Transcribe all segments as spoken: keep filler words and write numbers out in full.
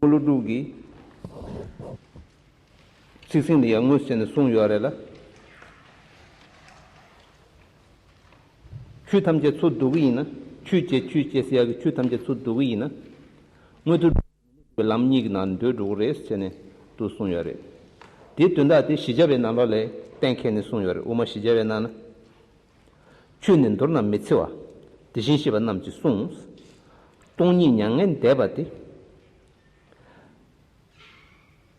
ཀླུ་སྒྲུབ་ཀྱིས་ཚིག་ཟིན་འདི་ཡང་དངོས་བྱས་ནས་གསུངས་ཡོད་རེད་ལ། ཆོས་ཐམས་ཅད་ཚུར་བསྡུ་གི་ཡིན་ན། ཆོས་བཅས་ཆོས་བཅས་ཟེར་ཡག་གི་ཆོས་ཐམས་ཅད་ཚུར་བསྡུ་གི་ཡིན་ན། མངོན་མཐོ་གྲུབ་པའི་ལམ་གཉིས་ཀྱི་ནང་སྡོད་འགྲོ་གི་རེད་ཟེར་ནས་དུ་གསུངས་ཡོད་རེད། དེའི་དོན་དག་དེ་བཞི་བརྒྱ་པའི་ནང་ལོགས་ལ་གཏན་འཁེལ་ནས་གསུངས་ཡོད་རེད། དབུ་མ་བཞི་བརྒྱ་པའི་ནང་ན། ཆོས་ནི་མདོར་ན་མི་འཚེ་བ། དེ་བཞིན་གཤེགས་པ་རྣམས་ཀྱིས་གསུངས། སྟོང་ཉིད་མྱ་ངན་འདས་པ་སྟེ།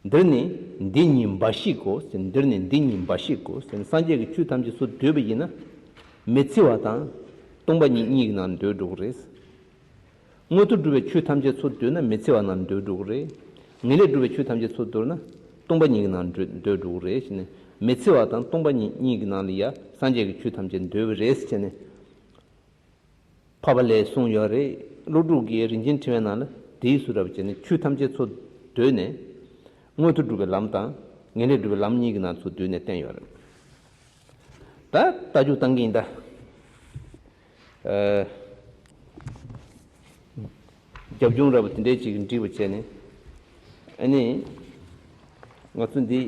འདིར་ནི་འདི་ཉིད་འབའ་ཞིག་གོ་ཟེར། འདིར་ནི་འདི་ཉིད་འབའ་ཞིག་གོ་ཟེར། སངས་རྒྱས་ཀྱི་ཆོས་ཐམས་ཅད་སུ་འདོད་པ་ཡིན་ན། མི་འཚེ་བ་དང་སྟོང་པ་ཉིད་གཉིས་ཀྱི་ནང་སྡོད་འགྲོ་གི་རེད། མངོན་མཐོ་གྲུབ་པའི་ཆོས་ཐམས་ཅད་ཚུར་འདོད་ན་མི་འཚེ་བ་ནང་སྡོད་འགྲོ་གི་རེད། ངེས་ལེགས་གྲུབ་པའི་ཆོས་ཐམས་ཅད་ཚུར་འདོད་ན་སྟོང་པ་ཉིད་ཀྱི་ནང་སྡོད་འགྲོ་གི་རེད་ཟེར་ནས། མི་འཚེ་བ་དང་སྟོང་པ་ཉིད་གཉིས་ཀྱི་ནང་ལ་ཡ་སངས་རྒྱས་ཀྱི་ཆོས་ཐམས་ཅད་འདོད་པ་རེད་ཟེར་ནས། འཕགས་པ་ལས་གསུངས་ཡོད་རེད། ཀླུ་སྒྲུབ་ཀྱིས་རིན་ཆེན་ཕྲེང་བའི་ནང་ལ་དེའི་ཚུལ་རབ་བྱས་ནས་ཆོས་ཐམས་ཅད་ཚུར་འདོད་ནས། མངོན་མཐོ་གྲུབ་པའི་ལམ་དང་ངེས་ལེགས་གྲུབ་པའི་ལམ་གཉིས་ཀྱི་ནང་ཚུར་འདོད་ནས་བསྟན་ཡོད་རེད། ད་ལྟ་རྒྱུག་བཏང་གི་ཡིན་ད། ཨ། རྒྱབ་ལྗོངས་འདྲ་པོ་དེ་འདྲའི་ཅིག་འགྲིག་པ་བྱས་ནས། ཨ་ནི། ང་ཚོ་འདི།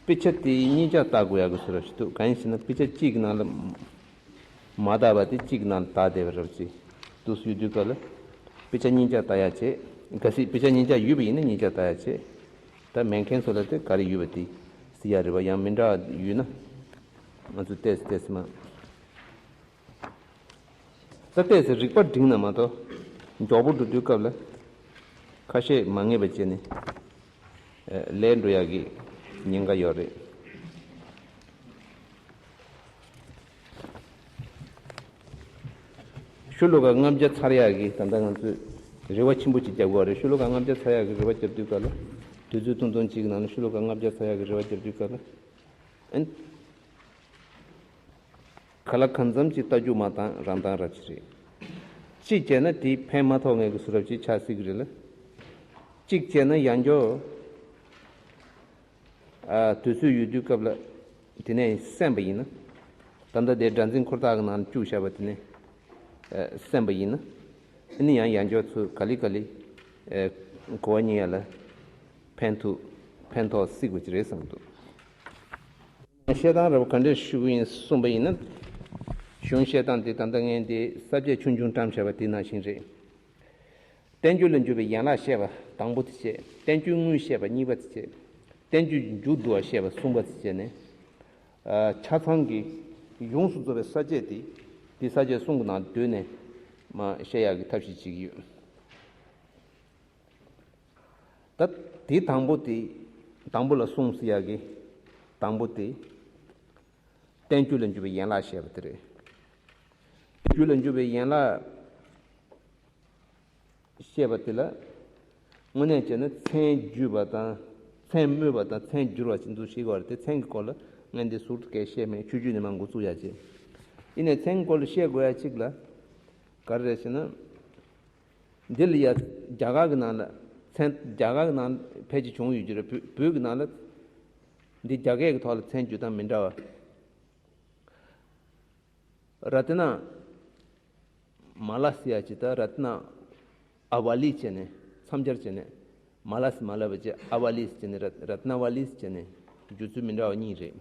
དཔེ་ཆ་དེ་གཉིས་ཆ་ལྟ་དགོས་ཡག་གི་བཟོ་འདྲ་ཞིག་འདུག་གང་ཡིན་ཟེར་ན་དཔེ་ཆ་གཅིག་གི་ནང་ལ་མ་བལྟས་པ་དེ་གཅིག་གི་ནང་ལ་བལྟས་བསྡད་པ་འདྲ་པོ་ཅིག་འདུག་སེ་ཡོད་དུས་སྐབས་ལ། དཔེ་ཆ་གཉིས་ཆ་ལྟ་ཡག་བྱས། གལ་སྲིད་དཔེ་ཆ་གཉིས་ཆ་ཡོད་པ་ཡིན་ན་གཉིས་ཆ་ལྟ་ཡག་བྱས། ད་མེད་མཁན་ཚོ་ལ་དེ་ག་རེ་ཡོད་པ་དེ་གཟིགས་ཡག་རེད་པ། ཡང་མི་འདྲ་བ་ཡོད་ན། ང་ཚོ་ཏོག་ཙམ་ཏོག་ཙམ་མ། ད་ལྟས་སུ་རིག་པ་འབྲིང་ན་མ་གཏོགས། མགྱོགས་པོ་འགྲོ་དུས་སྐབས་ལ། ཁ་ཤས་མ་ངེས་པ་བྱས་ནས། ལས་འགྲོ་ཡག་གི་ཉེན་ཁ་ཡོད་རེད། ཤོ་ལོ་ཀ་ལྔ་བརྒྱ་ཚར་ཡག་གི་ད་ལྟ་ང་ཚོས་རེ་བ་ཆེན་པོ་ཅིག་རྒྱབ་དགོས་རེད། ཤོ་ལོ་ཀ་ལྔ་བརྒྱ་ཚར་ཡག་གི་རེ་བ་རྒྱབ་དུས་སྐབས་ལ། དུས་ཚོད་ཐུང་ཐུང་ཅིག་གི་ནང་ལ་ཤོ་ལོ་ཀ་ལྔ་བརྒྱ་ཚར་ཡག་གི་རེ་བ་རྒྱབ་དུས་སྐབས་ལ། ཨན། ག་ལ་གང་འཚམ་ཅིག་ལྟ་རྒྱུ་མ་བཏང་རང་བཏང་ར་ཅིག་རེད། གཅིག་བྱས་ན་དེའི་ཕན་མ་ཐོགས་མཁན་གྱི་བཟོ་འདྲ་ཅིག་ཆགས་སྲིད་ཀྱི་རེད་ལ། གཅིག་བྱས་ན་ཡང་བསྐྱར། ཨ། དུས་ཚོད་ཡོད་དུས་སྐབས་ལ་དེ་ནས་གསན་པ་ཡིན་ན། ད་ལྟ་དེ་སྒྲ་འཛིན་འཁོར་ཐག་གི་ནང་ལ་བཅུག་བཞག་པ་དེ་ནས། ཨ། གསན་པ་ཡིན་ན། ཨ་ནི་ཡང་ཡང་བསྐྱར་ཚུར་ག་ལེ་ག་ལེ། ཨ། གོ་བ་རྙེད་ཡ་ལ་ཕན་ཐོགས། ཕན་ཐོགས་སྲིད་པ་ཅིག་རེད་བསམ་གྱི་འདུག་བཤད་སྟངས་འདྲ་པོ་ག་འདྲས་ཞུ་གི་ཡིན་གསུངས་པ་ཡིན་ན། གཞུང་བཤད་སྟངས་དེ་ད་ལྟ་ངས་འདི་ས་བཅད་ཆུང་ཆུང་བཀྲམ་བཞག་པ་དེ་ནང་བཞིན་རེད། བསྟན་བཅོས་ལ་འཇུག་པའི་ཡན་ལག་བཤད་པ་དང་པོ་དེ་བྱས། བསྟན་བཅོས་དངོས་བཤད་པ་གཉིས་པ་དེ་བྱས། བསྟན་བཅོས་ཀྱི་མཇུག་བསྡུ་བ་བཤད་པ་གསུམ་པ་དེ་བྱས་ནས། ཨ། ཆ་ཚང་གི་ཡོངས་སུ་རྫོགས་པའི་ས་བཅད་དེ། འདི་ས་བཅད་གསུམ་གྱི་ནང་བསྡུས་ནས་མར་བཤད་ཡག་གི་ཐབས་ཤེས་བྱེད་ཀྱི་ཡོད། ད་དེ་དང་པོ་དེ། དང་པོ་ལ་གསུངས་ཟེར་ཡག་གི་དང་པོ་དེ། བསྟན་བཅོས་ལ་འཇུག་པའི་ཡན་ལག་བཤད་པ་དེ་རེད། བསྟན་བཅོས་ལ་འཇུག་པའི་ཡན་ལག་བཤད་པ་དེ་ལ། དངོས་གནས་བྱས་ན་མཚན་བརྗོད་པ་དང་། མཚན་སྨོས་པ་དང་མཚན་བསྒྱུར་བ་ཅིག་འདུ་ཤེས་དགོས་རེད་དེ། མཚན་གྱི་སྐོར་ལ་ངས་འདི་ཟུར་དུ་སྐད་བཤད་མེད། ཆོས་བརྒྱུད་ནས་མར་འགོ་བཙུགས་ཡག་བྱས། ཡིན་ནའི་མཚན་གྱི་སྐོར་ལ་བཤད་དགོས་ཡག་གཅིག་ལ། ག་རེ་རེད་ཟེར་ན། འདི་ལ་ཡ་རྒྱ་གར་གྱི་ནང་ལ་མཚན། རྒྱ་གར་གྱི་ནང་ཕལ་ཆེར་བྱུང་ཡོད་ཀྱི་རེད། བོད་བོད་ཀྱི་ནང་ལ་འདི་རྒྱ་སྐད་ཀྱི་ཐོག་ལ་མཚན་བརྗོད་སྟངས་མི་འདྲ་བ། རཏྣ་མ་ལ་ཟེར་ཡ་ཅིག་དང་། རཏྣ་ཨ་ཝ་ལི་བྱས་ནས་མཚམས་སྦྱར་བྱས་ནས། མ་ལ་ཟེར་མ་ལབ་པ་བྱས། ཨ་ཝ་ལི་ཟེར་ནས། རཏྣ་ཝ་ལི་ཟེར་ནས། བརྗོད་ཚུལ་མི་འདྲ་བ་གཉིས་རེད།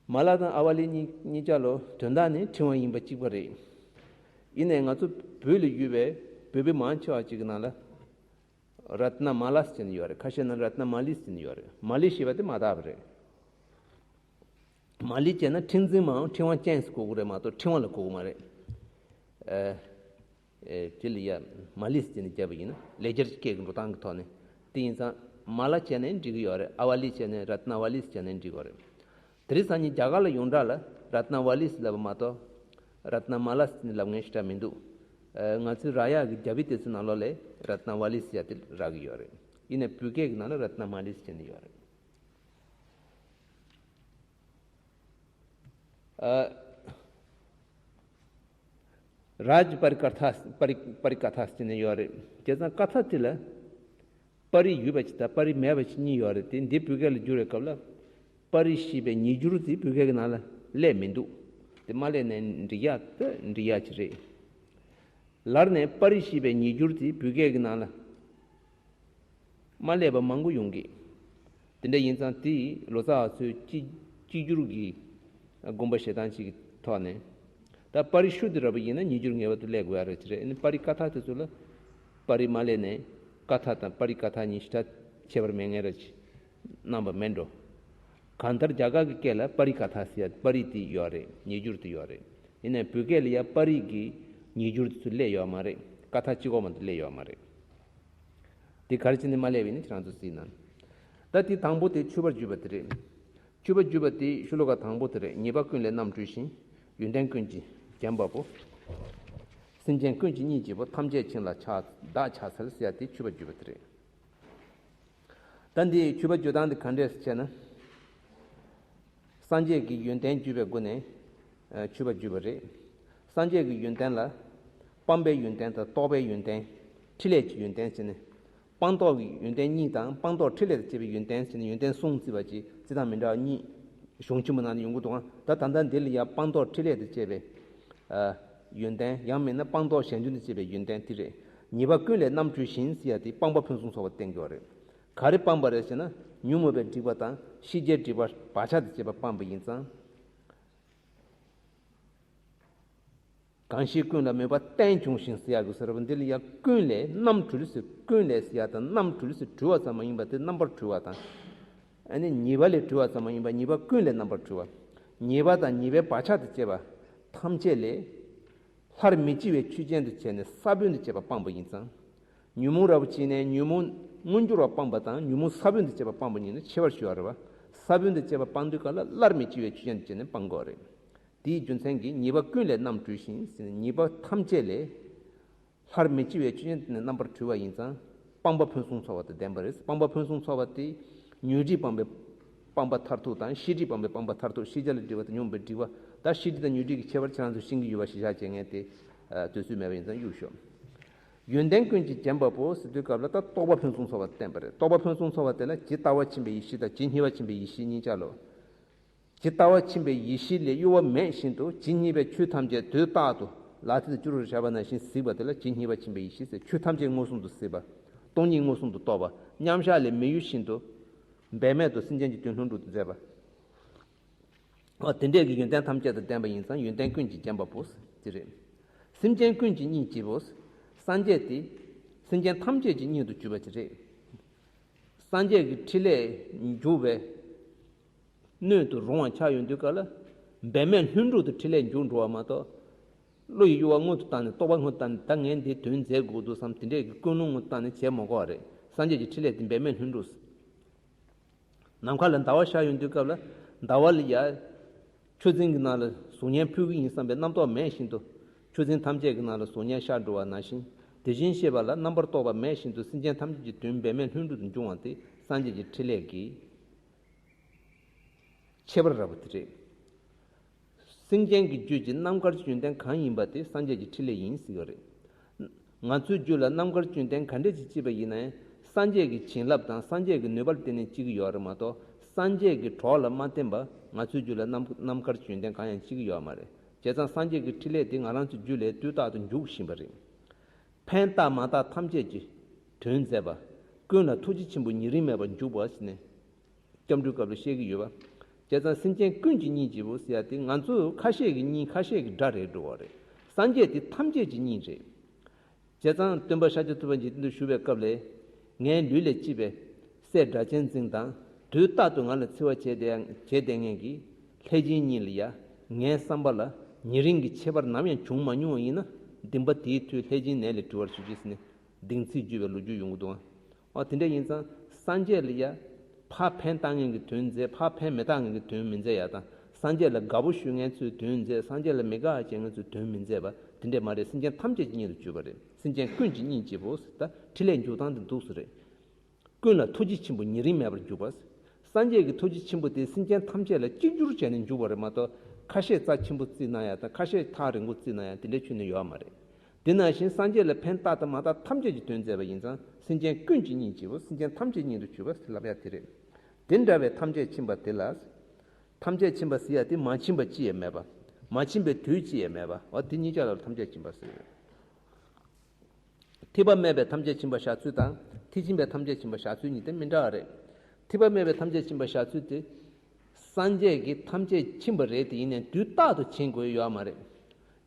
མ་ལ་དང་ཨ་ཝ་ལི་གཉིས་གཉིས་ཆ་ལོ་དོན་དག་ནི་ཕྲེང་བ་ཡིན་པ་གཅིག་པ་རེད། ཡིན་ནའི་ང་ཚོ་བོད་ལ་ཡོད་པའི་བོད་པའི་མང་ཆེ་བ་ཅིག་གི་ནང་ལ་རཏྣ་མ་ལ་ཟེར་ནས་ཡོད་རེད། ཁ་ཤས་ནང་རཏྣ་མ་ལི་ཟེར་ནས་ཡོད་རེད། མ་ལི་ཞེས་པ་དེ་མ་དག་པ་རེད། མ་ལི་བྱས་ན་ཕྲེང་འཛིན་མའམ་ཕྲེང་བ་ཅན་ཟེར་གོ་གི་རེད་མ་གཏོགས་ཕྲེང་བ་ལ་གོ་གི་མ་རེད། ཨ། ཨེ། དེ་ལ་ཡ་མ་ལི་ཟེར་ནས་བརྒྱབ་པ་ཡིན་ན་ལེགས་སྦྱར་གྱི་སྐད་ཀྱི་འགྲོ་སྟངས་ཀྱི་ཐོག་ནས། དེ་ཡིན་ཙང་མ་ལ་བྱས་ནའི་འགྲིག་གི་ཡོད་རེད། ཨ་ཝ་ལི་བྱས་ནའི། རཏྣ་ཝ་ལི་བྱས་ནའི་འགྲིག་གི་ཡོད་རེད། དེ་རིང་སང་ཉིན་རྒྱ་གར་ལ་ཡོངས་གྲགས་ལ་རཏྣ་ཝ་ལི་ཟེར་ལབ་པ་མ་གཏོགས། རཏྣ་མ་ལ་ཟེར་ནས་ལབ་མཁན་ཞེ་དྲག་མི་འདུག་ཨ། ང་ཚོའི་རག་ཡག་གི་རྒྱ་བོད་དེ་ཚོའི་ནང་ལོགས་ལ་རཏྣ་ཝ་ལི་ཟེར་ཡ་དེ་རག་གི་ཡོད་རེད། ཡིན་ནའི་བོད་སྐད་ཀྱི་ནང་ལ་རཏྣ་མ་ལི་ཟེར་ནས་ཡོད་རེད། ཨ། རཱ་ཇ་པ་རི་ཀ་ཐ། པ་རི། པ་རི་ཀ་ཐ་ཟེར་ནས་ཡོད་རེད། བྱས་ཙང་ཀ་ཐ་དེ་ལ་པ་རི་ཡོད་པ་ཅིག་དང་པ་རི་མེད་པ་ཅིག་གཉིས་ཡོད་རེད་དེ། འདི་བོད་སྐད་ལ་བསྒྱུར་བའི་སྐབས་ལ་པ་རི་ཞེས་པའི་ཉིས་འགྱུར་དེ་བོད་སྐད་ཀྱི་ནང་ལ་སླེབས་མི་འདུག་དེ་མ་སླེབས་ནས་འགྲིག་ཡག་ད་འགྲིག་ཡག་ཅིག་རེད། ལར་ནས་པར་རིས་ཞེས་པའི་ཉིས་འགྱུར་དེ་བོད་སྐད་ཀྱི་ནང་ལ་མ་སླེབས་པ་མང་པོ་ཡོང་གི། དེ་འདྲ་ཡིན་ཙང་དེ་ལོ་ཙཱ་བ་ཚོས་གཅིག་གཅིག་གྱུར་གྱི་དགོངས་པ་བཞེས་སྟངས་ཤིག་གི་ཐོག་ནས། ད་པར་རིས་ཤོ་དེ་འདྲ་པོ་ཡིན་ན་ཉིས་འགྱུར་ངེས་པར་དུ་སླེབས་དགོས་ཡ་རེད་ཅེས་རེད། ཨ་ནི་པར་རིས་ཀ་ཐག་དེ་ཚོ་ལ་པར་རིས་མ་སླེབས་ནས་ཀ་ཐག་དང་པར་རིས་ཀ་ཐག་གཉིས་ཞེ་དྲག་ཁྱད་པར་མེད་ངེས་རེད་ཅེས་གནང་བ་མེད་འགྲོ། གང་ལྟར་རྒྱ་གར་གྱི་སྐད་ལ་པར་རིས་ཀ་ཐག་ཟེར་ཡ་པར་རིས་དེ་ཡོད་རེད། ཉིས་འགྱུར་དེ་ཡོད་རེད། ཡིན་ནའི་བོད་སྐད་ལ་ཡ་པར་རིས་ཀྱི་ཉིས་འགྱུར་དེ་ཚོ་སླེབས་ཡོད་མ་རེད། ཀ་ཐག་གཅིག་པོ་མ་གཏོགས་སླེབས་ཡོད་མ་རེད། དེ་ག་རེ་བྱས་ནས་མ་སླེབས་ཡིན་ན་ཁྱེད་རང་ཚོ་གཟིགས་ན། ད་དེ་དང་པོ་དེ་མཆོད་པར་བརྗོད་པ་དེ་རེད། མཆོད་པར་བརྗོད་པ་དེ་ཤོ་ལོ་ཀ་དང་པོ་དེ་རེད། ཉེས་པ་ཀུན་ལས་རྣམ་གྲོལ་ཞིང་། ཡོན་ཏན་ཀུན་གྱིས་བརྒྱན་པ་པོ། སེམས་ཅན་ཀུན་གྱི་གཉིད་སྐྱིད་པོ། ཐམས་ཅད་བྱིན་རླབས་ཆགས་བདག་ཕྱག་འཚལ་ཟེར་ཡ་དེ་མཆོད་པར་བརྗོད་པ་དེ་རེད། ད་འདི་མཆོད་པ་བརྗོད་སྟངས་དེ་ག་འདྲས་བྱས་ན། སངས་རྒྱས་ཀྱི་ཡོན་ཏན་བརྗོད་པའི་སྒོ་ནས་མཆོད་པ་བརྗོད་པ་རེད། སངས་རྒྱས་ཀྱི་ཡོན་ཏན་ལ་སྤངས་པའི་ཡོན་ཏན་དང་རྟོགས་པའི་ཡོན་ཏན། ཕྲིན་ལས་ཀྱི་ཡོན་ཏན་བྱས་ནས། སྤངས་རྟོགས་ཀྱི་ཡོན་ཏན་གཉིས་དང་སྤངས་རྟོགས་ཕྲིན་ལས་དང་བཅས་པའི་ཡོན་ཏན་བྱས་ནས་ཡོན་ཏན་གསུམ་བརྩིས་པ་ཅིག་བརྩི་སྟངས་མི་འདྲ་བ་གཉིས་གཞུང་ཆེན་པོ་ནང་ནས་ཡོང་གི་འདུག་ཨང་། ད་ད་ལྟ་འདི་ལ་ཡང་སྤངས་རྟོགས་ཕྲིན་ལས་དང་བཅས་པའི་ཡོན་ཏན། ཡང་མིན་ན་སྤངས་རྟོགས་གཞན་དོན་དང་བཅས་པའི་ཡོན་ཏན་དེ་རེད། ཉེས་པ་ཀུན་ལས་རྣམ་གྲོལ་ཞིང་ཟེར་ཡ་དེ་སྤངས་པ་ཕུན་སུམ་ཚོགས་པ་བསྟན་གྱི་ཡོད་རེད། ག་རེ་སྤངས་པ་རེད་ཟེར་ན། ཉོན་མོངས་པའི་སྒྲིབ་པ་དང་ཤེས་བྱའི་སྒྲིབ་པ་བག་ཆགས་དང་བཅས་པ་སྤངས་པ་ཡིན་ཙང་། གང་ཞིག་ཀུན་ལ་མོས་པ་བརྟན་བྱུང་ཞིང་ཟེར་ཡག་གི་ཟེར་བ་འདི་ལ་ཡང་ཀུན་ལས་རྣམ་གྲོལ་ཟེར། ཀུན་ལས་ཟེར་ཡག་དང་རྣམ་གྲོལ་ཟེར། གྲོལ་བ་ཙམ་མ་ཡིན་པ་དེ་རྣམ་པར་གྲོལ་བ་དང་། ཨ་ནི་ཉེས་པ་ལས་གྲོལ་བ་ཙམ་མ་ཡིན་པ་ཉེས་པ་ཀུན་ལས་རྣམ་པར་གྲོལ་བ། ཉེས་པ་དང་ཉེས་པའི་བག་ཆགས་དང་བཅས་པ་ཐམས་ཅད་ལས། སླར་མི་སྐྱེ་བའི་ཆོས་ཅན་དུ་བྱས་ནས་ས་བོན་དུ་བྱས་པ་སྤངས་པ་ཡིན་ཙང་། ཉོན་མོངས་རབ་ཅིག་ནས་ཉོན་མོངས་མངོན་གྱུར་བ་སྤངས་པ་དང་ཉོན་མོངས་ས་བོན་དུ་བྱས་པ་སྤངས་པ་གཉིས་ནི་ཁྱད་པར་ཞུ་བ་རེད་བ། ས་བོན་དུ་བྱས་པ་སྤངས་དུས་སྐབས་ལ་སླར་མི་སྐྱེ་བའི་ཆོས་ཅན་དུ་བྱས་ནས་སྤང་དགོས་རེད། དེའི་རྒྱུ་མཚན་གྱིས་ཉེས་པ་ཀུན་ལས་རྣམ་གྲོལ་ཞིང་ཟེར་ནས་ཉེས་པ་ཐམས་ཅད་ལས། སླར་མི་སྐྱེ་བའི་ཆོས་ཅན་དུ་ནི་རྣམ་པར་གྲོལ་བ་ཡིན་ཙང་། སྤངས་པ་ཕུན་སུམ་ཚོགས་པ་དང་ལྡན་པ་རེད། སྤངས་པ་ཕུན་སུམ་ཚོགས་པ་དེ། ཉོན་སྒྲིབ་སྤངས་པའི་སྤངས་པ་མཐར་ཐུག་དང་ཤེས་སྒྲིབ་སྤངས་པའི་སྤངས་པ་མཐར་ཐུག་ཤེས་བྱ་ལ་སྒྲིབ་པ་དང་ཉོན་མོངས་པའི་སྒྲིབ་པ། ད་ཤེས་སྒྲིབ་དང་ཉོན་སྒྲིབ་ཀྱི་ཁྱད་པར་ཁྱེད་རང་ཚོ་ཤེས་ཀྱི་ཡོད་པ་ཞིག་བཞག་བྱས་ངས་དེ། ཨ། དུས་ཚོད་མེད་པ་ཡིན་ཙང་གཡུག་ཞོག་ཡོན་ཏན་ཀུན་གྱིས་བརྒྱན་པ་པོ་ཟེར་དུས་སྐབས་ལ་ད་རྟོགས་པ་ཕུན་སུམ་ཚོགས་པ་བསྟན་པ་རེད། རྟོགས་པ་ཕུན་སུམ་ཚོགས་པ་དེ་ལ་ཇི་ལྟ་བ་ཕྱིན་པའི་ཡེ་ཤེས་དང་ཇི་སྙེད་པ་ཕྱིན་པའི་ཡེ་ཤེས་གཉིས་ཆ་ལོ། ཇི་ལྟ་བ་ཕྱིན་པའི་ཡེ་ཤེས་ལས་གཡོ་བ་མེད་བཞིན་དུ་ཇི་སྙེད་པའི་ཆོས་ཐམས་ཅད་དུས་རྟག་ཏུ་ལག་མཐིལ་དུ་བཅུག་རོགས་བྱ་བ་ནང་བཞིན་གཟིགས་པ་དེ་ལ་ཇི་སྙེད་པ་ཕྱིན་པའི་ཡེ་ཤེས་ཟེར། ཆོས་ཐམས་ཅད་མངོན་སུམ་དུ་གཟིགས་པ། སྟོང་ཉིད་མངོན་སུམ་དུ་རྟོགས་པ། མཉམ་གཞག་ལས་མི་གཡོ་བཞིན་དུ་འབད་མེད་དུ་སེམས་ཅན་གྱི་དོན་ལྷུན་གྲུབ་ཏུ་མཛད་པ། འོ་དེ་འདྲས་ཀྱི་ཡོན་ཏན་ཐམས་ཅད་དང་ལྡན་པ་ཡིན་ཙང་ཡོན་ཏན་ཀུན་གྱིས་བརྒྱན་པ་པོ་དེ་རེད། སེམས་ཅན་ཀུན་གྱི་གཉིད་སྐྱིད་པོ། སངས་རྒྱས་དེ་སེམས་ཅན་ཐམས་ཅད་ཀྱི་གཉིད་དུ་གྱུར་པ་དེ་རེད། སངས་རྒྱས་ཀྱི་ཕྲིན་ལས་འཇུག་པའི་སྣོད་དུ་རུང་བ་ཆགས་ཡོང་དུས་སྐབས་ལ། འབད་མེད་ལྷུན་གྲུབ་ཏུ་ཕྲིན་ལས་འཇུག་འགྲོ་བ་མ་གཏོགས། བློ་ཡི་གཡོ་བ་སྔོན་དུ་བཏང་ནས་རྟོག་པ་སྔོན་དུ་བཏང་ནས་ད་ངས་འདི་དོན་མཛད་དགོས་འདུག་བསམ་དེ་འདྲས་ཀྱི་ཀུན་སློང་སྔོན་དུ་བཏང་ནས་བྱེད་མ་དགོས་པ་རེད། སངས་རྒྱས་ཀྱི་ཕྲིན་ལས་དེ་འབད་མེད་ལྷུན་གྲུབ། ནམ་མཁའ་ལ་ཟླ་བ་ཤར་ཡོང་དུས་སྐབས་ལ་ཟླ་བ་ལ་ཡ། ཆུ་རྫིང་གི་ནང་ལ་གཟུགས་བརྙན་ཕུལ་གི་ཡིན་བསམ་པའི་རྣམ་རྟོག་མེད་བཞིན་དུ། ཆུ་རྫིང་ཐམས་ཅད་ཀྱི་ནང་ལ་གཟུགས་བརྙན་ཤར་འགྲོ་བ་ནང་བཞིན། དེ་བཞིན་གཤེགས་པ་ལ་རྣམ་པར་རྟོག་པ་མེད་བཞིན་དུ་སེམས་ཅན་ཐམས་ཅད་ཀྱི་དོན་འབད་མེད་ལྷུན་གྲུབ་ཏུ་འབྱུང་བ་དེ་སངས་རྒྱས་ཀྱི་ཕྲིན་ལས་ཀྱི་ཁྱད་པར་རབ་པོ་དེ་རེད། སེམས་ཅན་གྱི་རྒྱུད་ཀྱི་རྣམ་དཀར་གྱི་ཡོན་ཏན་གང་ཡིན་པ་དེ་སངས་རྒྱས་ཀྱི་ཕྲིན་ལས་ཡིན་ཟེར་བ་རེད། ང་ཚོའི་རྒྱུད་ལ་རྣམ་དཀར་གྱི་ཡོན་ཏན་ག་འདྲས་ཅིག་སྐྱེས་པ་ཡིན་ན་ཡང་སངས་རྒྱས་ཀྱི་བྱིན་རླབས་དང་སངས་རྒྱས་ཀྱི་ནུས་པར་བརྟེན་ནས་སྐྱེ་གི་ཡོད་རེད་མ་གཏོགས། སངས་རྒྱས་ཀྱི་གྲོགས་ལ་མ་བརྟེན་པ་ང་ཚོའི་རྒྱུད་ལ་རྣམ་རྣམ་དཀར་གྱི་ཡོན་ཏན་གང་ཡང་སྐྱེ་གི་ཡོད་མ་རེད། བྱས་ཙང་སངས་རྒྱས་ཀྱི་ཕྲིན་ལས་དེ་ང་རང་ཚོའི་རྒྱུད་ལ་དུས་རྟག་ཏུ་འཇུག་བཞིན་པ་རེད། ཕན་བཏགས་མ་བཏགས་ཐམས་ཅད་ཀྱི་དོན་མཛད་པ། ཀུན་ལ་ཐུགས་རྗེ་ཆེན་པོ་ཉེ་རིང་མེད་པར་འཇུག་པ་ཟེར་ནས། སྐྱབས་འགྲོའི་སྐབས་ལ་བཤད་ཀྱི་ཡོད་པ། བྱས་ཙང་སེམས་ཅན་ཀུན་གྱི་གཉིད་སྐྱིད་པོ་ཟེར་ཡ་དེ་ང་ཚོ་ཁ་ཤས་ཀྱི་གཉིད་ཁ་ཤས་ཀྱི་སྒྲ་རེད་འགྲོ་བ་རེད། སངས་རྒྱས་དེ་ཐམས་ཅད་ཀྱི་གཉིད་རེད། བྱས་ཙང་སྟོན་པ་ཤཱཀྱ་ཐུབ་པ་འཇིག་རྟེན་དུ་བཞུགས་པའི་སྐབས་ལ། ངའི་ལུས་ལས་སྐྱེས་པའི་སྲས་སྒྲ་གཅན་འཛིན་དང་དུས་རྟག་ཏུ་ང་ལ་འཚེ་བ་བྱས་བསྡད་བྱས་བསྡད་མཁན་གྱི་ལྷས་སྦྱིན་གཉིས་ལ་ཡ། ངའི་བསམ་པ་ལ་ཉེ་རིང་གི་ཁྱད་པར་ནམ་ཡང་བྱུང་མ་མྱོང་བ་ཡིན་ན། འདིན་པ་དེའི་མཐུས་ལྷས་སྦྱིན་ནད་ལས་གྲོལ་བར་གྱུར་ཅིག་ཟེར་ནས་གདེང་ཚིག་བརྗོད་པའི་ལོ་རྒྱུས་ཡོང་གི་འདུག་ཨང་། ཨོ་དེ་འདྲ་ཡིན་ཙང་སངས་རྒྱས་ལ་ཡ། ཕར་ཕན་བཏགས་མཁན་གྱི་དོན་མཛད། ཕར་ཕན་མི་བཏགས་མཁན་གྱི་དོན་མི་མཛད་ཡ་དང་། སངས་རྒྱས་ལ་དགའ་པོ་ཞུ་མཁན་ཚོའི་དོན་མཛད། སངས་རྒྱས་ལ་མི་དགའ་བ་བྱེད་མཁན་ཚོའི་དོན་མི་མཛད་པ་དེ་འདྲས་མ་རེད། སེམས་ཅན་ཐམས་ཅད་ཀྱི་གཉིད་དུ་གྱུར་པ་རེད། སེམས་ཅན་ཀུན་གྱི་གཉིད་སྐྱིད་པོ་ཟེར། ད་ཕྲིན་ལས་འཇུག་སྟངས་དེ་འདུག་སེ་རེད། ཀུན་ལ་ཐུགས་རྗེ་ཆེན་པོ་ཉེ་རིང་མེད་པར་འཇུག་པ། སངས་རྒྱས་ཀྱི་ཐུགས་རྗེ་ཆེན་པོ་དེ་སེམས་ཅན་ཐམས་ཅད་ལ་གཅིག་གྱུར་བྱས་ནས་འཇུག་པ་རེད་མ་གཏོགས། ཁ་ཤས་རྩ་ཆེན་པོ་བརྩིས་གནང་ཡ་དང་ཁ་ཤས་ཐག་རིང་པོ་བརྩིས་གནང་ཡ་དེ་འདྲའི་ཁྱོན་ནས་ཡོད་མ་རེད། དེ་ནང་བཞིན་སངས་རྒྱས་ལ་ཕན་བཏགས་དང་མ་བཏགས་ཐམས་ཅད་ཀྱི་དོན་མཛད་པ་ཡིན་ཙང་སེམས་ཅན་ཀུན་གྱི་གཉིད་སྐྱིད་པོ། སེམས་ཅན་ཐམས་ཅད་གཉིད་དུ་གྱུར་པ་ལབ་ཡ་དེ་རེད། དེ་འདྲ་བའི་ཐམས་ཅད་མཁྱེན་པ་དེ་ལ། ཐམས་ཅད་མཁྱེན་པ་ཟེར་ཡ་དེ་མ་མཁྱེན་པ་ཅི་ཡང་མེད་པ། མ་ཕྱིན་པའི་དུས་ཅི་ཡང་མེད་པ། འོ་དེ་གཉིས་ཆ་ལ་ཐམས་ཅད་མཁྱེན་པ་ཟེར། ཐེག་པ་མེད་པའི་ཐམས་ཅད་མཁྱེན་པ་བཞག་ཚུལ་དང་། ཐེག་ཆེན་པའི་ཐམས་ཅད་མཁྱེན་པ་བཞག་ཚུལ་གཉིས་དེ་མི་འདྲ་བ་རེད། ཐེག་པ་མེད་པའི་ཐམས་ཅད་མཁྱེན་པ་བཞག་ཚུལ་དེ། སངས་རྒྱས་ཀྱིས་ཐམས་ཅད་མཁྱེན་པ་རེད་དེ། ཡིན་ནའི་དུས་རྟག་ཏུ་མཁྱེན་དགོས་ཡོད་མ་རེད།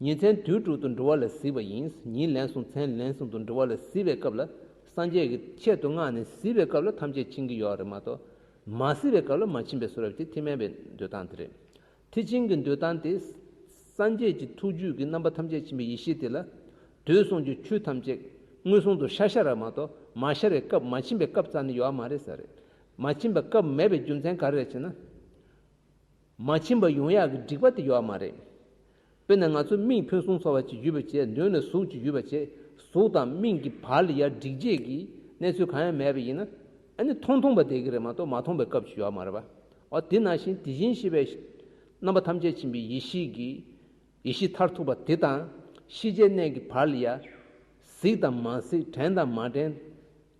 ཉིན་མཚན་དུས་དྲུག་ཏུ་འགྲོ་བ་ལ་གཟིགས་པ་ཡིན། ཉིན་ལན་གསུམ་མཚན་ལན་གསུམ་དུ་འགྲོ་བ་ལ་གཟིགས་པའི་སྐབས་ལ། སངས་རྒྱས་ཀྱི་ཆེད་དུ་མངགས་ནས་གཟིགས་པའི་སྐབས་ལ་ཐམས་ཅད་མཁྱེན་གྱི་ཡོད་རེད་མ་གཏོགས། མ་གཟིགས་པའི་སྐབས་ལ་མ་མཁྱེན་པའི་བཟོ་འདྲ་དེ་ཐེག་དམན་པའི་འདོད་སྟངས་དེ་རེད། ཐེག་ཆེན་གྱི་འདོད་སྟངས་དེ། སངས་རྒྱས་ཀྱི་ཐུགས་རྒྱུད་ཀྱི་རྣམ་པ་ཐམས་ཅད་མཁྱེན་པའི་ཡེ་ཤེས་དེ་ལ། དུས་གསུམ་གྱི་ཆོས་ཐམས་ཅད་མངོན་སུམ་དུ་ཤར་ཤར་ར་མ་གཏོགས། མ་ཤར་བའི་སྐབས། མ་མཁྱེན་པའི་སྐབས་རྩ་ནས་ཡོད་མ་རེད་ཟེར་རེད། མ་མཁྱེན་པའི་སྐབས་མེད་པའི་རྒྱུ་མཚན་ག་རེ་རེད་ཟེར་ན། མ་མཁྱེན་པ་ཡོང་ཡག་གི་སྒྲིག་པ་དེ་ཡོད་མ་རེད། དཔེར་ན་ང་ཚོ་མིག་ཕུན་སུམ་ཚོགས་པ་ཅིག་ཡོད་པ་བྱས། མདུན་ལ་གཟུགས་ཅིག་ཡོད་པ་བྱས། གཟུགས་དང་མིག་གི་བར་ལ་ཡ་སྒྲིག་བྱེད་ཀྱི་གནས་ཚུལ་གང་ཡང་མེད་པ་ཡིན་ན། ཨ་ནི་མཐོང་མཐོང་བ་བསྡད་ཀྱི་རེད་མ་གཏོགས། མ་མཐོང་བའི་སྐབས་ཅིག་ཡོད་མ་རེད་པ། འོ་དེ་ནང་བཞིན་དེ་བཞིན་གཤེགས་པའི་རྣམ་པ་ཐམས་ཅད་མཁྱེན་པའི་ཡེ་ཤེས་ཀྱི། ཡེ་ཤེས་མཐར་ཐུག་པ་དེ་དང་། ཤེས་བྱའི་གནས་ཀྱི་བར་ལ་ཡ། གཟིགས་དང་མ་གཟིགས། དྲན་དང་མ་དྲན།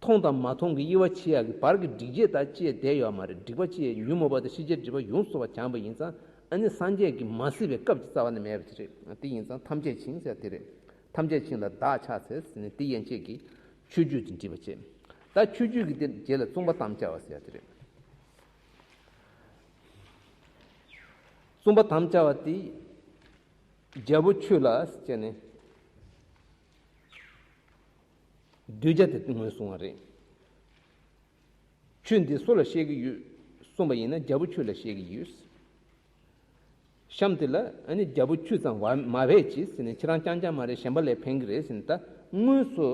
མཐོང་དང་མ་མཐོང་གི་དབྱེ་བ་ཕྱེ་ཡག་གི་བར་གྱི་སྒྲིག་བྱེད་དང་ཅི་ཡང་བསྡད་ཡོད་མ་རེད། སྒྲིག་པ་ཅི་ཡང་ཉོན་མོངས་པ་དང་ཤེས་བྱའི་སྒྲིབ་པ་ཡོངས་སུ་རྫོགས་པ་སྦྱངས་པ་ཡིན་ཙང་། ཨ་ནི་སངས་རྒྱས་ཀྱིས་མ་གཟིགས་པའི་སྐབས་ཀྱི་རྩ་བ་ནས་མེད་པ་དེ་རེད། དེ་ཡིན་ཙང་ཐམས་ཅད་མཁྱེན་ཟེར་དེ་རེད། ཐམས་ཅད་མཁྱེན་ལ་བདག་ཕྱག་འཚལ་ཟེར་ནས་དེ་ཡན་ཆད་ཀྱིས་ཆོས་བརྒྱུད་དེ་འདྲིས་པ་བྱས། ད་ཆོས་བརྒྱུད་ཀྱི་དེ་རྗེས་ལ་གསུམ་པ་དམ་བཅའ་བ་ཟེར་དེ་རེད། གསུམ་པ་དམ་བཅའ་བ་དེ། རྒྱལ་པོ་ཁྱོད་ལ་ཟེར་ནས། གདུལ་བྱ་དེ་ངོས་བཟུང་བ་རེད། ཆོས་འདི་སུ་ལ་བཤད་ཀྱི་ཡོད་གསུངས་པ་ཡིན་ན། རྒྱལ་པོ་ཁྱོད་ལ་བཤད་ཀྱི་ཡོད། གཤམ་དེ་ལ་ཨ་ནི་རྒྱལ་པོ་ཁྱོད་ཙམ་བ་མ་བས་ཀྱིས་ཟེར་ནས། ཁྱེད་རང་རྐྱང་རྐྱང་མ་རེད། གཞན་པ་ལ་ཕན་གྱི་རེད་ཟེར་ནས། ད་དངོས་སུ་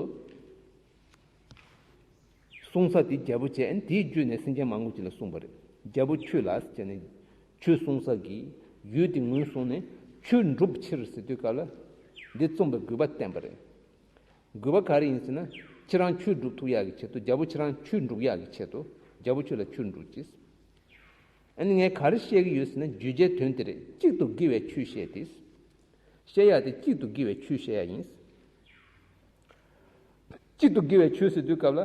གསུང་ས་དེ་རྒྱལ་པོ་བྱས། ཨ་ནི་དེའི་བརྒྱུད་ནས་སེམས་ཅན་མང་པོ་ཅིག་ལ་གསུངས་པ་རེད། རྒྱལ་པོ་ཁྱོད་ལ་ཟེར་ནས་ཆོས་གསུང་ས་གི་ཡུལ་དེ་ངོས་བཟུང་ནས་ཆོས་སྒྲུབ་ཕྱིར་ཟེར་དུས་སྐབས་ལ། འདི་རྩོམ་པའི་དགོས་པ་བསྟན་པ་རེད། དགོས་པ་ག་རེ་ཡིན་ཟེར་ན། ཁྱེད་རང་ཆོས་སྒྲུབ་ཐུབ་ཡག་གི་ཆེད་དུ། རྒྱལ་པོ་ཁྱེད་རང་ཆོས་སྒྲུབ་ཡག་གི་ཆེད་དུ། རྒྱལ་པོ་ཁྱོད་ལ་ཆོས་སྒྲུབ་ཅིག། ཨ་ནི་ངས་ག་རེ་བཤད་ཀྱི་ཡོད་ཟེར་ན། བརྗོད་བྱའི་དོན་དེ་རེད། གཅིག་ཏུ་དགེ་བའི་ཆོས་བཤད་དེ། བཤད་ཡག་དེ་གཅིག་ཏུ་དགེ་བའི་ཆོས་བཤད་ཡག་ཡིན། གཅིག་ཏུ་དགེ་བའི་ཆོས་ཟེར་དུས་སྐབས་ལ།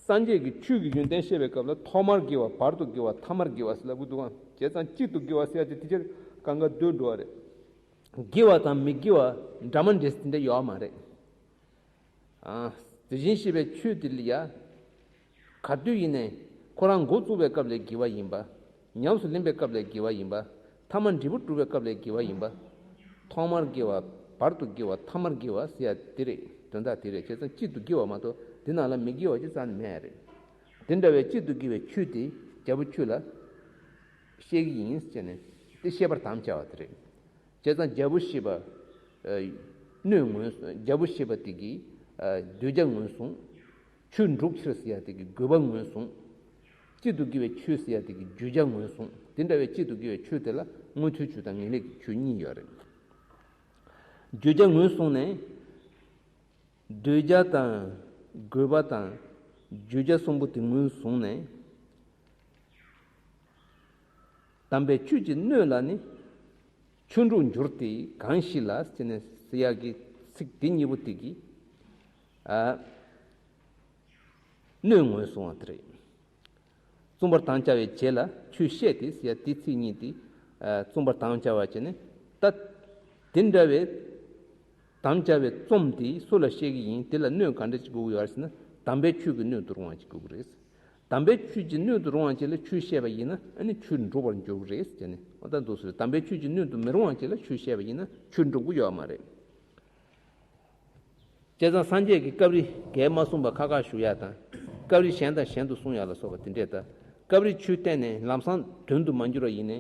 སངས་རྒྱས་ཀྱི་ཆོས་ཀྱི་ཡོན་ཏན་བཤད་པའི་སྐབས་ལ། ཐོག་མར་དགེ་བ། བར་དུ་དགེ་བ། ཐ་མར་དགེ་བ་ཟེར་ལབ་ཀྱི་འདུག་ག། བྱས་ཙང་གཅིག་ཏུ་དགེ་བ་ཟེར་ཡག་དེ་དེ་ཕྱིར་གང་ག་བསྡུས་འགྲོ་བ་རེད། དགེ་བ་དང་མི་དགེ་བ་འདྲ་མ་འདྲ་ཟེར་དེ་འདྲ་ཡོད་མ་རེད། ཨ། དེ་བཞིན་གཤེགས་པའི་ཆོས་དེ་ལ་ཡ། ག་དུས་ཡིན་ནའི་ཁོ་རང་འགོ་བཙུགས་པའི་སྐབས་ལ་དགེ་བ་ཡིན་པ། ཉམས་སུ་ལེན་པའི་སྐབས་ལ་དགེ་བ་ཡིན་པ། ཐ་མ་འབྲས་བུ་སྒྲུབ་པའི་སྐབས་ལ་དགེ་བ་ཡིན་པ། ཐོག་མར་དགེ་བ། བར་དུ་དགེ་བ། ཐ་མར་དགེ་བ་ཟེར་ཡག་དེ་རེད། དོན་དག་དེ་རེད། བྱས་ཙང་གཅིག་ཏུ་དགེ་བ་མ་གཏོགས་དེ་ནང་ལ་མི་དགེ་བ་ཅིག་རྩ་ནས་མེད་རེད། དེ་འདྲ་བའི་གཅིག་ཏུ་དགེ་བའི་ཆོས་དེ་རྒྱལ་པོ་ཁྱོད་ལ་བཤད་ཀྱི་ཡིན་ཟེར་ནས་དེ་བཤད་པར་དམ་བཅའ་བ་དེ་རེད། བྱས་ཙང་རྒྱལ་པོ་ཞེས་པ། ཨ། སྣོད་ངོས། རྒྱལ་པོ་ཞེས་པ་དེ་གི། ཨ། གདུལ་བྱ་ངོས་བཟུང་། ཆོས་སྒྲུབ་ཕྱིར་ཟེར་ཡག་དེ་གི་དགོས་པ་ངོས་བཟུང་། གཅིག་ཏུ་དགེ་བའི་ཆོས་ཟེར་ཡག་དེ་གི་བརྗོད་བྱ་ངོས་བཟུང་། དེ་འདྲ་བའི་གཅིག་ཏུ་དགེ་བའི་ཆོས་དེ་ལ་མངོན་མཐོའི་ཆོས་དང་ངེས་ལེགས་ཀྱི་ཆོས་གཉིས་ཡོད་རེད། བརྗོད་བྱ་ངོས་བཟུང་ནས། གདུལ་བྱ་དང་། དགོས་པ་དང་། བརྗོད་བྱ་གསུམ་པོ་དེ་ངོས་བཟུང་ནས། དམ་པའི་ཆོས་ཀྱི་སྣོད་ལ་ནི། ཆོས་འགྲུབ་འགྱུར་ཏེ་གང་ཞིག་ལ་ཟེར་ནས་ཟེར་ཡག་གི་ཚིག་དེ་གཉིས་པོ་དེ་གིས། ཨ། སྣོད་ངོས་བཟུང་བ་དེ་རེད། གསུམ་པར་དམ་བཅའ་བའི་རྗེས་ལ་ཆོས་བཤད་དེ་ཟེར་ཡག་དེ་ཚིག་གཉིས་དེ། ཨ། གསུམ་པར་དམ་བཅའ་བ་བྱས་ནས། ད་དེ་འདྲ་བའི་དམ་བཅའ་བའི་རྩོམ་དེ་སུ་ལ་བཤད་ཀྱི་ཡིན། དེ་ལ་སྣོད་ག་འདྲ་ཅིག་དགོས་ཀྱི་ཡོད་རེད་ཟེར་ན། དམ་པའི་ཆོས་ཀྱི་སྣོད་དུ་རུང་བ་ཅིག་དགོས་ཀྱི་རེད། དམ་པའི་ཆོས་ཀྱི་སྣོད་དུ་རུང་བ་ཅིག་ལ་ཆོས་བཤད་པ་ཡིན་ན། ཨ་ནི་ཆོས་འགྲུབ་པར་འགྱུར་གྱི་རེད་ཟེར་ནས། འོ་ད་འདུག་ཟེར། དམ་པའི་ཆོས་ཀྱི་སྣོད་དུ་མི་རུང་བ་ཅིག་ལ་ཆོས་བཤད་པ་ཡིན་ན་ཆོས་འགྲུབ་ཀྱི་ཡོད་མ་རེད། བྱས་ཙང་སངས་རྒྱས་ཀྱིས་སྐབས་རེ་འགལ་མ་གསུངས་པ་ཁ་ཁ་ཞུ་ཡག་དང་། སྐབས་རེ་གཞན་དང་གཞན་དུ་གསུང་ཡག་ལ་སོགས་པ་དེ་འདྲས་དང་། སྐབས་རེ་ཆོས་བསྟན་ནས་ལམ་སང་དོན་དུ་མ་འགྱུར་བ་ཡིན་ནའི།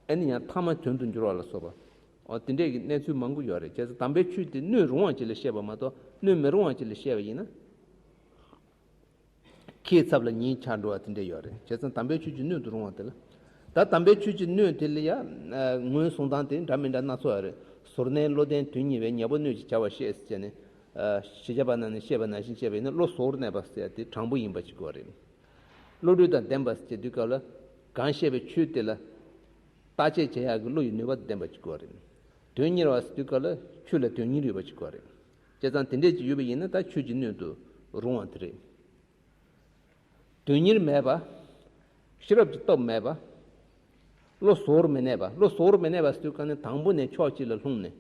ཨ་ནི་ཡང་ཐ་མ་དོན་དུ་འགྱུར་བ་ལ་སོགས་པ། འོ་དེ་འདྲས་ཀྱི་གནས་ཚུལ་མང་པོ་ཡོད་རེད། བྱས་ཙང་དམ་པའི་ཆོས་དེ་སྣོད་རུང་བ་ཅིག་ལ་བཤད་པ་མ་གཏོགས་སྣོད་མི་རུང་བ་ཅིག་ལ་བཤད་པ་ཡིན་ན། ཁའི་ཚབ་ལ་ཉེས་ཆགས་འགྲོ་བ་དེ་འདྲས་ཡོད་རེད། བྱས་ཙང་དམ་པའི་ཆོས་ཀྱི་སྣོད་དུ་རུང་བ་དེ་ལ། ད་དམ་པའི་ཆོས་ཀྱི་སྣོད་དེ་ལ་ཡང་། ཨ། ངོས་བཟུང་སྟངས་དེ་འདྲ་མི་འདྲ་སྣ་ཚོགས་ཡོད་རེད། ཟུར་གནས་བློ་ལྡན་དོན་གཉེར་བས། ཉེ་བར་སྣོད་ཀྱི་བྱ་བ་བཤད་ཟེར་ནས། ཨ། ཞེས་བྱ་བ་ནང་ནས་བཤད་པ་ནང་བཞིན་བཤད་པ་ཡིན་ན། བློ་ཟུར་གནས་པ་ཟེར་ཡག་དེ་དྲང་པོ་ཡིན་པ་ཅིག་དགོས་རེད། བློ་གྲོས་དང་ལྡན་པ་ཟེར་དུས་སྐབས་ལ། གང་བཤད་པའི་ཆོས་དེ་ལ་བརྟག་དཔྱད་བྱེད་ཡག་གི་བློ་ཡི་ནུས་པ་ལྡན་པ་ཅིག་དགོས་རེད། དོན་གཉེར་བ་ཟེར་དུས་སྐབས་ལ་ཆོས་ལ་དོན་གཉེར་ཡོད་པ་ཅིག་དགོས་རེད། བྱས་ཙང་དེ་འདྲས་ཅིག་ཡོད་པ་ཡིན་ན་ད་ཆོས་ཀྱི་སྣོད་དུ་རུང་བ་དེ་རེད། དོན་གཉེར་མེད་པ། ཤེས་རབ་ཀྱི་སྟོབས་མེད་པ། བློ་གཟུ་བོར་མི་གནས་པ། བློ་གཟུ་བོར་མི་གནས་པ་ཟེར་དུས་ག་ནས་དང་པོ་ནས་ཕྱོགས་གཅིག་ལ་ལྷུང་ནས།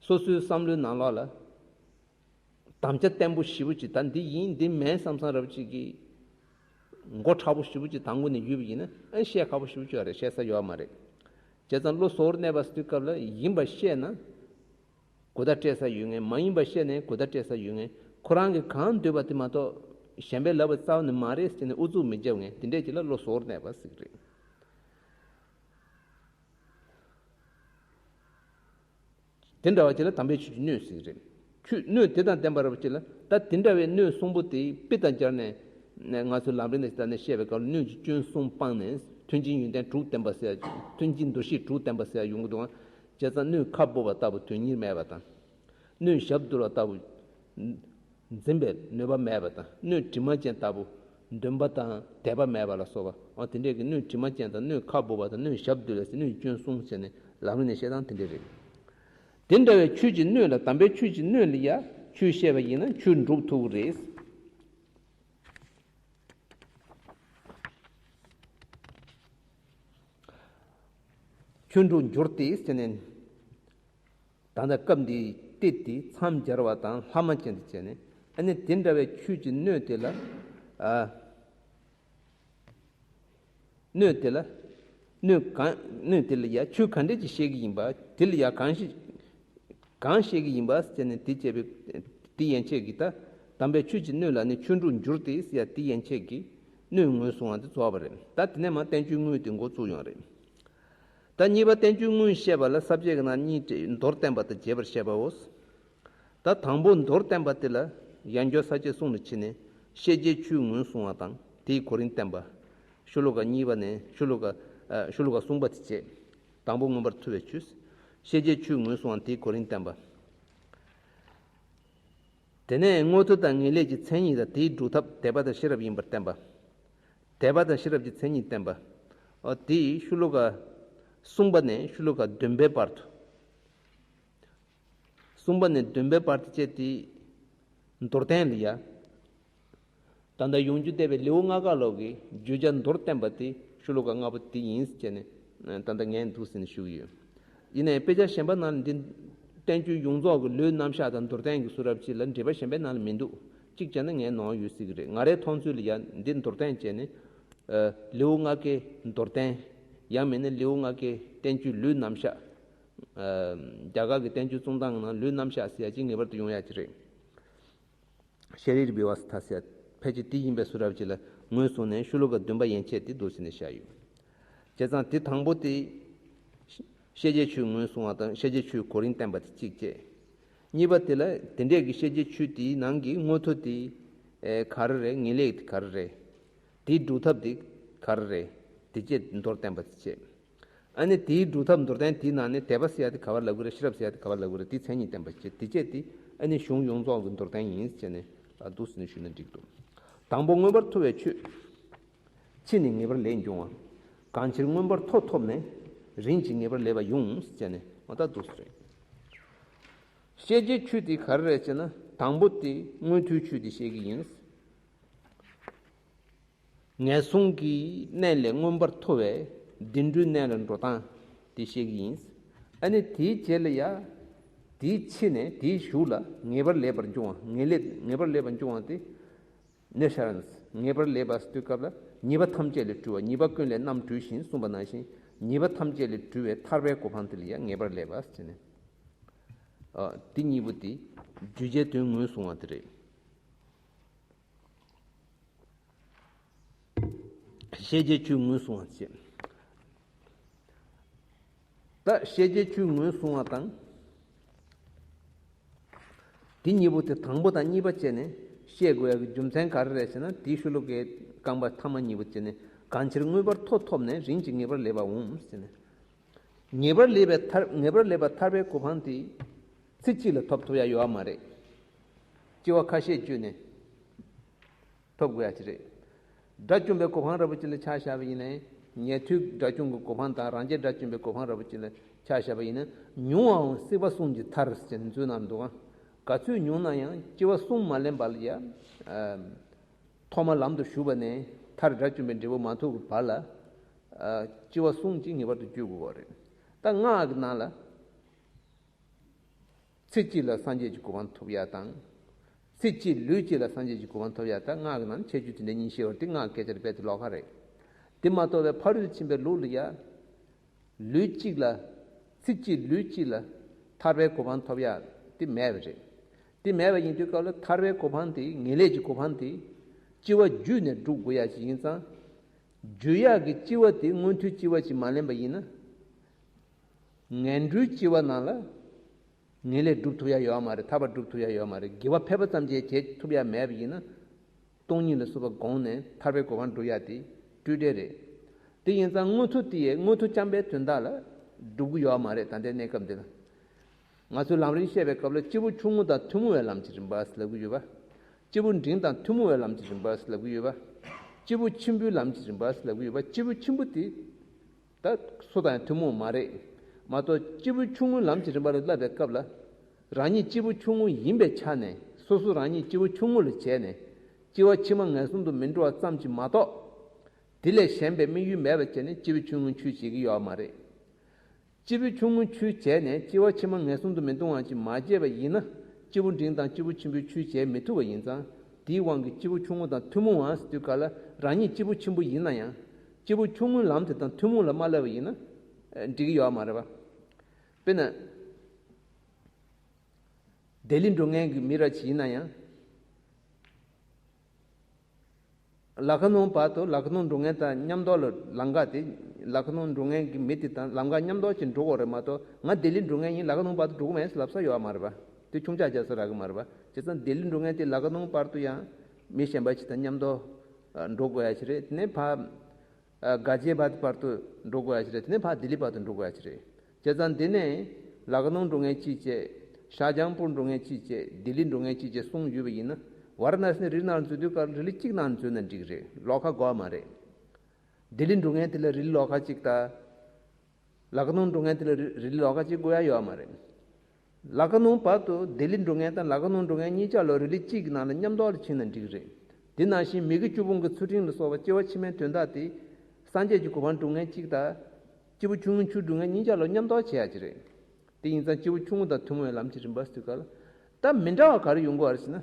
སོ་སོའི་བསམ་བློའི་ནང་ལོགས་ལ་དམ་བཅའ་བརྟན་པོ་ཞེ་པོ་ཅིག་ད་འདི་ཡིན་འདི་མིན་བསམ་བསམ་རབ་ཅིག་གི་མགོ་མཁྲེགས་པོ་ཞེ་པོ་ཅིག་དང་པོ་ནས་ཡོད་པ་ཡིན་ན། ཨ་བཤད་ཁག་པོ་ཞེ་པོ་ཅིག་ཡོད་རེད། བཤད་ས་ཡོད་མ་རེད། བྱས་ཙང་བློ་གཟུ་བོར་གནས་པ་ཟེར་དུས་སྐབས་ལ་ཡིན་པ་བཤད་ན། གོ་བརྡ་སྤྲད་ས་ཡོད་ངེས། མ་ཡིན་པ་བཤད་ནས་གོ་བརྡ་སྤྲད་ས་ཡོད་ངེས། ཁོ་རང་གིས་གང་འདོད་པ་དེ་མ་གཏོགས་གཞན་པས་ལབ་པ་རྩ་བ་ནས་མ་རེད་ཟེར་ནས་ཨུ་ཚུགས་མི་རྒྱབ་ངེས། དེ་འདྲས་ཅིག་ལ་བློ་གཟུ་བོར་གནས་པ་ཟེར་གྱི་རེད། དེ་འདྲ་བ་ཅིག་ལ་དམ་པའི་ཆོས་ཀྱི་སྣོད་ཟེར་གྱི་རེད། ཆོས་སྣོད་དེ་དང་ལྡན་པ་རབ་ཅིག་ལ། ད་དེ་འདྲ་བའི་སྣོད་གསུམ་པོ་དེ་དཔེ་དང་སྦྱར་ནས་ང་ཚོའི་ལམ་རིམ་ནས་ད་ནས་བཤད་པའི་སྐབས་ལ་སྣོད་ཀྱི་སྐྱོན་གསུམ་སྤངས་ནས་མཐུན་རྐྱེན་ཡོན་ཏན་དྲུག་ལྡན་པ་ཟེར་ཡ། མཐུན་རྐྱེན་འདུ་ཤེས་དྲུག་ལྡན་པ་ཟེར་ཡ་ཡོང་གི་འདུག་ཨང་། བྱས་ཙང་སྣོད་ཁ་སྦུབ་པ་ལྟ་བུ་དོན་གཉེར་མེད་པ་དང་། སྣོད་ཞབས་རྡོལ་བ་ལྟ་བུ་འཛིན་པའི་ནུས་པ་མེད་པ་དང་། སྣོད་དྲི་མ་ཅན་ལྟ་བུ་འདུན་པ་དང་དད་པ་མེད་པ་ལ་སོགས་པ། འོ་དེ་འདྲས་ཀྱི་སྣོད་དྲི་མ་ཅན་དང་སྣོད་ཁ་སྦུབ་པ་དང་སྣོད་ཞབས་རྡོལ་བ་ཟེར་སྣོད་ཀྱི་སྐྱོན་གསུམ་བྱས་ནས་ལམ་རིམ་ནས་བཤད་སྟངས་དེ་འདྲས་རེད། དེ་འདྲ་བའི་ཆོས་ཀྱི་སྣོད་ལ། དམ་པའི་ཆོས་ཀྱི་སྣོད་ལ་ཡ་ཆོས་བཤད་པ་ཡིན་ན་ཆོས་འགྲུབ་ཐུབ་ཀྱི་རེད། ཆོས་འགྲུབ་འགྱུར་ཏེ་ཟེར་ནས། ད་ལྟ་སྐབས་འདིའི་སྟེགས་དེ་མཚམས་སྦྱར་བ་དང་ལྷག་མ་ཅན་དུ་བྱས་ནས། ཨ་ནི་དེ་འདྲ་བའི་ཆོས་ཀྱི་སྣོད་དེ་ལ། ཨ། སྣོད་དེ་ལ། སྣོད་གང་། སྣོད་དེ་ལ་ཡ་ཆོས་ག་འདྲས་ཀྱིས་བཤད་ཀྱི་ཡིན་པ། དེ་ལ་ཡ་གང་ཞིག་གང་བཤད་ཀྱི་ཡིན་པ་ཟེར་ནས་དེ་བྱས་པའི་དེ་ཡན་ཆད་ཀྱིས། ད་དམ་པའི་ཆོས་ཀྱི་སྣོད་ལ་ནི་ཆོས་འགྲུབ་འགྱུར་ཏེ་ཟེར་ཡ་དེ་ཡན་ཆད་ཀྱིས་སྣོད་ངོས་བཟུང་བ་དེ་རྫོགས་པ་རེད། ད་དེ་ནས་མར་བསྟན་བཅོས་དངོས་དེ་འགོ་བཙུགས་ཡོང་རེད། ད་གཉིས་པ་བསྟན་བཅོས་དངོས་བཤད་པ་ལ་ས་བཅད་ཀྱི་ནང་གཉིས་མདོར་བསྟན་པ་དང་རྒྱས་པར་བཤད་པའོ། ད་དང་པོ་མདོར་བསྟན་པ་དེ་ལ་ཡང་སྐྱར་ས་བཅད་གསུམ་ལ་ཕྱེ་ནས། ཤེས་བྱའི་ཆོས་ངོས་བཟུང་བ་དང་དེའི་གོ་རིམ་བསྟན་པ། ཤོ་ལོ་ཀ་གཉིས་པ་ནས་ཤོ་ལོ་ཀ་ཨ། ཤོ་ལོ་ཀ་གསུམ་པ་དེ་བྱས། དང་པོ་མངོན་པར་མཐོ་བའི་ཆོས། ཤེས་བྱའི་ཆོས་ངོས་བཟུང་བ་དེའི་གོ་རིམ་བསྟན་པ། དེ་ནས་དངོས་མཐོ་དང་ངེས་ལེགས་ཀྱི་མཚན་ཉིད་དང་དེའི་སྒྲུབ་ཐབས། དད་པ་དང་ཤེས་རབ་ཡིན་པར་བསྟན་པ། དད་པ་དང་ཤེས་རབ་ཀྱི་མཚན་ཉིད་བསྟན་པ། འོ་དེ་ཤོ་ལོ་ཀ་གསུམ་པ་ནས་ཤོ་ལོ་ཀ་བདུན་པའི་བར་དུ། གསུམ་པ་ནས་བདུན་པའི་བར་དུ་བྱས་ཏེ། མདོར་བསྟན་ལ་ཡ། ད་ལྟ་ཡོངས་གྱུར་སྡེ་པའི་ལེའུ་ལྔ་ཀ་ལོག་གི་བརྗོད་བྱ་མདོར་བསྟན་པ་དེ་ཤོ་ལོ་ཀ་ལྔ་པོ་དེ་ཡིན་ཟེར་ནས། ད་ལྟ་ངས་འདུག་ཟེར་ནས་ཞུ་གི་ཡོད། ཡིན་ནའི་དཔེ་ཆ་གཞན་པ་ནང་ལ་འདི་བསྟན་བཅོས་ཡོངས་རྫོགས་ཀྱི་ལུས་རྣམ་གཞག་དང་མདོར་བསྟན་གྱི་སུ་རབ་ཅིག་ལ་འགྲེལ་པ་གཞན་པའི་ནང་ལ་མི་འདུག་གཅིག་བྱས་ན་ངའི་ནོར་ཡོད་སྲིད་ཀྱི་རེད། ང་རའི་མཐོང་ཚུལ་ལ་ཡ་འདི་མདོར་བསྟན་བྱས་ནས། ལེའུ་ལྔ་ཀའི་མདོར་བསྟན། ཡང་མིན་ན་ལེའུ་ལྔ་ཀའི་བསྟན་བཅོས་ལུས་རྣམ་གཞག་རྒྱ་གར་གྱི་བསྟན་བཅོས་རྩོམ་སྟངས་ནང་ལུས་རྣམ་གཞག་ཟེར་ཡ་ཅིག་ངེས་པར་དུ་ཡོང་ཡ་ཅིག་རེད། ཤ་རི་རི་བི་བ་སི་ཐ་ཟེར་ཡ་ཕལ་ཆེར་དེ་ཡིན་པའི་སུ་རབ་ཅིག་ལ་ངོས་བཟུང་ནས་ཤོ་ལོ་ཀ་བདུན་པ་ཡན་ཆད་དེ་འདུག་ཟེར་ནས་བཞག་ཡོད། བྱས་ཙང་དེ་དང་པོ་དེ་ཤེས་བྱའི་ཆོས་ངོས་བཟུང་བ་དང་ཤེས་བྱའི་ཆོས་གོ་རིམ་བསྟན་པ་དེ་གཅིག་བྱས། གཉིས་པ་དེ་ལ་དེ་འདྲས་ཀྱི་ཤེས་བྱའི་ཆོས་དེའི་ནང་གི་དངོས་མཐོ་དེ་ག་རེ་རེད། ངེས་ལེགས་དེ་ག་རེ་རེད། དེའི་སྒྲུབ་ཐབས་དེ་ག་རེ་རེད། དེ་བཅས་མདོར་བསྟན་པ་དེ་བྱས། ཨ་ནི་དེའི་སྒྲུབ་ཐབས་མདོར་བསྟན་དེའི་ནང་ནས་དད་པ་ཟེར་ཡ་དེ་ག་པར་ལབ་ཀྱི་རེད། ཤེས་རབ་ཟེར་ཡ་དེ་ག་པར་ལབ་ཀྱི་རེད། དེའི་མཚན་ཉིད་བསྟན་པ་བྱས། དེ་བཅས་དེ་ཨ་ནི་གཞུང་ཡོངས་རྫོགས་ཀྱི་མདོར་བསྟན་ཡིན་ཟེར་ནས་ལ་འདུག་ཟེར་ནས་ཞུས་ན་འགྲིག་འདུག་དང་པོ་མངོན་པར་མཐོ་བའི་ཆོས། ཕྱི་ནས་ངེས་པར་ལས་འབྱུང་བ། གང་ཕྱིར་མངོན་པར་མཐོ་ཐོབ་ནས། རིམ་གྱིས་ངེས་པར་ལས་པ་ཡོང་ཟེར་ནས་འོ་ད་འདུག་ཟེར། ཤེས་བྱའི་ཆོས་དེ་ག་རེ་རེད་ཅེ་ན། དང་པོ་དེ་མངོན་མཐོའི་ཆོས་དེ་བཤད་ཀྱི་ཡིན། ངན་སོང་གི་གནས་ལས་མངོན་པར་མཐོ་བའི་བདེ་འགྲོའི་གནས་ལ་འགྲོ་སྟངས་དེ་བཤད་ཀྱི་ཡིན། ཨ་ནི་དེའི་རྗེས་ལ་ཡ། དེའི་ཕྱི་ནས་དེའི་གཞུག་ལ་ངེས་པར་ལས་པར་འབྱུང་བ། ངེས་ལས་ངེས་པར་ལས་པར་འབྱུང་བ་དེ། ནི་ཤར་ངེས་པར་ལས་པ་ཟེར་དུས་སྐབས་ལ་ཉེས་པ་ཐམས་ཅད་ལས་གྲོལ་བ། ཉེས་པ་ཀུན་ལས་རྣམ་གྲོལ་ཞིང་གསུངས་པ་ནང་བཞིན། ཉེས་པ་ཐམས་ཅད་ལས་གྲོལ་བའི་ཐར་པའི་གོ་འཕང་དེ་ལ་ཡང་ངེས་པར་ལས་པ་ཟེར་ནས། ཨ། དེ་གཉིས་པོ་དེ་བརྗོད་བྱའི་དོན་ངོས་བཟུང་བ་དེ་རེད། ཤེས་བྱའི་ཆོས་ངོས་བཟུང་བ་བྱས། ད་ཤེས་བྱའི་ཆོས་ངོས་བཟུང་བ་དང་། དེ་གཉིས་པོ་དེ་དང་པོ་དང་གཉིས་པ་བྱས་ནས་བཤད་དགོས་ཡ་གི་རྒྱུ་མཚན་ག་རེ་རེད་ཟེར་ན། དེའི་ཤོ་ལོ་ཀའི་རྐང་པ་ཐ་མ་གཉིས་པོ་བྱས་ནས། གང་ཕྱིར་མངོན་པར་མཐོ་ཐོབ་ནས། རིམ་གྱིས་ངེས་པར་ལས་པ་འོང་ཟེར་ནས། ངེས་པར་ལས་པའི་ཐར། ངེས་པར་ལས་པ་ཐར་པའི་གོ་འཕང་དེ་ཚེ་གཅིག་ལ་ཐོབ་ཐུབ་ཡ་ཡོད་མ་རེད། སྐྱེ་བ་ཁ་ཤས་བརྒྱུད་ནས། ཐོབ་དགོས་ཡ་ཅིག་རེད། དགྲ་བཅོམ་པའི་གོ་འཕང་འདྲ་པོ་ཅིག་ལ་ཆ་བཞག་པ་ཡིན་ན། ཉན་ཐོས་དགྲ་བཅོམ་གྱི་གོ་འཕང་དང་རང་རྒྱལ་དགྲ་བཅོམ་པའི་གོ་འཕང་འདྲ་པོ་ཅིག་ལ་ཆ་བཞག་པ་ཡིན་ན། མྱོང་བའང་སྲིད་པ་གསུམ་གྱི་མཐར་ཟེར་ནས་མཛོད་ནང་འདུག་ག་ག་ཚོད་མྱོང་ན་ཡང་སྐྱེ་བ་གསུམ་མ་ལེན་པ་ལ་ཡ། ཨ། ཐོག་མ་ལམ་དུ་ཞུགས་པ་ནས་མཐར་དགྲ་བཅོམ་པའི་འབྲས་བུ་མ་ཐོབ་ཀྱི་བར་ལ། ཨ། ལྕི་བ་གསུམ་གྱིས་ངེས་པར་དུ་བསྒྱུར་དགོས་པ་རེད། ད་སྔགས་ཀྱི་ནང་ལ། ཚེ་གཅིག་ལ་སངས་རྒྱས་ཀྱི་གོ་འཕང་ཐོབ་ཡ་དང་། ཚེ་གཅིག་ལུས་གཅིག་ལ་སངས་རྒྱས་ཀྱི་གོ་འཕང་ཐོབ་ཡ་དང་སྔགས་ཀྱི་ནང་ནས་ཁྱད་ཆོས་དེ་འདྲ་གཉིས་བཤད་པ་དེ་སྔགས་སྐད་ཆ་རེད་པས་དེ་ལོགས་ཀ་རེད། དེ་མ་གཏོགས་པའི་ཕ་རོལ་ཏུ་ཕྱིན་པའི་ལུགས་ལ་ཡ། ལུས་གཅིག་ལ། ཚེ་གཅིག་ལུས་གཅིག་ལ། ཐར་པའི་གོ་འཕང་ཐོབ་ཡ་དེ་མེད་པ་རེད། དེ་མེད་པ་ཡིན་དུས་སྐབས་ལ་ཐར་པའི་གོ་འཕང་དེ་ངེས་ལེགས་ཀྱི་གོ་འཕང་དེ། ལྕི་བ་བསྒྱུར་ནས་སྒྲུབ་དགོས་ཡ་ཞིག་ཡིན་ཙང་། བསྒྱུར་ཡག་གི་ལྕི་བ་དེ་མངོན་མཐོའི་ལྕི་བ་ཞིག་མ་ལེན་པ་ཡིན་ན། ངན་འགྲོའི་ལྕི་བ་ནང་ལ། ངེས་ལེགས་སྒྲུབ་ཐུབ་ཡ་ཡོད་མ་རེད། ཐར་པ་སྒྲུབ་ཐུབ་ཡ་ཡོད་མ་རེད། དགེ་བ་ཕལ་པ་ཙམ་ཅིག་བྱེད་ཐུབ་ཡ་མེད་པ་ཡིན་ན། སྟོང་ཉིད་ལ་སོགས་པ་དགོངས་ནས་ཐར་པའི་གོ་འཕང་སྒྲུབ་ཡ་དེ་སྤྲོས་བྲལ་རེད། དེ་ཡིན་ཙང་མངོན་མཐོ་དེ་ཡས་མངོན་མཐོ་རྐྱང་པའི་དོན་དག་ལ་སྒྲུབ་ཀྱི་ཡོད་མ་རེད། ད་ལྟའི་གནས་སྐབས་འདི་ལ། ང་ཚོས་ལམ་རིམ་བཤད་པའི་སྐབས་ལ་སྐྱེས་བུ་ཆུང་ངུ་དང་ཐུན་མོང་བའི་ལམ་གྱི་རིམ་པ་ཟེར་ལབ་ཀྱི་ཡོད་པ། སྐྱེས་བུ་འབྲིང་དང་ཐུན་མོང་བའི་ལམ་གྱི་རིམ་པ་ཟེར་ལབ་ཀྱི་ཡོད་པ། སྐྱེས་བུ་ཆེན་པོའི་ལམ་གྱི་རིམ་པ་ཟེར་ལབ་ཀྱི་ཡོད་པ། སྐྱེས་བུ་ཆེན་པོ་དེ། ད་སུ་དང་ཐུན་མོང་མ་རེད། མ་གཏོགས་སྐྱེས་བུ་ཆུང་ངུའི་ལམ་གྱི་རིམ་པ་ལ་བསླབ་པའི་སྐབས་ལ། རང་ཉིད་སྐྱེས་བུ་ཆུང་ངུ་ཡིན་པའི་ཆ་ནས་སོ་སོ་རང་ཉིད་སྐྱེས་བུ་ཆུང་ངུ་ལ་བྱས་ནས། སྐྱེ་བ་ཕྱི་མ་ངན་སོང་དུ་མི་འགྲོ་བ་ཙམ་གྱིས་མ་གཏོགས། དེ་ལས་གཞན་པའི་དམིགས་ཡུལ་མེད་པ་བྱས་ནས་སྐྱེས་བུ་ཆུང་ངུའི་ཆོས་བྱེད་ཀྱི་ཡོད་མ་རེད། སྐྱེས་བུ་ཆུང་ངུའི་ཆོས་བྱས་ནས་སྐྱེ་བ་ཕྱི་མ་ངན་སོང་དུ་མི་ལྟུང་བ་ཅིག་མ་བྱས་པ་ཡིན་ན། སྐྱེས་བུ་འབྲིང་དང་སྐྱེས་བུ་ཆེན་པོའི་ཆོས་བྱེད་མི་ཐུབ་པ་ཡིན་ཙང་། དེའི་དབང་གིས་སྐྱེས་བུ་ཆུང་ངུ་དང་ཐུན་མོང་བ་ཟེར་དུས་ག་ལ་རང་ཉིད་སྐྱེས་བུ་ཆེན་པོ་ཡིན་ན་ཡང་། སྐྱེས་བུ་ཆུང་ངུའི་ལམ་དེ་དང་ཐུན་མོང་ལ་མ་བསླབ་པ་ཡིན་ན། འགྲིག་གི་ཡོད་མ་རེད་པ། དཔེར་ན། བདེ་ལེགས་འགྲོ་མཁན་གྱི་མི་ར་ཅིག་ཡིན་ན་ཡང་། ལ་ཁ་ནང་བར་དུ་ལ་ཁ་ནང་འགྲོ་མཁན་དང་མཉམ་དུ་ལ་ལམ་ཁ་དེ། ལ་ཁ་ནང་འགྲོ་མཁན་གྱི་མི་དེ་དང་ལམ་ཁ་མཉམ་དུ་ཅིག་འགྲོ་དགོས་རེད་མ་གཏོགས། ང་བདེ་ལེགས་འགྲོ་མཁན་ཡིན། ལ་ཁ་ནང་བར་དུ་འགྲོ་གི་མེད་ཟེར་ལབ་ས་ཡོད་མ་རེད་པ། དེ་ཁྱུང་ཅག་རྒྱག་ས་རག་གི་མ་རེད་པ། བྱས་ཙང་བདེ་ལེགས་འགྲོ་མཁན་དེ་ལ་ཁ་ནང་བར་དུ་ཡང་མི་གཞན་པ་ཅིག་དང་མཉམ་དུ་འགྲོ་དགོས་ཡ་ཞིག་རེད། དེ་ནས་ཕར་དགའ་བྱེད་བར་དུ་འགྲོ་དགོས་ཡ་ཞིག་རེད། དེ་ནས་ཕར་བདེ་ལེགས་བར་དུ་འགྲོ་དགོས་ཡ་ཞིག་རེད། བྱས་ཙང་འདི་ནས་ལ་ཁ་ནང་འགྲོ་མཁན་གཅིག་བྱས། ཤར་བྱང་སྤུར་འགྲོ་མཁན་གཅིག་བྱས། ལྡི་ལི་འགྲོ་མཁན་གཅིག་བྱས་གསུངས་ཡོད་པ་ཡིན་ན། ཝཱ་ར་ཎ་སི་ནས་རི་ནང་འཛུལ་དུས་ཀར་རི་ལི་གཅིག་ནང་འཛུལ་ན་འགྲིག་རེད། ལོགས་ཀ་དགོས་མ་རེད། ལྡི་ལི་འགྲོ་མཁན་དེ་ལ་རི་ལི་ལོགས་ཀ་གཅིག་དང་། ལ་ཁ་ནང་འགྲོ་མཁན་དེ་ལ་རི་རི་ལི་ལོགས་ཀ་གཅིག་དགོས་ཡ་ཡོད་མ་རེད། ལ་ཁ་ནང་བར་དུ་ལྡི་ལི་འགྲོ་མཁན་དང་ལ་ཁ་ནང་འགྲོ་མཁན་གཉིས་ཆ་ལ་རི་ལི་གཅིག་གི་ནང་ལ་མཉམ་དུ་ལ་ཕྱིན་ན་འགྲིག་རེད། དེ་ནང་བཞིན་མི་དགེ་བཅུ་སྤོང་གི་ཚུལ་ཁྲིམས་ལ་སོགས་པ་སྐྱེ་བ་ཕྱི་མའི་དོན་དག་དེ། སངས་རྒྱས་ཀྱི་གོ་འཕང་སྒྲུབ་མཁན་གཅིག་དང་། སྐྱེས་བུ་ཆུང་ངུའི་ཆོས་སྒྲུབ་མཁན་གཉིས་ཆ་ལ་མཉམ་དུ་བྱེད་ཡ་ཅིག་རེད། དེ་ཡིན་ཙང་སྐྱེས་བུ་ཆུང་ངུ་དང་ཐུན་མོང་བའི་ལམ་གྱི་རིམ་པ་ཟེར་ག་ལ། ད་མི་འདྲ་བ་ག་རེ་ཡོང་གི་ཡོད་རེད་ཟེར་ན།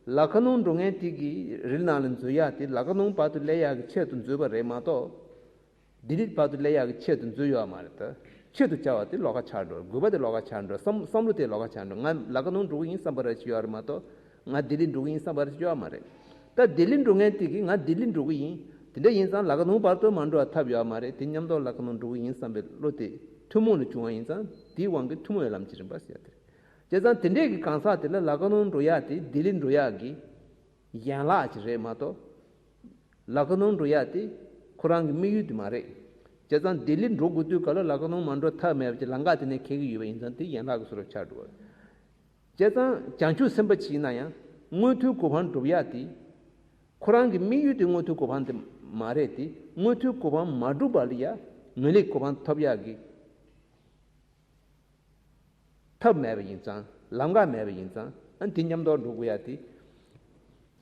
ལ་ཁ་ནང་འགྲོ་མཁན་དེ་གིས་རི་ནང་ལ་འཛུལ་ཡ་དེ་ལ་ཁ་ནང་བར་དུ་སླེབས་ཡ་གི་ཆེད་དུ་འཛུལ་བ་རེད་མ་གཏོགས། ལྡི་ལི་བར་དུ་སླེབས་ཡག་གི་ཆེད་དུ་འཛུལ་ཡོད་མ་རེད་ད། ཆེད་དུ་བྱ་བ་དེ་ལོགས་ཀ་ཆགས་འགྲོ། དགོས་པ་དེ་ལོགས་ཀ་ཆགས་འགྲོ། བསམ་བསམ་བློ་དེ་ལོགས་ཀ་ཆགས་འགྲོ། ང་ལ་ཁ་ནང་འགྲོ་གི་ཡིན་བསམ་པ་ར་ཅིག་ཡོད་རེད་མ་གཏོགས། ང་ལྡི་ལི་འགྲོ་གི་ཡིན་བསམ་པ་ར་ཅིག་ཡོད་མ་རེད། ད་ལྡི་ལི་འགྲོ་མཁན་དེ་གིས་ང་ལྡི་ལི་འགྲོ་གི་ཡིན། དེ་འདྲ་ཡིན་ཙང་ལ་ཁ་ནང་བར་དུ་མ་འགྲོ་བ་ཐབས་ཡོད་མ་རེད། དེ་མཉམ་དུ་ལ་ཁ་ནང་འགྲོ་གི་ཡིན་བསམ་པའི་བློ་དེ་ཐུན་མོང་ལ་བྱུང་བ་ཡིན་ཙང་དེའི་དབང་གིས་ཐུན་མོང་བའི་ལམ་གྱི་རིམ་པ་ཟེར་ཡ་དེ་རེད། བྱས་ཙང་དེ་འདྲས་ཀྱི་གང་ཟག་དེ་ལ་ལ་ཁ་ནང་འགྲོ་ཡག་དེ་ལྡི་ལི་འགྲོ་ཡག་གི་ཡན་ལག་ཅིག་རེད་མ་གཏོགས། ལ་ཁ་ནང་འགྲོ་ཡག་དེ་ཁོ་རང་གི་དམིགས་ཡུལ་དེ་མ་རེད། བྱས་ཙང་ལྡི་ལི་འགྲོ་དགོས་དུས་ག་ལ་ལ་ཁ་ནང་མ་འགྲོ་ཐབས་མེད་པ་ཅིག་ལམ་ཁ་དེ་ནས་འཁེལ་གྱི་ཡོད་པ་ཡིན་ཙང་དེ་ཡན་ལག་གི་བཟོ་འདྲ་ཆགས་འགྲོ་བ་རེད། བྱས་ཙང་བྱང་ཆུབ་སེམས་དཔའ་ཅིག་ཡིན་ན་ཡང་མངོན་མཐོའི་གོ་འཕང་སྒྲུབ་ཡག་དེ། ཁོ་རང་གི་དམིགས་ཡུལ་དེ་མངོན་མཐོའི་གོ་འཕང་དེ་མ་རེད་དེ། མངོན་མཐོའི་གོ་འཕང་མ་སྒྲུབ་པ་ལ་ཡ་ངེས་ལེགས་གོ་འཕང་ཐོབ་ཡག་གི་ཐབས་མེད་པ་ཡིན་ཙང་། ལམ་ཁ་མེད་པ་ཡིན་ཙང་། ཨ་ནི་དེ་མཉམ་དུ་འགྲོ་དགོས་ཡ་དེ།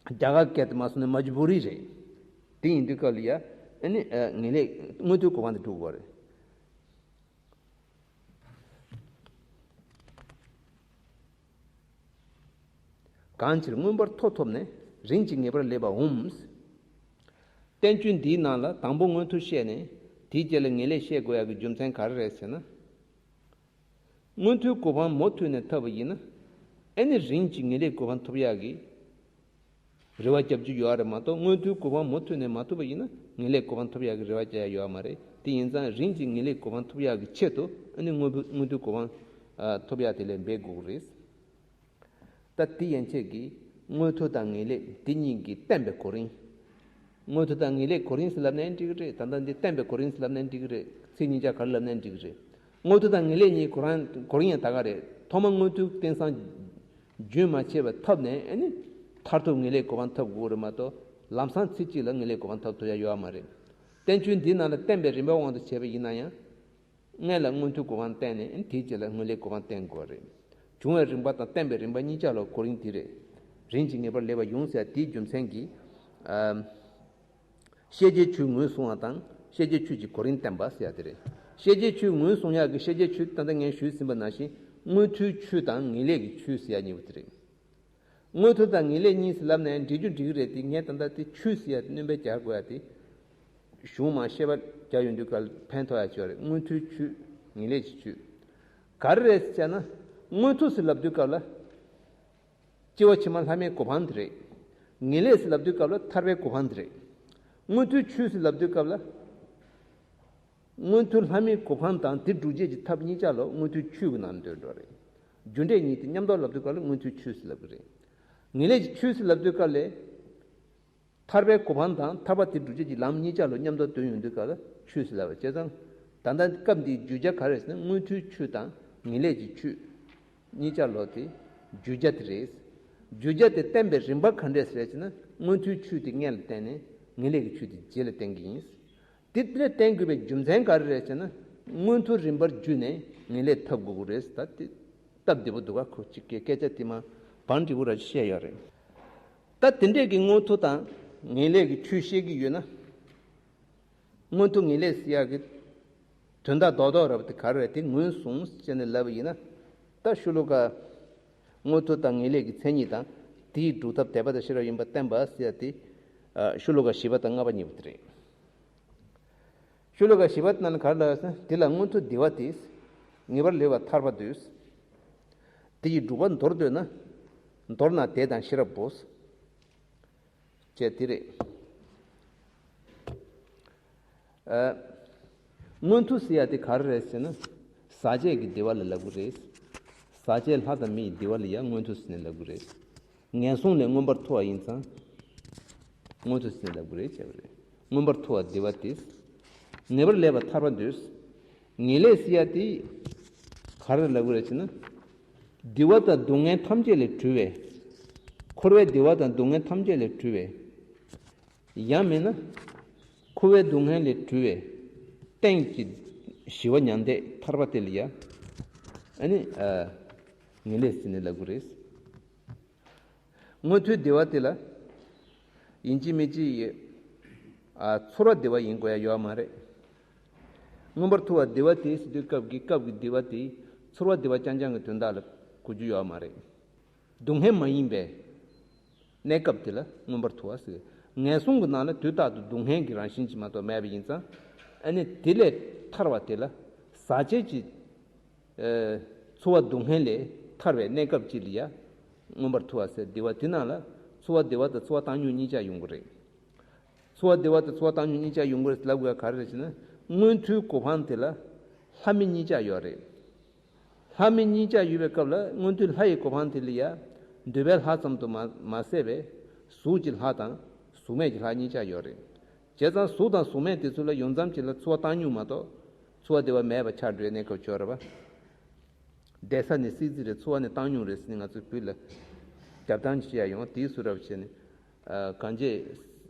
རྒྱ་གར་སྐད་དུ་མ་སོང་ན་མ་ཇུ་བུ་རི་རེད། དེ་ཡིན་དུས་སྐབས་ལ་ཡ། ཨ་ནི་ངེས་ལེགས་མངོན་མཐོའི་གོ་འཕང་དེ་སྒྲུབ་དགོས་རེད། གང་ཕྱིར་མངོན་པར་མཐོ་ཐོབ་ནས། རིམ་གྱིས་ངེས་པར་སླེབ་པ་འོང་། བསྟན་བཅོས་འདིའི་ནང་ལ་དང་པོ་མངོན་མཐོ་བཤད་ནས། དེའི་རྗེས་ལ་ངེས་ལེགས་བཤད་དགོས་ཡག་གི་རྒྱུ་མཚན་ག་རེ་རེད་ཟེར་ན། མངོན་མཐོའི་གོ་འཕང་མུ་མཐུད་ནས་ཐོབ་པ་ཡིན་ན། ཨེ་ནི་རིམ་གྱིས་ངེས་ལེགས་གོ་འཕང་ཐོབ་ཡག་གི་རེ་བ་རྒྱབ་རྒྱུ་ཡོད་རེད་མ་གཏོགས། མངོན་མཐོའི་གོ་འཕང་མུ་མཐུད་ནས་མ་ཐོབ་པ་ཡིན་ན་ངེས་ལེགས་གོ་འཕང་ཐོབ་ཡག་གི་རེ་བ་རྒྱག་ཡག་ཡོད་མ་རེད། དེ་ཡིན་ཙང་རིམ་གྱིས་ངེས་ལེགས་གོ་འཕང་ཐོབ་ཡག་གི་ཆེད་དུ་ཨ་ནི་མངོན་མཐོ་མངོན་མཐོའི་གོ་འཕང་ཨ་ཐོབ་ཡག་དེ་ལ་འབད་དགོས་ཀྱི་རེད། ད་དེ་ཡན་ཆད་ཀྱིས་མངོན་མཐོ་དང་ངེས་ལེགས་དེ་གཉིས་ཀྱི་བསྟན་པའི་གོ་རིམ། མངོན་མཐོ་དང་ངེས་ལེགས་གོ་རིམ་ཟེར་ལབ་ནའི་འགྲིག་གི་རེད། ད་ལྟ་འདི་བསྟན་པའི་གོ་རིམ་ཟེར་ལབ་ནའི་འགྲིག་གི་རེད། ཚིག་གཉིས་ཆ་ག་རེ་ལབ་ནའི་འགྲིག་གི་རེད། མངོན་མཐོ་དང་ངེས་ལེགས་གཉིས་གོ་རང་གོ་རིམ་ཡང་ད་ག་རེད། ཐོག་མ་མངོན་མཐོའི་རྟེན་སང་རྒྱུན་མ་ཆད་པར་ཐོབ་ནས་ཨ་ནི་མཐར་ཐུག་ངེས་ལེགས་གོ་འཕང་ཐོབ་དགོས་རེད་མ་གཏོགས། ལམ་སང་ཚེ་གཅིག་ལ་ངེས་ལེགས་གོ་འཕང་ཐོབ་ཐུབ་ཡ་ཡོད་མ་རེད། བསྟན་བཅོས་འདིའི་ནང་ལ་བསྟན་པའི་རིམ་པའི་དབང་དུ་བྱས་པ་ཡིན་ན་ཡང་། སྔོན་ལ་མངོན་མཐོའི་གོ་འཕང་བསྟན་ནས་དེའི་རྗེས་ལ་ངེས་ལེགས་གོ་འཕང་བསྟན་དགོས་རེད། བྱུང་བའི་རིམ་པ་དང་བསྟན་པའི་རིམ་པ་གཉིས་ཆ་ལ་གོ་རིམ་དེ་རེད། རིམ་གྱིས་ངེས་པར་སླེབས་པ་ཡོང་ཟེར་དེའི་རྒྱུ་མཚན་གྱིས། ཨ། ཤེས་བྱའི་ཆོས་ངོས་བཟུང་བ་དང་ ཤེས་བྱའི་ཆོས་ཀྱི་གོ་རིམ་བསྟན་པ་ཟེར་ཡ་དེ་རེད། ཤེས་བྱའི་ཆོས་ངོས་བཟུང་ཡག་གི་ཤེས་བྱའི་ཆོས་ད་ལྟ་ངས་ཞུས་ཟིན་པ་ནང་བཞིན་མངོན་མཐོའི་ཆོས་དང་ངེས་ལེགས་ཀྱི་ཆོས་ཟེར་ཡ་གཉིས་པོ་དེ་རེད། མངོན་མཐོ་དང་ངེས་ལེགས་གཉིས་སུ་ལབ་ནས་འགྲིག་རྒྱུ་འགྲིག་གི་རེད་དེ། ངས་ད་ལྟ་དེ་ཆོས་ཟེར་ཡ་དེ་སྣོན་པ་རྒྱག་དགོས་ཡ་དེ། གཞུང་མ་བཤད་པ་རྒྱག་ཡོང་དུས་སྐབས་ཕན་ཐོགས་ཡ་ཅིག་ཡོད་རེད། མངོན་མཐོའི་ཆོས། ངེས་ལེགས་ཀྱི་ཆོས། ག་རེ་རེད་ཟེར་ན། མངོན་མཐོ་ཟེར་ལབ་དུས་སྐབས་ལ། སྐྱེ་བ་ཕྱི་མ་ལྷ་མིའི་གོ་འཕང་དེ་རེད། ངེས་ལེགས་ཟེར་ལབ་དུས་སྐབས་ལ་ཐར་པའི་གོ་འཕང་དེ་རེད། མངོན་མཐོའི་ཆོས་ཟེར་ལབ་དུས་སྐབས་ལ། མངོན་མཐོ་ལྷ་མིའི་གོ་འཕང་དང་དེ་སྒྲུབ་བྱེད་ཀྱི་ཐབས་གཉིས་ཆ་ལ་མངོན་མཐོའི་ཆོས་ཀྱི་ནང་འདོད་འགྲོ་རེད། རྒྱུ་འབྲས་གཉིས་དེ་མཉམ་དུ་ལབ་དུས་སྐབས་ལ་མངོན་མཐོའི་ཆོས་ཟེར་ལབ་ཀྱི་རེད། ངེས་ལེགས་ཀྱི་ཆོས་ཟེར་ལབ་དུས་སྐབས་ལ། ཐར་པའི་གོ་འཕང་དང་ཐར་པ་དེ་སྒྲུབ་བྱེད་ཀྱི་ལམ་གཉིས་ཆ་ལ་མཉམ་དུ་འདོད་ཡོང་དུས་སྐབས་ལ་ཆོས་ཟེར་ལབ་པ། བྱས་ཙང་ད་ལྟ་སྐབས་འདིའི་བརྗོད་བྱ་ག་རེ་ཟེར་ན། མངོན་མཐོའི་ཆོས་དང་ངེས་ལེགས་ཀྱི་ཆོས་གཉིས་ཆ་ལ་དེ་བརྗོད་བྱ་དེ་རེད། བརྗོད་བྱ་དེ་བསྟན་པའི་རིམ་པ་ག་འདྲས་ཟེར་ཟེར་ན། མངོན་མཐོའི་ཆོས་དེ་སྔོན་ལ་བསྟན་ནས་ངེས་ལེགས་ཀྱི་ཆོས་དེ་རྗེས་ལ་བསྟན་གྱི་ཡིན། དེ་ལྟར་བསྟན་དགོས་པའི་རྒྱུ་མཚན་ག་རེ་རེད་ཟེར་ན། མངོན་མཐོ་རིམ་པར་བརྒྱུད་ནས་ངེས་ལེགས་ཐོབ་དགོས་ཀྱི་རེད། ད་དེ་སྟབས་བདེ་པོ་འདུག་ག་ཁོ་ཅིག་གི་སྐད་ཆ་དེ་མ་བང་འགྲིག་པོ་ར་བཤད་ཡོད་རེད། ད་དེ་འདྲས་ཀྱི་མངོན་མཐོ་དང་ངེས་ལེགས་ཀྱི་ཆོས་བཤད་ཀྱི་ཡོད་ན། མངོན་མཐོ་ངེས་ལེགས་ཟེར་ཡག་གི་དོན་དག་རྡོག་རྡོག་ར་བ་དེ་ག་རེ་རེད། དེ་ངོས་བཟུང་བྱས་ནས་ལབ་པ་ཡིན་ན། ད་ཤོ་ལོ་ཀ། མངོན་མཐོ་དང་ངེས་ལེགས་ཀྱི་མཚན་ཉིད་དང་། དེའི་སྒྲུབ་ཐབས་དད་པ་དང་ཤེས་རབ་ཡིན་པ་བསྟན་པ་ཟེར་ཡ་དེ། ཨ། ཤོ་ལོ་ཀ་བཞི་པ་དང་ལྔ་པ་གཉིས་པོ་དེ་རེད། ཤོ་ལོ་ཀ་བཞི་པ་ནང་ལ་ག་རེ་ལབ་ཟེར་ན། དེ་ལ་མངོན་མཐོ་འདི་བ་སྟེ། ངེས་པར་ལེགས་པར་ཐར་པ་འདོད། དེ་ཡི་སྒྲུབ་པ་མདོར་བསྡུ་ན། མདོར་ན་དད་དང་ཤེས་རབ་བོ། ཅེས་དེ་རེད། ཨ། མངོན་མཐོ་ཟེར་ཡ་དེ་ག་རེ་རེད་ཟེར་ན། ཟག་བཅས་ཀྱི་བདེ་བ་ལ་ལབ་ཀྱི་རེད། ཟག་བཅས་ལྷ་དང་མི་ཡི་བདེ་བ་ལ་ཡང་མངོན་མཐོ་ཟེར་ནས་ལབ་ཀྱི་རེད། ངན་སོང་ལས་མངོན་པར་མཐོ་བ་ཡིན་ཙང་། མངོན་མཐོ་ཟེར་ནས་ལབ་ཀྱི་རེད་བྱས་པ་རེད། མངོན་པར་མཐོ་བ་བདེ་བ་སྟེ། ངེས་པར་ལེགས་པར་ཐར་པ་འདོད། ངེས་ལེགས་ཟེར་ཡ་དེ་ག་རེ་ལབ་ཀྱི་རེད་ཟེར་ན། བདེ་བ་དང་སྡུག་བསྔལ་ཐམས་ཅད་ལས་གྲོལ་བའི། འཁོར་བའི་བདེ་བ་དང་སྡུག་བསྔལ་ཐམས་ཅད་ལས་གྲོལ་བའི། ཡང་མིན་ན། འཁོར་བའི་སྡུག་བསྔལ་ལས་གྲོལ་བའི། གཏན་གྱི་ཞི་བ་མྱང་འདས་ཐར་པ་དེ་ལ་ཡ། ཨ་ནི། ཨ། ངེས་ལེགས་ཟེར་ནས་ལབ་ཀྱི་རེད། མངོན་མཐོའི་བདེ་བ་དེ་ལ། ཡིན་གཅིག་མིན་གཅིག་ཡི། ཨ། ཚོར་བ་བདེ་བ་ཡིན་དགོས་ཡ་ཡོད་མ་རེད། མངོན་པར་མཐོ་བ་བདེ་བ་སྟེ་ཟེར་དུས་སྐབས་ཀྱི་སྐབས་ཀྱི་བདེ་བ་དེ་ཚོར་བ་བདེ་བ་རྐྱང་རྐྱང་གི་དོན་དག་ལ་གོ་རྒྱུ་ཡོད་མ་རེད། སྡུག་བསྔལ་མ་ཡིན་པའི་གནས་སྐབས་དེ་ལ་མངོན་པར་མཐོ་བ་ཟེར། ངན་སོང་གི་ནང་ལ་དུས་རྟག་ཏུ་སྡུག་བསྔལ་གྱི་རང་བཞིན་གྱིས་མ་གཏོགས་མེད་པ་ཡིན་ཙང་། ཨ་ནི་དེ་ལས་ཐར་བ་དེ་ལ་ཟག་བཅས་ཀྱི། ཨ། ཚོར་བ་སྡུག་བསྔལ་ལས་ཐར་བའི་གནས་སྐབས་ཅིག་ལ་ཡ། མངོན་པར་མཐོ་བ་ཟེར། བདེ་བ་དེ་ནང་ལ་ཚོར་བ་བདེ་བ་དང་ཚོར་བ་བཏང་སྙོམས་གཉིས་ཆ་ཡོང་གི་རེད། ཚོར་བ་བདེ་བ་དང་ཚོར་བ་བཏང་སྙོམས་གཉིས་ཆ་ཡོང་གི་རེད་ལབ་དགོས་པ་ག་རེ་རེད་ཟེར་ན། མངོན་མཐོའི་གོ་འཕང་དེ་ལ་ལྷ་མི་གཉིས་ཆ་ཡོད་རེད། ལྷ་མི་གཉིས་ཆ་ཡོད་པའི་སྐབས་ལ་མངོན་མཐོའི་ལྷ་ཡི་གོ་འཕང་དེ་ལ་ཡ། འདོད་པའི་ལྷ་ཙམ་དུ་མ་མ་ཟད་པའི་གཟུགས་ཀྱི་ལྷ་དང་གཟུགས་མེད་ཀྱི་ལྷ་གཉིས་ཆ་ཡོད་རེད། བྱས་ཙང་གཟུགས་དང་གཟུགས་མེད་དེ་ཚོ་ལ་ཡོང་མཚམས་ཅིག་ལ་ཚོར་བ་བཏང་སྙོམས་མ་གཏོགས་ཚོར་བ་བདེ་བ་མེད་པ་ཆགས་འགྲོའི་གནས་སྐབས་ཡོད་རེད་པ། བསྡད་ས་ནི་བསིལ་རྩི་རེད། ཚོར་བ་ནི་བཏང་སྙོམས་རེད་ཟེར་ནས་ང་ཚོའི་བོད་ལ་རྒྱབ་སྟངས་ཤིག་ཡ་ཡོང་། དེའི་བཟོ་འདྲ་བྱས་ནས། ཨ། གང་ཅི།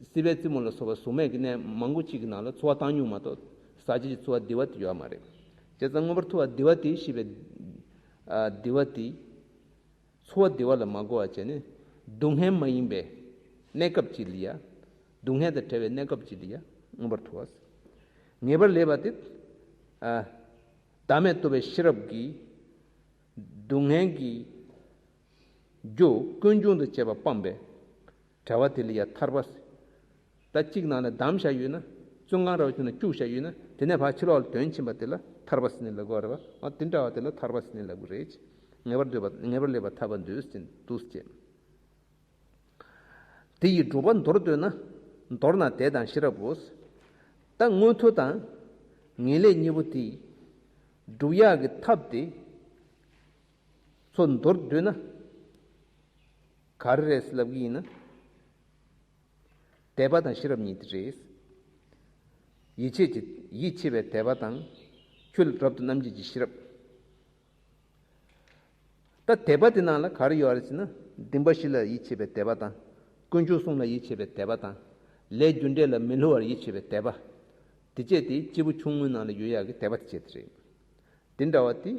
སྲིད་པའི་རྩེ་མོ་ལ་སོགས་པ་གཟུགས་མེད་ཀྱི་གནས་མང་པོ་གཅིག་གི་ནང་ལ་ཚོར་བ་བཏང་སྙོམས་མ་གཏོགས་ཟག་བཅས་ཀྱི་ཚོར་བ་བདེ་བ་དེ་ཡོད་མ་རེད། བྱས་ཙང་མངོན་པར་མཐོ་བ་བདེ་བ་དེ་ཞེས་པའི། ཨ། བདེ་བ་དེ། ཚོར་བ་བདེ་བ་ལ་མ་གོ་བ་བྱས་ནས་སྡུག་བསྔལ་མ་ཡིན་པའི་གནས་སྐབས་ཅིག་ལ་ཡ། སྡུག་བསྔལ་དང་བྲལ་བའི་གནས་སྐབས་ཅིག་ལ་ཡ་མངོན་པར་མཐོ་བ། ངེས་པར་ལེགས་པ་དེ། ཨ། བདག་མེད་རྟོགས་པའི་ཤེས་རབ་ཀྱིས། སྡུག་བསྔལ་གྱི་རྒྱུ་ཀུན་འབྱུང་དང་བཅས་པ་སྤངས་པའི་བྲལ་བ་དེ་ལ་ཡང་ཐར་པ། ད་གཅིག་ནང་ལ་བསྡམས་བཞག་ཡོད་ན། བཙོན་ཁང་ར་བ་ཆུ་ནང་བཅུག་བཞག་ཡོད་ན། དེ་ནས་ཕར་ཕྱི་ལོགས་ལ་དོན་ཕྱིན་པ་དེ་ལ་ཐར་པ་ཟེར་ནས་ལབ་དགོས་རེད་པ། འོ་དེ་འདྲ་བ་དེ་ལ་ཐར་པ་ཟེར་ནས་ལབ་དགོས་རེད། ངེས་པར་འདོད་པ། ངེས་པར་ལེགས་པར་ཐར་པ་འདོད་ཟེར་འདུག་ཟེར། དེ་ཡི་སྒྲུབ་པ་མདོར་བསྡུ་ན། མདོར་ན་དད་དང་ཤེས་རབ་བོ། ད་མངོན་མཐོ་དང་ངེས་ལེགས་གཉིས་པོ་དེ་སྒྲུབ་ཡག་གི་ཐབས་དེ་ཚོ་མདོར་བསྡུ་ན་ག་རེ་རེད་ལབ་ཀྱི་ཡིན་ན། དད་པ་དང་ཤེས་རབ་གཉིས་དེ་རེད། ཡིད་ཆེས་ཀྱི། ཡིད་ཆེས་པའི་དད་པ་དང་། ཆོས་ལ་རབ་ཏུ་རྣམ་འབྱེད་ཀྱི་ཤེས་རབ། ད་དད་པ་དེ་ནང་ལ་ག་རེ་ཡོད་རེད་ཟེར་ན། འདུན་པ་བཞི་ལ་ཡིད་ཆེས་པའི་དད་པ་དང་། དཀོན་མཆོག་གསུམ་ལ་ཡིད་ཆེས་པའི་དད་པ་དང་། ལས་རྒྱུ་འབྲས་ལ་མི་བསླུ་བར་ཡིད་ཆེས་པའི་དད་པ། དེ་བཅས་དེ་སྐྱེས་བུ་ཆུང་ངུའི་ནང་ལ་ཡོད་ཡག་གི་དད་པ་དེ་བཅས་དེ་རེད། དེ་འདྲ་བ་དེ་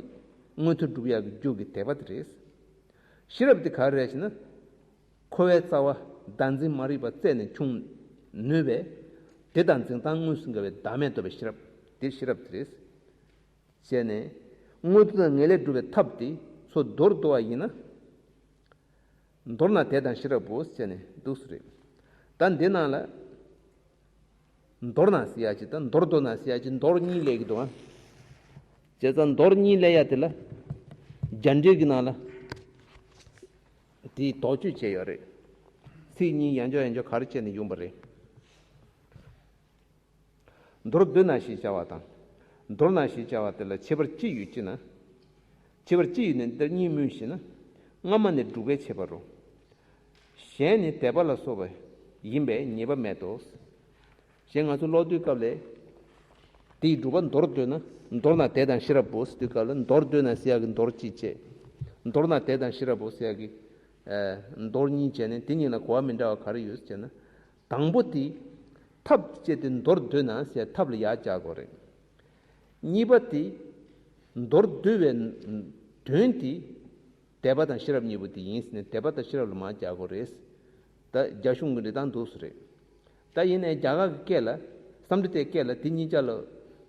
མངོན་མཐོ་སྒྲུབ་ཡག་གི་རྒྱུ་གི་དད་པ་དེ་རེད། ཤེས་རབ་དེ་ག་རེ་རེད་ཟེར་ན། འཁོར་བའི་རྩ་བ་བདག་འཛིན་མ་རིག་པ་རྩད་ནས་ཕྱུང་ནུས་པའི་ དེ་དང་འཛིན་སྟངས་དངོས་སུ་འགལ་བའི་བདག་མེད་རྟོགས་པའི་ཤེས་རབ་དེ་ཤེས་རབ་དེ་རེད། བྱས་ནས། དངོས་བསྟན་དང་ངེས་ལེགས་སྒྲུབ་པའི་ཐབས་དེ་ཚོ་མདོར་བསྡུ་བ་ཡིན་ན། མདོར་ན་དེ་དང་ཤེས་རབ་བོ་ཟེར་ནས་འདུག་སེ་རེད། ད་འདི་ནང་ལ། མདོར་ན་ཟེར་ཡ་ཅིག་དང་མདོར་བསྡུ་ན་ཟེར་ཡ་ཅིག་མདོར་གཉིས་སླེབས་ཀྱི་འདུག་ཨ། བྱས་ཙང་མདོར་གཉིས་སླེབས་ཡ་དེ་ལ། རྒྱ་འགྲེལ་གྱི་ནང་ལ། དེའི་དོགས་གཅོད་བྱས་ཡོད་རེད། ཚིག་གཉིས་ཡང་བསྐྱར་ཡང་བསྐྱར་ག་རེ་བྱས་ནས་ཡོང་པ་རེད། མདོར་བསྡུ་ན་ཞེས་བྱ་བ་དང་། མདོར་ན་ཞེས་བྱ་བ་དེ་ལ་ཁྱད་པར་ཅི་ཡོད་ཅེ་ན། ཁྱད་པར་ཅི་ཡོད་ནས་འདིར་གཉིས་སྨོས་ཤེ་ན། སྔ་མ་ནས་སྒྲུབ་པའི་ཁྱད་པར་རོ། གཞན་ནི་དད་པ་ལ་སོགས་པ་ཡིན་པས་ཉེས་པ་མེད་དོ། གཞན་ང་ཚོ་ཀློག་དུས་སྐབས་ལས། དེའི་སྒྲུབ་པ་མདོར་བསྡུ་ན། མདོར་ན་དེ་དང་ཤེས་རབ་བོ་ཟེར་དུས་སྐབས་ལ་མདོར་བསྡུ་ན་ཟེར་ཡག་གི་མདོར་གཅིག་བྱས། མདོར་ན་དེ་དང་ཤེས་རབ་བོ་ཟེར་ཡག་གི། མདོར་གཉིས་བྱས་ནས་དེ་གཉིས་ལ་གོ་བ་མི་འདྲ་བ་ག་རེ་ཡོད་ཟེར་ན། དང་པོ་དེ། ཐབས་སྤྱད་དེ་མདོར་བསྡུ་ན་ཟེར་ཐབས་ལ་ཡར་བཅར་དགོས་རེད། གཉིས་པ་དེ། མདོར་བསྡུ་བའི་དོན་དེ། དད་པ་དང་ཤེས་རབ་གཉིས་པོ་དེ་ཡིན་ཟེར་ནས་དད་པ་དང་ཤེས་རབ་ལ་མར་བཅར་དགོས་རེད། ད་རྒྱ་གཞུང་གི་འགྲེལ་སྟངས་འདུག་སེ་རེད། ད་ཡིན་ནའི་རྒྱ་གར་གྱི་སྐད་ལ། སཾ་སྐྲྀ་ཏའི་སྐད་ལ་དེ་གཉིས་ཆ་ལ།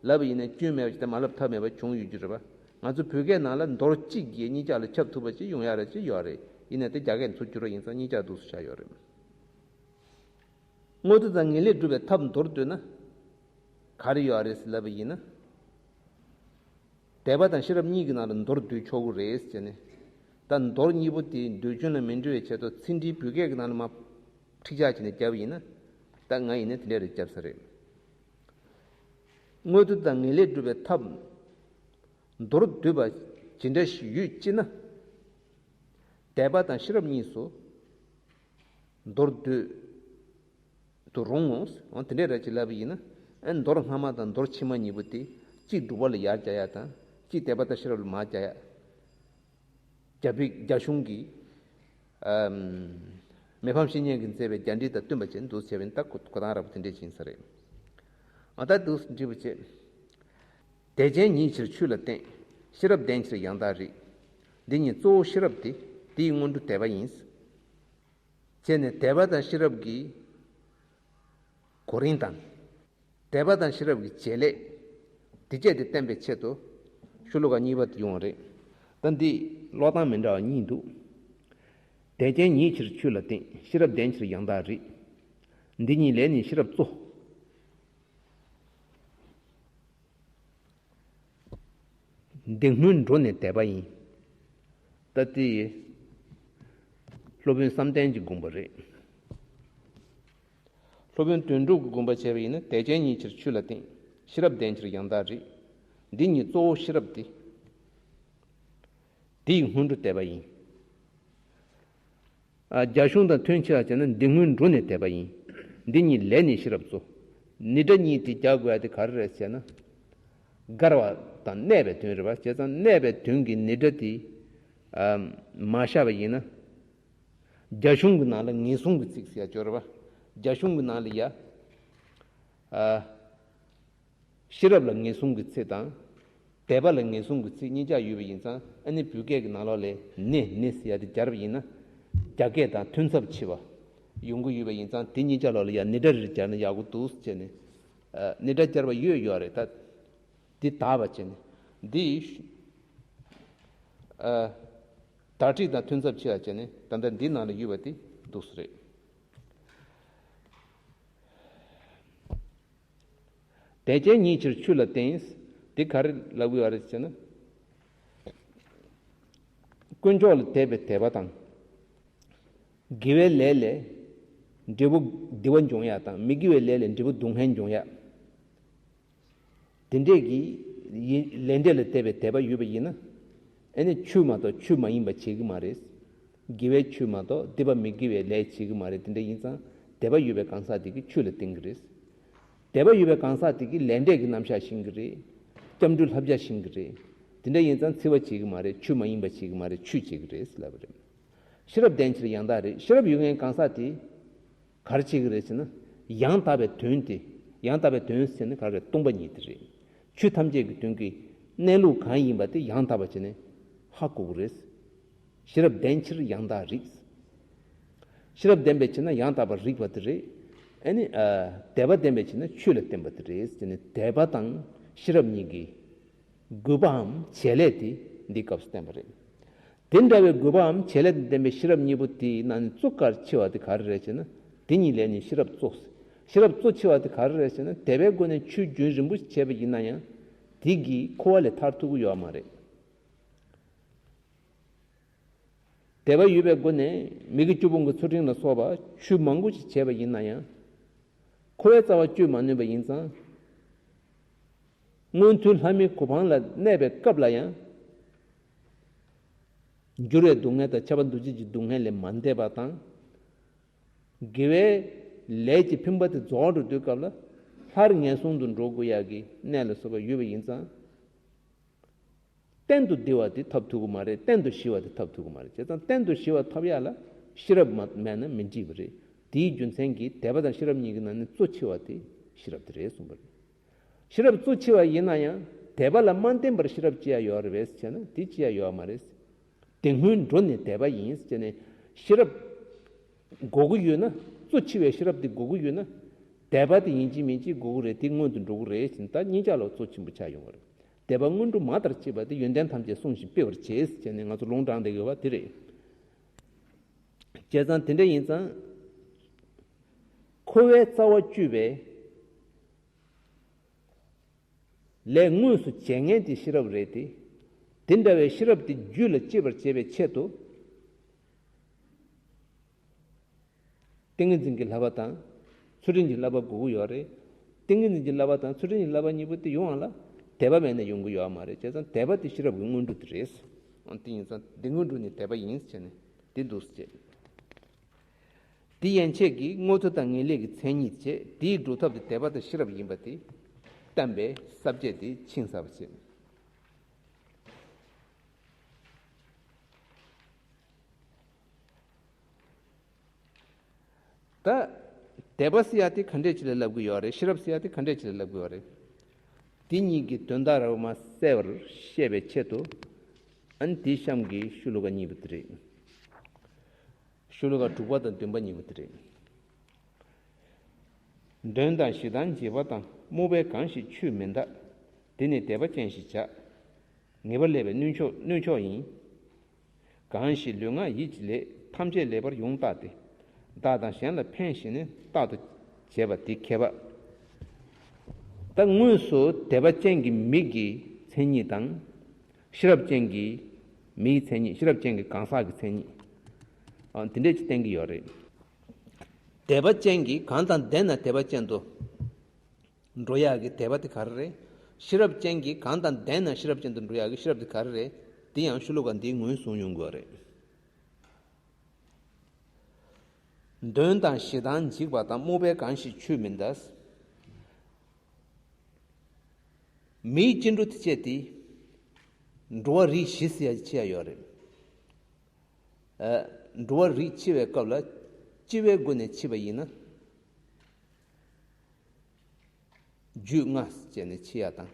ལབ་པ་ཡིན་ན་སྐྱོན་མེད་པ་ཞིག་དང་མ་ལབ་ཐབས་མེད་པ་བྱུང་ཡོད་རྒྱུ་རེད་པ། ང་ཚོ་བོད་སྐད་ནང་ལ་མདོར་གཅིག་གིས་གཉིས་ཆ་ལ་ཁྱབ་ཐུབ་པ་ཅིག་ཡོང་ཡ་རེད་ཅེས་ཡོད་རེད། ཡིན་ནའི་དེ་རྒྱ་སྐད་ནས་ཚུར་བསྒྱུར་བ་ཡིན་ཙང་གཉིས་ཆ་འདུག་སེ་ཆགས་ཡོད་རེད། དངོས་བསྟན་དང་ངེས་ལེགས་སྒྲུབ་པའི་ཐབས་མདོར་བསྡུས་ན། ག་རེ་ཡོད་རེད་ཟེར་ལབ་པ་ཡིན་ན། དད་པ་དང་ཤེས་རབ་གཉིས་ཀྱི་ནང་ལ་མདོར་བསྡུས་ཆོག་གི་རེད་ཟེར་ནས། ད་མདོར་གཉིས་པོ་དེ་འདོད་ཆུང་ལ་མི་འགྲོ་བའི་ཆེད་དུ་ཚིག་འགྲེལ་བོད་སྐད་ཀྱི་ནང་ལ་མར་ཁྲིག་ཆག་བྱས་ནས་བརྒྱབ་པ་ཡིན་ན། ད་ང་ཡིན་ན་དེ་འདྲ་རེ་བརྒྱབ་ས་རེད། དངོས་བསྟན་དང་ངེས་ལེགས་སྒྲུབ་པའི་ཐབས་མདོར་བསྡུས་པ་ཇི་འདྲ་ཞིག་ཡོད་ཅེ་ན། དད་པ་དང་ཤེས་རབ་གཉིས་སུ་མདོར་བསྡུས་དུ་རུང་ངོ་། འོ་དེ་འདྲའི་ར་ཅིག་ལབ་པ་ཡིན་ན། ཨ་མདོར་སྔ་མ་དང་མདོར་ཕྱི་མ་གཉིས་པོ་དེ་གཅིག་སྒྲུབ་པ་ལ་ཡར་བཅར་ཡ་དང་གཅིག་དད་པ་དང་ཤེས་རབ་ལ་མར་བཅར་ཡ། རྒྱ་བོད་རྒྱ་གཞུང་གི་ཨམ། མི་ཕམ་བཤེས་གཉེན་གྱིས་མཛད་པའི་རྒྱ་འགྲེལ་དང་བསྟུན་པ་བྱས་འདུག་བྱས་པ་ཡིན་ན་ད་གོ་གོ་སྟངས་ར་བ་དེ་འདྲས་ཅིག་ཡིན་ས་རེད། ཨ་ད་འདུག་འགྲིག་པ་བྱས། དད་ཅན་ཉིད་ཕྱིར་ཆོས་ལ་བརྟེན། ཤེས་རབ་ལྡན་ཕྱིར་ཡང་དག་རིག། འདི་ཉིད་གཙོ་བོ་ཤེས་རབ་སྟེ། དེའི་སྔོན་འགྲོ་དད་པ་ཡིན། བྱས་ནས་དད་པ་དང་ཤེས་རབ་ཀྱི་གོ་རིམ་དང་། དད་པ་དང་ཤེས་རབ་ཀྱི་བྱེད་ལས། དེ་བཅས་དེ་བསྟན་པའི་ཆེད་དུ་ཤོ་ལོ་ཀ་གཉིས་པ་དེ་ཡོང་བ་རེད། ད་འདི་ཀློག་སྟངས་མི་འདྲ་བ་གཉིས་འདུག་དད་ཅན་ཉིད་ཕྱིར་ཆོས་ལ་བརྟེན། ཤེས་རབ་ལྡན་ཕྱིར་ཡང་དག་རིག། འདི་ཉིད་ལས་ནི་ཤེས་རབ་གཙོ། འདི་སྔོན་འགྲོ་ནས་དད་པ་ཡིན། ད་ལྟའི་སློབ་དཔོན་བསམ་གཏན་གྱི་དགོངས་པ་རེད། སློབ་དཔོན་དོན་གྲུབ་ཀྱི་དགོངས་པ་བྱས་པ་ཡིན་ན། དད་ཅན་ཉིད་ཕྱིར་ཆོས་ལ་བརྟེན། ཤེས་རབ་ལྡན་ཕྱིར་ཡང་དག་རིག། འདི་ཉིད་གཙོ་བོ་ཤེས་རབ་སྟེ། དེའི་སྔོན་འགྲོ་དད་པ་ཡིན། ཨ། རྒྱ་གཞུང་དང་མཐུན་ཆེ་བ་བྱས་ན་འདི་སྔོན་འགྲོ་ནས་དད་པ་ཡིན། འདི་ཉིད་ལས་ནི་ཤེས་རབ་གཙོ། ནི་སྒྲ་གཉིས་དེ་རྒྱག་དགོས་ཡ་དེ་ག་རེ་རེད་ཟེར་ན། དགར་བ་དང་གནས་པའི་དོན་རེད་པ། བྱས་ཙང་གནས་པའི་དོན་གྱི་ནི་སྒྲ་དེ། ཨ། མ་བཞག་པ་ཡིན་ན། རྒྱ་གཞུང་གི་ནང་ལ་ངེས་བཟུང་གི་ཚིག་ཟེར་ཡ་ཅིག་ཡོད་རེད་པ། རྒྱ་གཞུང་གི་ནང་ལ་ཡ། ཨ། ཤེས་རབ་ལ་ངེས་བཟུང་གི་ཚིག་དང་། དད་པ་ལ་ངེས་བཟུང་གི་ཚིག་གཉིས་ཆ་ཡོད་པ་ཡིན་ཙང་། ཨ་ནི་བོད་སྐད་ཀྱི་ནང་ལོགས་ལ་ནི་ནི་ཟེར་ཡ་དེ་སྦྱར་བ་ཡིན་ན། རྒྱ་སྐད་དང་མཐུན་ཚབས་ཆེ་བ་ཡོང་གི་ཡོད་པ་ཡིན་ཙང་། དེ་གཉིས་ཆ་ལོགས་ལ་ཡ་ནི་སྒྲ་རེ་སྦྱར་ན་ཡག་པོ་འདུག་ཟེར་ནས། ཨ། ནི་སྒྲ་སྦྱར་བ་ཡོད་ཡོད་རེད་ད། འདི་དག་པ་བྱས་ནས་འདི། ཨ། དག་སྒྲིག་དང་མཐུན་ཚབས་ཆེ་བ་བྱས་ནས་ད་ལྟ་འདི་ནང་ལ་ཡོད་པ་དེ་འདུག་སེ་རེད། དད་ཅན་ཉིད་ཕྱིར་ཆོས་ལ་བརྟེན། དེ་ག་རེ་ལབ་དགོས་པ་རེད་ཟེར་ན། དཀོན་མཆོག་ལ་དད་པའི་དད་པ་དང་། དགེ་བའི་ལས་ལས་འབྲས་བུ་བདེ་བ་འབྱུང་ཡ་དང་། མི་དགེ་བའི་ལས་ལས་འབྲས་བུ་སྡུག་བསྔལ་འབྱུང་ཡ། དེ་འདྲས་ཀྱི་ཡི་ལས་འབྲས་ལ་བརྟེན་པའི་དད་པ་ཡོད་པ་ཡིན་ན། ཨ་ནི་ཆོས་མ་གཏོགས་ཆོས་མ་ཡིན་པ་བྱེད་ཀྱི་མ་རེད། དགེ་བའི་ཆོས་མ་གཏོགས་སྡིག་པ་མི་དགེ་བའི་ལས་བྱེད་ཀྱི་མ་རེད། དེ་འདྲ་ཡིན་ཙང་དད་པ་ཡོད་པའི་གང་ཟག་དེ་གིས་ཆོས་ལ་བརྟེན་གྱི་རེད། དད་པ་ཡོད་པའི་གང་ཟག་དེ་གིས་ལས་འབྲས་ཀྱི་རྣམ་གཞག་ཤེས་ཀྱི་རེད། སྐྱབས་འགྲོའི་བསླབ་བྱ་ཤེས་ཀྱི་རེད། དེ་འདྲ་ཡིན་ཙང་འཚེ་བ་བྱེད་ཀྱི་མ་རེད། ཆོས་མ་ཡིན་པ་བྱེད་ཀྱི་མ་རེད། ཆོས་བྱེད་ཀྱི་རེད་ལབ་པ་རེད། ཤེས་རབ་ལྡན་ཕྱིར་ཡང་དག་རིག། ཤེས་རབ་ཡོད་མཁན་གང་ཟག་དེ། ག་རེ་བྱེད་ཀྱི་རེད་ཟེར་ན། ཡང་དག་པའི་དོན་དེ། ཡང་དག་པའི་དོན་ཟེར་ན་ག་རེ་རེད། སྟོང་པ་ཉིད་དེ་རེད། ཆོས་ཐམས་ཅད་ཀྱི་དོན་གྱི་གནས་ལུགས་གང་ཡིན་པ་དེ་ཡང་དག་པ་བྱས་ནས་ཧ་གོ་གི་རེད། ཤེས་རབ་ལྡན་ཕྱིར་ཡང་དག་རིག། ཤེས་རབ་ལྡན་པའི་ཕྱིར་ན་ཡང་དག་པར་རིག་པ་དེ་རེད། ཨ་ནི་ཨ་དད་པ་བསྟན་པའི་ཕྱིར་ན་ཆོས་ལ་བརྟེན་པ་དེ་རེད་ཟེར་ནས། དད་པ་དང་ཤེས་རབ་གཉིས་ཀྱི་དགོས་པའམ་བྱེད་ལས་དེ་འདིའི་སྐབས་སུ་བསྟན་པ་རེད། དེ་འདྲ་བའི་དགོས་པའམ་བྱེད་ལས་དང་ལྡན་པའི་ཤེས་རབ་གཉིས་པོ་དེའི་ནང་ནས་གཙོ་གལ་ཆེ་བ་དེ་ག་རེ་རེད་ཟེར་ན། དེ་གཉིས་ལས་ནི་ཤེས་རབ་གཙོ། ཤེས་རབ་གཙོ་ཆེ་བ་དེ་ག་རེ་རེད་ཟེར་ན། དད་པའི་སྒོ་ནས་ཆོས་རྒྱུན་རིང་པོ་ཞིག་བྱས་པ་ཡིན་ན་ཡང་དེ་གིས་འཁོར་བ་ལས་ཐར་ཐུབ་ཀྱི་ཡོད་མ་རེད། དད་པ་ཡོད་པའི་སྒོ་ནས་མི་དགེ་བཅུ་སྤོང་གི་ཚུལ་ཁྲིམས་ལ་སོགས་པ་ཆོས་མང་པོ་ཞིག་བྱས་པ་ཡིན་ན་ཡང་། འཁོར་བའི་རྩ་བ་གཅོད་མ་ནུས་པ་ཡིན་ཙང་། མངོན་མཐོའི་ལྷ་མིའི་གོ་འཕང་ལ་གནས་པའི་སྐབས་ལ་ཡང་། འགྱུར་བའི་སྡུག་བསྔལ་དང་ཁྱབ་པ་འདུ་བྱེད་ཀྱི་སྡུག་བསྔལ་ལས་མ་འདས་པ་དང་། དགེ་བའི་ལས་ཀྱི་ཕན་པ་དེ་རྫོགས་འགྲོ་དུས་སྐབས་ལ་སླར་ངན་སོང་དུ་འགྲོ་དགོས་ཡག་གི་གནས་ལ་སོགས་པ་ཡོད་པ་ཡིན་ཙང་། གཏན་དུ་བདེ་བ་དེ་ཐོབ་ཐུབ་ཀྱི་མ་རེད། གཏན་དུ་ཞི་བ་དེ་ཐོབ་ཐུབ་ཀྱི་མ་རེད། བྱས་ཙང་གཏན་དུ་ཞི་བ་ཐོབ་ཡག་ལ་ཤེས་རབ་མ་མེད་ན་མི་འགྲིག་པ་རེད། དེའི་རྒྱུ་མཚན་གྱིས་དད་པ་དང་ཤེས་རབ་གཉིས་ཀྱི་ནང་ནས་གཙོ་ཆེ་བ་དེ་ཤེས་རབ་དེ་རེད་གསུངས་པ་རེད། ཤེས་རབ་གཙོ་ཆེ་བ་ཡིན་ན་ཡང་དད་པ་ལ་མ་བརྟེན་པར་ཤེས་རབ་ཅི་ཡང་ཡོད་རེད་པས་ཟེར་ན། དེ་ཅི་ཡང་ཡོད་མ་རེད། དེ་སྔོན་འགྲོ་ནས་དད་པ་ཡིན་ཟེར་ནས་ཤེས་རབ་དགོས་ཀྱི་ཡོད་ན། གཙོ་ཆེ་བའི་ཤེས་རབ་དེ་དགོས་ཀྱི་ཡོད་ན། དད་པ་དེ་ཡིན་གཅིག་མིན་གཅིག་དགོས་ཀྱི་རེད། དེ་སྔོན་དུ་འགྲོ་གི་རེད་ཟེར་ན། ད་གཉིས་ཆ་ལ་གཙོ་ཆེན་པོ་ཆགས་ཡོང་གི་རེད། དད་པ་སྔོན་འགྲོ་མ་ལྟར་བྱེད་པ་དེ་ཡོན་ཏན་ཐམས་ཅད་བསྲུང་ཞིང་སྤེལ་བར་བྱེད་ཟེར་ནས་ང་ཚོ་ལུང་དྲངས་བསྡད་ཡོད་པ་དེ་རེད། བྱས་ཙང་དེ་འདྲ་ཡིན་ཙང་འཁོར་བའི་རྩ་བ་གཅོད་པའི་ལས་དངོས་སུ་བྱེད་མཁན་དེ་ཤེས་རབ་རེད་དེ། དེ་འདྲ་བའི་ཤེས་རབ་དེ་རྒྱུད་ལ་སྐྱེད་པར་བྱེད་པའི་ཆེད་དུ། ཏིང་ངེ་འཛིན་གྱི་བསླབ་པ་དང་ཚུལ་ཁྲིམས་ཀྱི་བསླབ་པ་དགོས་ཀྱི་ཡོད་རེད། ཏིང་ངེ་འཛིན་གྱི་བསླབ་པ་དང་ཚུལ་ཁྲིམས་ཀྱི་བསླབ་པ་གཉིས་པོ་དེ་ཡོང་བ་ལ་དད་པ་མེད་ན་ཡོང་གི་ཡོད་མ་རེད། བྱས་ཙང་དད་པ་དེ་ཤེས་རབ་ཀྱི་སྔོན་འགྲོ་དེ་རེད། འོ་དེ་ཡིན་ཙང་དེ་སྔོན་འགྲོ་ནི་དད་པ་ཡིན་ཟེར་ནས་དེ་འདུག་ཟེར། དེ་ཡན་ཆད་ཀྱིས་དངོས་མཐོ་དང་ངེས་ལེགས་ཀྱི་མཚན་ཉིད་བྱས། དེའི་སྒྲུབ་ཐབས་དེ་དད་པ་དང་ཤེས་རབ་ཡིན་པ་དེ་བསྟན་པས་ས་བཅད་དེ་ཆིངས་ས་བ་བྱས། ད་དད་པ་ཟེར་ཡ་དེ་ག་འདྲས་ཅིག་ལ་ལབ་ཀྱི་ཡོད་རེད། ཤེས་རབ་ཟེར་ཡ་དེ་ག་འདྲས་ཅིག་ལ་ལབ་ཀྱི་ཡོད་རེད། དེ་གཉིས་ཀྱི་དོན་དག་རབ་མ་གསལ་བར་བཤད་པའི་ཆེད་དུ། ཨ་ནི་དེའི་གཤམ་གྱི་ཤོ་ལོ་ཀ་གཉིས་པོ་དེ་རེད། ཤོ་ལོ་ཀ་དྲུག་པ་དང་བདུན་པ་གཉིས་པོ་དེ་རེད། གདོན་དང་ཞེ་སྡང་འཇིགས་པ་དང་། རྨུགས་པས་གང་ཞིག་ཆོས་མི་འདའ། དེ་ནི་དད་པ་ཅན་ཞེས་བྱ། ངེས་པ་སླད་པའི་གནོད་མཆོག་གནོད་མཆོག་ཡིན། གང་ཞིག་ལུས་ངག་ཡིད་ཀྱི་ལས། ཐམས་ཅད་ལེགས་པར་ཡོངས་བརྟགས་ཏེ། བདག་དང་གཞན་ལ་ཕན་ཞེས་ནས་རྟག་ཏུ་བྱེད་པ་དེ་མཁས་པ། ད་དངོས་སུ་དད་པ་ཅན་གྱི་མི་གི་མཚན་ཉིད་དང་། ཤེས་རབ་ཅན་གྱི་མིའི་མཚན་ཉིད། ཤེས་རབ་ཅན་གྱི་གང་ཟག་གི་མཚན་ཉིད། ཨ་དེ་འདྲས་ཅིག་བསྟན་གྱི་ཡོད་རེད། དད་པ་ཅན་གྱི་གང་དང་ལྡན་ན་དད་པ་ཅན་དུ་འགྲོ་ཡག་གི་དད་པ་དེ་ག་རེ་རེད། ཤེས་རབ་ཅན་གྱི་གང་དང་ལྡན་ན་ཤེས་རབ་ཅན་དུ་འགྲོ་ཡག་གི་ཤེས་རབ་དེ་ག་རེ་རེད། དེ་ཡང་ཤོ་ལོ་ཀ་འདིའི་ངོས་བཟུང་ཡོང་དགོས་རེད། གདོན་དང་ཞེ་སྡང་འཇིགས་པ་དང་། རྨུགས་པས་གང་ཞིག་ཆོས་མི་འདའ། མིའི་སྐྱེ་འགྲོ་དེ་བྱས་ཏེ་འགྲོ་བ་རིགས་བཞི་ཟེར་ཡ་ཅིག་ཕྱེ་ཡ་ཡོད་རེད། ཨ་འགྲོ་བ་རིགས་ཕྱེ་བའི་སྐབས་ལ་སྐྱེ་བའི་སྒོ་ནས་ཕྱེ་བ་ཡིན་ན། རྒྱུད་ལྔ་བྱས་ནས་ཕྱེ་ཡ་དང་།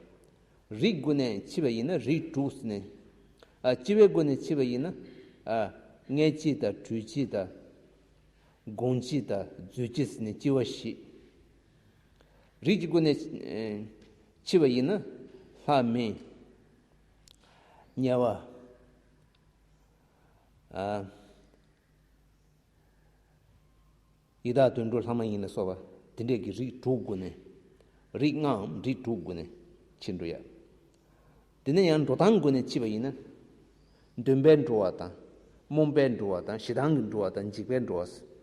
རིགས་སྒོ་ནས་ཕྱེ་བ་ཡིན་ན་རིགས་དྲུག་ཟེར་ནས། ཨ་སྐྱེ་བའི་སྒོ་ནས་ཕྱེ་བ་ཡིན་ན། ཨ་མངལ་སྐྱེས་དང་དྲོད་སྐྱེས་དང་། སྒོང་སྐྱེས་དང་རྫུས་སྐྱེས་ཟེར་ནས་སྐྱེ་བ་བཞི། རིགས་ཀྱི་སྒོ་ནས་ཨེ་ཕྱེ་བ་ཡིན་ན་ལྷ་མི་དམྱལ་བ། ཨ། ཡི་དྭགས་དུད་འགྲོ་ལྷ་མ་ཡིན་ལ་སོགས་པ་དེ་འདྲས་ཀྱི་རིགས་དྲུག་སྒོ་ནས། རིགས་ལྔའམ་རིགས་དྲུག་སྒོ་ནས་ཕྱེ་འགྲོ་ཡ། དེ་ནས་ཡང་འགྲོ་སྟངས་སྒོ་ནས་ཕྱེ་བ་ཡིན་ན། གདོན་པས་འགྲོ་བ་དང་། རྨུགས་པས་འགྲོ་བ་དང་། ཞེ་སྡང་གིས་འགྲོ་བ་དང་། འཇིགས་པས་འགྲོ་བ།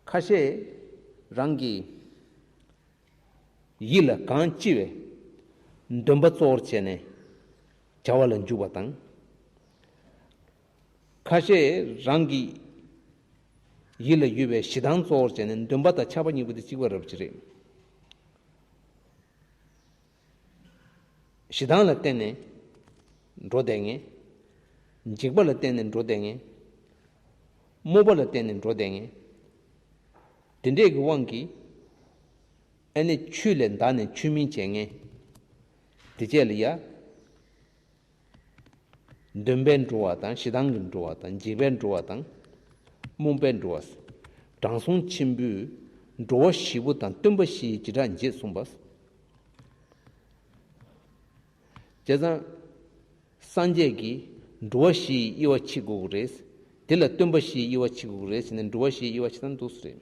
ཁ་ཤས་རང་གི་ཡིད་ལ་གང་ལྕི་བའི་འདུན་པ་གཙོ་བོར་བྱས་ནས་བྱ་བ་ལ་འཇུག་པ་དང་། ཁ་ཤས་རང་གི་ཡིད་ལ་ཡོད་པའི་ཞེ་སྡང་གཙོ་བོར་བྱས་ནས་འདུན་པ་དང་ཆགས་པ་གཉིས་པོ་དེ་གཅིག་པ་རབ་ཅིག་རེད། ཞེ་སྡང་ལ་བརྟེན་ནས་འགྲོ་བསྡད་མཁན། འཇིགས་པ་ལ་བརྟེན་ནས་འགྲོ་བསྡད་མཁན། རྨུགས་པ་ལ་བརྟེན་ནས་འགྲོ་བསྡད་མཁན། དེ་འདྲས་ཀྱི་དབང་གིས་ཨ་ནི་ཆོས་ལས་འདའ་ནས་ཆོས་མིན་བྱེད་མཁན། དེ་བཅས་ལ་ཡ། འདུན་པས་འགྲོ་བ་དང་། ཞེ་སྡང་གིས་འགྲོ་བ་དང་། འཇིགས་པས་འགྲོ་བ་དང་། རྨུགས་པས་འགྲོ་བ། དྲང་སྲོང་ཆེན་པོས་ འགྲོ་བ་བཞི་པོ་དང་སྟོན་པ་བཞི་ཡི་བྱེ་བྲག་འབྱེད་གསུངས་པ། བྱས་ཙང་། སངས་རྒྱས་ཀྱིས་འགྲོ་བ་བཞི་ཡི་དབྱེ་བ་ཕྱེ་དགོས་ཀྱི་རེད། དེ་ལ་སྟོན་པ་བཞི་ཡི་དབྱེ་བ་ཕྱེ་དགོས་ཀྱི་རེད་ཟེར་ནས་འགྲོ་བ་བཞི་ཡི་དབྱེ་བ་ཕྱེ་སྟངས་འདུག་སེ་རེད།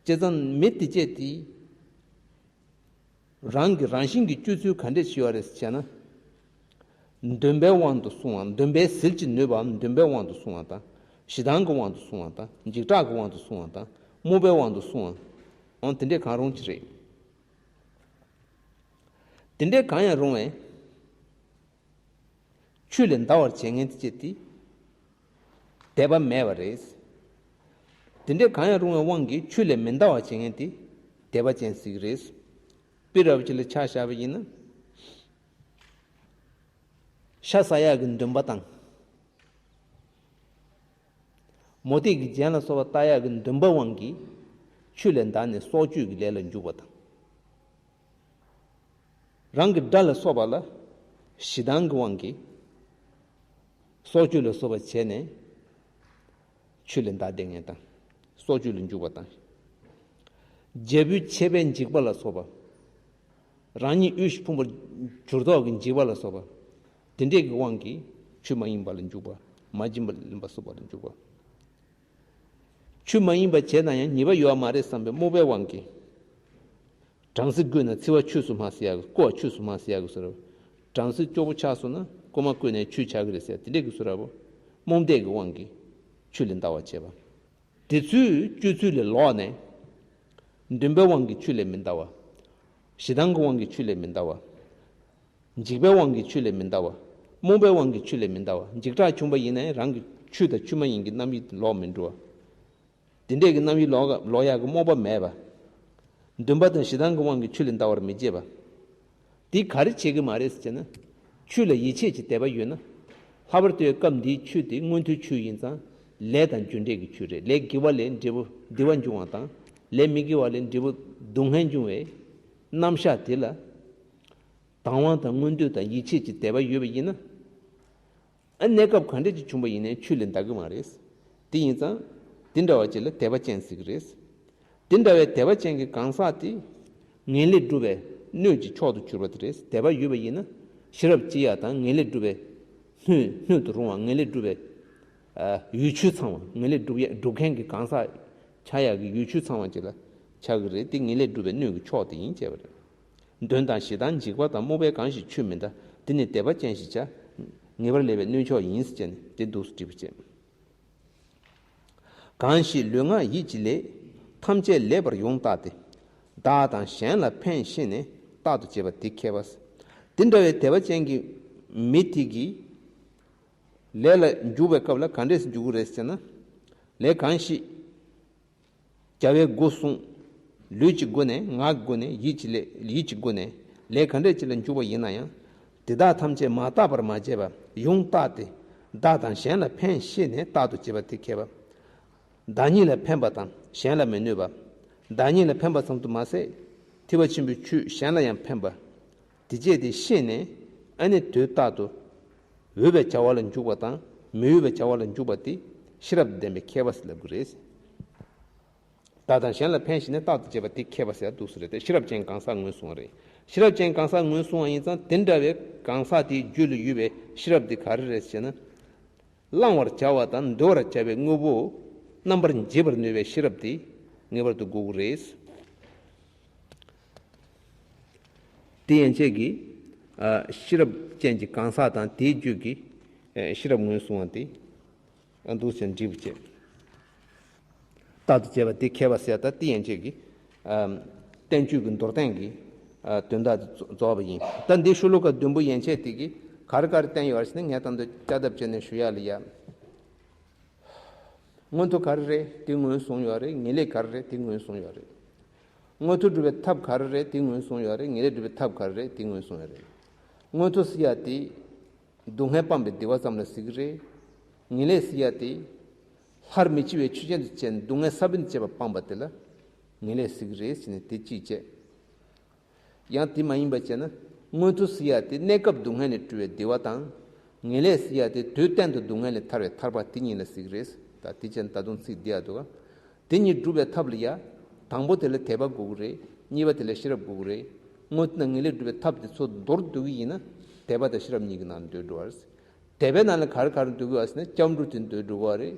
བྱས་ཙང་མི་དེ་བཅས་དེ། རང་གི་རང་བཞིན་གྱི་སྤྱོད་ཚུལ་ག་འདྲས་ཤེས་པ་རེད་ཟེར་བྱས་ན། འདུན་པའི་དབང་དུ་སོང་བ། འདུན་པའི་ཟིལ་གྱིས་ནུས་པའམ་འདུན་པའི་དབང་དུ་སོང་བ་དང་། ཞེ་སྡང་གི་དབང་དུ་སོང་བ་དང་། འཇིགས་སྐྲག་གི་དབང་དུ་སོང་བ་དང་། རྨོངས་པའི་དབང་དུ་སོང་བ། འོང་དེ་འདྲས་གང་རུང་ཅི་རེད། དེ་འདྲས་གང་ཡང་རུང་བས། ཆོས་ལས་འདའ་བར་བྱེད་མཁན་དེ་ཅི་སྟེ། དད་པ་མེད་པ་རེད། དེ་འདྲས་གང་ཡང་རུང་བའི་དབང་གིས་ཆོས་ལས་མི་འདའ་བར་བྱེད་མཁན་དེ་དད་པ་ཅན་ཟེར་གྱི་རེད། དཔེ་རབ་ཅིག་ལ་ཆ་བཞག་པ་ཡིན་ན། ཤ་ཟ་ཡག་གི་འདུན་པ་དང་། མུ་སྟེགས་ཀྱི་རྒྱན་ལ་སོགས་པ་བཏགས་ཡག་གི་འདུན་པ་དབང་གིས་ཆོས་ལས་འདའ་ནས་སྲོག་གཅོད་ཀྱི་ལས་ལ་འཇུག་པ་དང་། རང་གི་དགྲ་ལ་སོགས་པ་ལ་ཞེ་སྡང་གི་དབང་གིས་སྲོག་གཅོད་ལ་སོགས་པ་བྱས་ནས་ཆོས་ལས་འདའ་བསྡད་མཁན་དང་། སྲོག་གཅོད་ལ་འཇུག་པ་དང་། རྒྱལ་པོའི་ཆད་པས་འཇིགས་པ་ལ་སོགས་པ། རང་ཉིད་དབུལ་ཕོངས་པར་གྱུར་ཐོག་གི་འཇིགས་པ་ལ་སོགས་པ། དེ་འདྲས་ཀྱི་དབང་གིས་ཆོས་མ་ཡིན་པ་ལ་འཇུག་པ། མ་བྱིན་པ་ལ་སོགས་པ་ལ་འཇུག་པ། ཆོས་མ་ཡིན་པ་བྱས་ན་ཡང་ཉེས་པ་ཡོད་མ་རེད་བསམ་པའི་རྨོངས་པའི་དབང་གིས། བྲམ་ཟེ་བརྐུས་ན་འཚིག་པ་ཆོས་སུ་སྨྲ་ཟེར་ཡག་གི། རྐུ་བ་ཆོས་སུ་སྨྲ་ཟེར་ཡག་གི་བཟོ་འདྲ། བྲམ་ཟེ་སྐྱོ་པོ་ཆགས་སོང་ན་རྐུ་མ་བརྐུས་ནས་ཆོས་ཆགས་ཀྱི་རེད་ཟེར་དེ་འདྲས་ཀྱི་བཟོ་འདྲ་བོ། རྨོངས་དད་ཀྱི་དབང་གིས་ཆོས་ལས་འདའ་བར་བྱེད་པ། དེ་ཚོའི་སྤྱོད་ཚུལ་ལས་ལོག་ནས། འདུན་པའི་དབང་གིས་ཆོས་ལས་མི་འདའ་བ། ཞེ་སྡང་གི་དབང་གིས་ཆོས་ལས་མི་འདའ་བ། འཇིགས་པའི་དབང་གིས་ཆོས་ལས་མི་འདའ་བ། རྨོངས་པའི་དབང་གིས་ཆོས་ལས་མི་འདའ་བ། འཇིགས་སྐྲག་བྱུང་བ་ཡིན་ནའི་རང་གི་ཆོས་དང་ཆོས་མ་ཡིན་གྱི་རྣམ་དབྱེ་ལོག་མི་འགྲོ་བ། དེ་འདྲས་ཀྱི་རྣམ་དབྱེ་ལོག་ལོག་ཡག་གི་རྨོངས་པ་མེད་པ། འདུན་པ་དང་ཞེ་སྡང་གི་དབང་གིས་ཆོས་ལས་འདའ་བར་མི་བྱེད་པ། འདི་ག་རེ་བྱེད་ཀྱི་མ་རེད་ཟེར་ན། ཆོས་ལ་ཡིད་ཆེས་ཀྱི་དད་པ་ཡོད་ན། ལྷག་པར་དུ་སྐབས་འདིའི་ཆོས་དེ་མངོན་མཐོའི་ཆོས་ཡིན་ཙང་། ལས་དང་རྒྱུ་འབྲས་ཀྱི་ཆོས་རེད། ལས་དགེ་བ་ལས་འབྲས་བུ་བདེ་བ་འབྱུང་བ་དང་། ལས་མི་དགེ་བ་ལས་འབྲས་བུ་སྡུག་བསྔལ་འབྱུང་བའི་རྣམ་གཞག་དེ་ལ། དང་བ་དང་མངོན་འདོད་དང་ཡིད་ཆེས་ཀྱི་དད་པ་ཡོད་པ་ཡིན་ན། ཨ་གནས་སྐབས་ག་འདྲ་ཅིག་བྱུང་བ་ཡིན་ནའི་ཆོས་ལས་འདའ་གི་མ་རེད། དེ་ཡིན་ཙང་། དེ་འདྲ་བ་ཅིག་ལ་དད་པ་ཅན་ཟེར་གི་རེད། དེ་འདྲ་བའི་དད་པ་ཅན་གྱི་གང་ཟག་དེ། ངེས་ལེགས་སྒྲུབ་པའི་སྣོད་ཀྱི་མཆོག་ཏུ་གྱུར་པ་དེ་རེད། དད་པ་ཡོད་པ་ཡིན་ན། ཤེས་རབ་སྐྱེ་ཡག་དང་ངེས་ལེགས་སྒྲུབ་པའི་སྣོད་སྣོད་དུ་རུང་བ། ངེས་ལེགས་སྒྲུབ་པའི་ཨ་ཡུལ་ཆོས་ཚང་བ། ངེས་ལེགས་སྒྲུབ་ཡ་སྒྲུབ་མཁན་གྱི་གང་ཟག་ཆགས་ཡག་གི་ཡུལ་ཆོས་ཚང་བ་ཅིག་ལ་ཆགས་ཀྱི་རེད། དེ་ངེས་ལེགས་སྒྲུབ་པའི་སྣོད་ཀྱི་མཆོག་དེ་ཡིན་བྱས་པ་རེད། གདོན་དང་ཞེ་སྡང་འཇིགས་པ་དང་རྨོངས་པའི་གང་ཞིག་ཆོས་མི་འདའ། དེ་ནི་དད་པ་ཅན་ཞེས་བྱ། ངེས་པར་ལེགས་པའི་སྣོད་མཆོག་ཡིན་ཟེར་བྱས་ནས་དེ་འདུག་སེ་བྲིས་པ་བྱས། གང་ཞིག་ལུས་ངག་ཡིད་ཀྱི་ལས། ཐམས་ཅད་ལེགས་པར་ཡོངས་བརྟགས་ཏེ། བདག་དང་གཞན་ལ་ཕན་ཤེས་ནས་རྟག་ཏུ་བྱེད་པ་དེ་མཁས་པ། དེ་འདྲ་བའི་དད་པ་ཅན་གྱི་མི་དེ་གིས་ལས་ལ་འཇུག་པའི་སྐབས་ལ་ག་འདྲས་སེ་འཇུག་གི་རེད་ཟེར་ན། ལས་གང་ཞིག་རྒྱལ་བའི་སྒོ་བསྲུང་། ལུས་ཀྱི་སྒོ་ནས། ངག་གི་སྒོ་ནས། ཡིད་ཀྱི་ལས་ཡིད་ཀྱི་སྒོ་ནས། ལས་ག་འདྲ་ཅིག་ལ་འཇུག་པ་ཡིན་ན་ཡང་། དེ་དག་ཐམས་ཅད་མ་བརྟགས་པར་མ་བྱས་པ་ཡོངས་བརྟགས་ཏེ། བདག་དང་གཞན་ལ་ཕན་ཤེས་ནས་རྟག་ཏུ་བྱེད་པ་དེ་མཁས་པ། བདག་ཉིད་ལ་ཕན་པ་དང་གཞན་ལ་མི་གནོད་པ། བདག་ཉིད་ལ་ཕན་པ་ཙམ་དུ་མ་ཟད། ཐེག་པ་ཆེན་པོའི་ཆོས་གཞན་ལ་ཡང་ཕན་པ། དེ་བཅས་དེ་ཤེས་ནས། ཨ་ནི་དུས་རྟག་ཏུ་འོས་པའི་བྱ་བ་ལ་འཇུག་པ་དང་མི་འོས་པའི་བྱ་བ་ལ་འཇུག་པ་དེ་ཤེས་རབ་ལྡན་པའི་མཁས་པ་ཟེར་ལབ་ཀྱི་རེད། བདག་དང་གཞན་ལ་ཕན་ཞིང་ནི་རྟག་ཏུ་བྱེད་པ་དེ་མཁས་པ་ཟེར་འདུག་ཟེར་རེད་དེ། ཤེས་རབ་ཅན་གང་ཟག་ངོས་བཟུང་བ་རེད། ཤེས་རབ་ཅན་གང་ཟག་ངོས་བཟུང་བ་ཡིན་ཙང་དེ་འདྲ་བའི་གང་ཟག་དེའི་རྒྱུད་ལ་ཡོད་པའི་ཤེས་རབ་དེ་ག་རེ་རེད་ཟེར་ན། བླང་བར་བྱ་བ་དང་འདུལ་བར་བྱ་བའི་དངོས་པོ་རྣམ་པར་འབྱེད་པར་ནུས་པའི་ཤེས་རབ་དེ་ངེས་པར་དུ་དགོས་ཀྱི་རེད། དེ་ཡན་ཆད་ཀྱི་ཤེས་རབ་ཅན་གྱི་གང་ཟག་དང་དེའི་རྒྱུད་ཀྱི་ཤེས་རབ་ངོས་བཟུང་བ་དེ། འདུག་ཅེས་འདྲིས་པ་བྱེད། རྟག་ཏུ་བྱེད་པ་དེ་མཁས་པ་ཟེར། ད་དེ་ཡན་ཆད་ཀྱི་བསྟན་བཅོས་ཀྱི་མདོར་བསྟན་གྱི་དོན་དག་དེ་རྫོགས་པ་ཡིན། ད་འདི་ཤོ་ལོ་ཀ་བདུན་པོ་ཡན་ཆད་དེ་གི་ག་རེ་ག་རེ་བསྟན་ཡོད་རེད་ཟེར་ན། ངས་ད་འདི་བསྐྱར་ལྡབ་བྱས་ནས་ཞུ་ཡ་ལ་ཡ། མངོན་མཐོ་ག་རེ་རེད་དེ་ངོས་བཟུང་ཡོད་རེད། ངེས་ལེགས་ག་རེ་རེད་དེ་ངོས་བཟུང་ཡོད་རེད། མངོན་མཐོ་སྒྲུབ་པའི་ཐབས་ག་རེ་རེད་དེ་ངོས་བཟུང་ཡོད་རེད། ངེས་ལེགས་སྒྲུབ་པའི་ཐབས་ག་རེ་རེད་དེ་ངོས་བཟུང་ཡོད་རེད། མངོན་མཐོ་ཟེར་ཡ་དེ། སྡུག་བསྔལ་སྤངས་པའི་བདེ་བ་ཙམ་ལ་ཟེར་གི་རེད། ངེས་ལེགས་ཟེར་ཡ་དེ། སླར་མི་འཆི་བའི་ཆོས་ཅན་དུ་བྱས་ནས་སྡུག་བསྔལ་ས་བོན་དུ་བྱས་པ་སྤངས་པ་དེ་ལ་ངེས་ལེགས་ཟེར་གི་རེད་ཟེར་ནས་དེ་གཅིག་བྱས། ཡང་དེ་མ་ཡིན་པ་བྱས་ན། མངོན་མཐོ་ཟེར་ཡ་དེ་གནས་སྐབས་སྡུག་བསྔལ་ལས་གྲོལ་བའི་བདེ་བ་དང་། ངེས་ལེགས་ཟེར་ཡ་དེ་དུས་གཏན་དུ་སྡུག་བསྔལ་ལས་ཐར་བའི་ཐར་པ་དེ་གཉིས་ལ་ཟེར་གི་རེད། ད་དེ་བྱས་ན་ད་དུང་ཚིག་འདི་ཡ་འདུག་ག་དེ་གཉིས་སྒྲུབ་པའི་ཐབས་ལ་ཡ། དང་པོ་དེ་ལ་དད་པ་དགོས་ཀྱི་རེད། གཉིས་པ་དེ་ལ་ཤེས་རབ་དགོས་ཀྱི་རེད། དངོས་དང་ངེས་ལེགས་སྒྲུབ་པའི་ཐབས་དེ་ཚོ་མདོར་བསྡུ་གི་ཡིན་ན། དད་པ་དང་ཤེས་རབ་གཉིས་ཀྱི་ནང་ལ་འདུས་འགྲོ་བ་རེད། དད་པའི་ནང་ལ་ག་རེ་ག་རེ་འདུས་དགོས་པ་ཟེར་ན། སྐྱབས་འགྲོ་དེ་འདུས་འགྲོ་གི་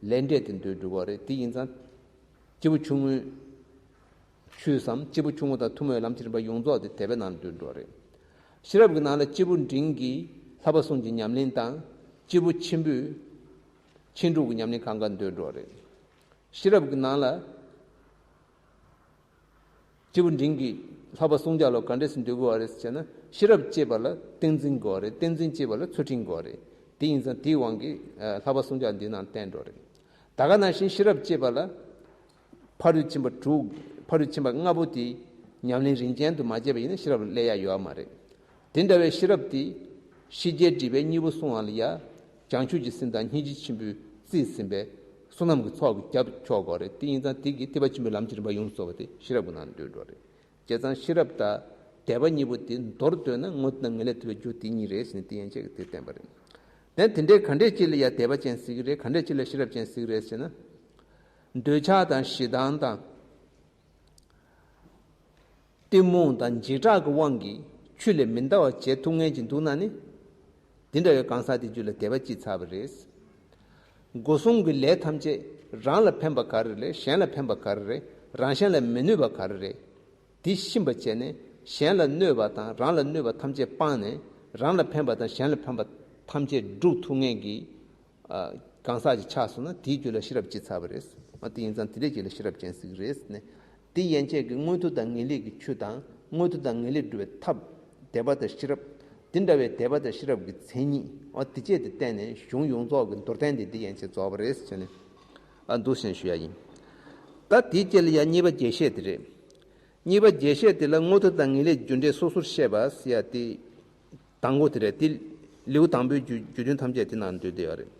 རེད། ལས་འབྲས་དེ་འདུས་འགྲོ་གི་རེད། དེ་ཡིན་ཙང་། སྐྱེས་བུ་ཆུང་ངུའི་ཆོས་སམ། སྐྱེས་བུ་ཆུང་ངུ་དང་ཐུན་མོང་བའི་ལམ་གྱི་རིམ་པ་ཡོངས་རྫོགས་དེ་དད་པའི་ནང་ལ་འདུས་འགྲོ་གི་རེད། ཤེས་རབ་ཀྱི་ནང་ལ་སྐྱེས་བུ་འབྲིང་གིས་ལྷག་པ་གསུམ་གྱི་ཉམས་ལེན་དང་། སྐྱེས་བུ་ཆེན་པོས་ཕྱིན་དྲུག་གི་ཉམས་ལེན་གང་ག་འདུས་འགྲོ་གི་རེད། ཤེས་རབ་ཀྱི་ནང་ལ། སྐྱེས་བུ་འབྲིང་གིས་ལྷག་པ་གསུམ་ཀ་ལ་ག་འདྲས་སེ་འདུས་དགོས་པ་རེད་ཟེར་ན། ཤེས་རབ་བསྐྱེད་པ་ལ་ཏིང་འཛིན་དགོས་པ་རེད། ཏིང་འཛིན་བསྐྱེད་པ་ལ་ཚུལ་ཁྲིམས་དགོས་པ་རེད། དེ་ཡིན་ཙང་དེའི་དབང་གིས་ལྷག་པ་གསུམ་ཀ་འདི་ནང་བསྟན་འགྲོ་རེད། ད་ག་ནང་བཞིན་ཤེས་རབ་བསྐྱེད་པ་ལ། ཕ་རོལ་ཕྱིན་པ་དྲུག་ཕ་རོལ་ཕྱིན་པ་ལྔ་པོ་དེ་ཉམས་ལེན་རིམ་ཅན་དུ་མ་བྱས་པ་ཡིན་ན་ཤེས་རབ་སླེབས་ཡ་ཡོད་མ་རེད། དེ་འདྲ་བའི་ཤེས་རབ་དེ། ཤེས་བྱའི་སྒྲིབ་པའི་གཉེན་པོ་བསྲུང་བ་ལ་ཡ། བྱང་ཆུབ་ཀྱི་སེམས་དང་སྙིང་རྗེ་ཆེན་པོས་རྩིས་ཟིན་པས། བསོད་ནམས་ཀྱི་ཚོགས་ཀྱིས་རྒྱབ་ཆོག་དགོས་རེད། དེ་ཡིན་ཙང་དེ་གིས་ཐེག་པ་ཆེན་པོའི་ལམ་གྱི་རིམ་པ་ཡོངས་སུ་རྫོགས་པ་དེ་ཤེས་རབ་ཀྱི་ནང་འདུས་འགྲོ་རེད། བྱས་ཙང་ཤེས་རབ་དང་དད་པ་གཉིས་པོ་དེ་མདོར་བསྡུས་ན་དངོས་དང་ངེས་ལེགས་ཐོབ་པའི་རྒྱུ་དེ་གཉིས་རེད་ཟེར་ནས་དེ་ཡན་ཆད་ཀྱིས་དེ་བསྟན་པ་རེད། དེ་དེ་འདྲའི་ག་འདྲས་ཅིག་ལ་ཡ་དད་པ་ཅན་ཟེར་གྱི་རེད། ག་འདྲས་ཅིག་ལ་ཤེས་རབ་ཅན་ཟེར་གྱི་རེད་ཟེར་ན། འདོད་ཆགས་དང་ཞེ་སྡང་དང་། གཏི་མུག་དང་འཇིགས་སྐྲག་གི་དབང་གིས་ཆོས་ལས་མི་འདའ་བ་བྱེད་ཐུབ་མཁན་ཅིག་འདུག་ན་ནི། དེ་འདྲ་བའི་གང་ཟག་དེ་རྒྱུད་ལ་དད་པ་སྐྱེས་ཚར་བ་རེད། སྒོ་གསུམ་གྱི་ལས་ཐམས་ཅད་རང་ལ་ཕན་པ་ག་རེ་རེད། གཞན་ལ་ཕན་པ་ག་རེ་རེད། རང་གཞན་ལ་མི་གནོད་པ་ག་རེ་རེད། དེ་ཤེས་པ་བྱས་ནས་གཞན་ལ་གནོད་པ་དང་རང་ལ་གནོད་པ་ཐམས་ཅད་སྤངས་ནས། རང་ལ་ཕན་པ་དང་གཞན་ལ་ཕན་པ་ཐམས་ཅད་སྒྲུབ་ཐུབ་མཁན་གྱི་གང་ཟག་ཅིག་ཆགས་སོང་ན་དེའི་རྒྱུད་ལ་ཤེས་རབ་སྐྱེས་ཚར་བ་རེད། ཨ། དེ་ཡིན་ཙང་དེ་འདྲས་ཅིག་ལ་ཤེས་རབ་ཅན་ཟེར་གྱི་རེད་ཟེར་ནས། དེ་ཡན་ཆད་ཀྱི་མངོན་མཐོ་དང་ངེས་ལེགས་ཀྱི་ཆོས་དང་མངོན་མཐོ་དང་ངེས་ལེགས་སྒྲུབ་པའི་ཐབས། དད་པ་དང་ཤེས་རབ། དེ་འདྲ་བའི་དད་པ་དང་ཤེས་རབ་ཀྱི་མཚན་ཉིད། ཨ། དེ་བཅས་དེ་བསྟན་ནས་གཞུང་ཡོངས་རྫོགས་ཀྱི་མདོར་བསྟན་དེ་འདི་ཡན་ཆད་རྫོགས་པ་རེད་ཟེར་ནས། ཨ། འདུག་སེ་ཞུ་ཡ་ཡིན། ད་དེའི་རྗེས་ལ་ཡ་གཉིས་པ་རྒྱས་བཤད་དེ་རེད། གཉིས་པ་རྒྱས་བཤད་དེ་ལ་མངོན་མཐོ་དང་ངེས་ལེགས་རྒྱུ་འབྲས་སོ་སོར་བཤད་པ་ཟེར་ཡ་དེ། དང་པོ་དེ་རེད། དེ་ལེའུ་དང་པོའི་རྒྱུ་རྒྱུ་དོན་ཐམས་ཅད་དེ་ནང་འདུས་བསྡད་ཡོད་རེད།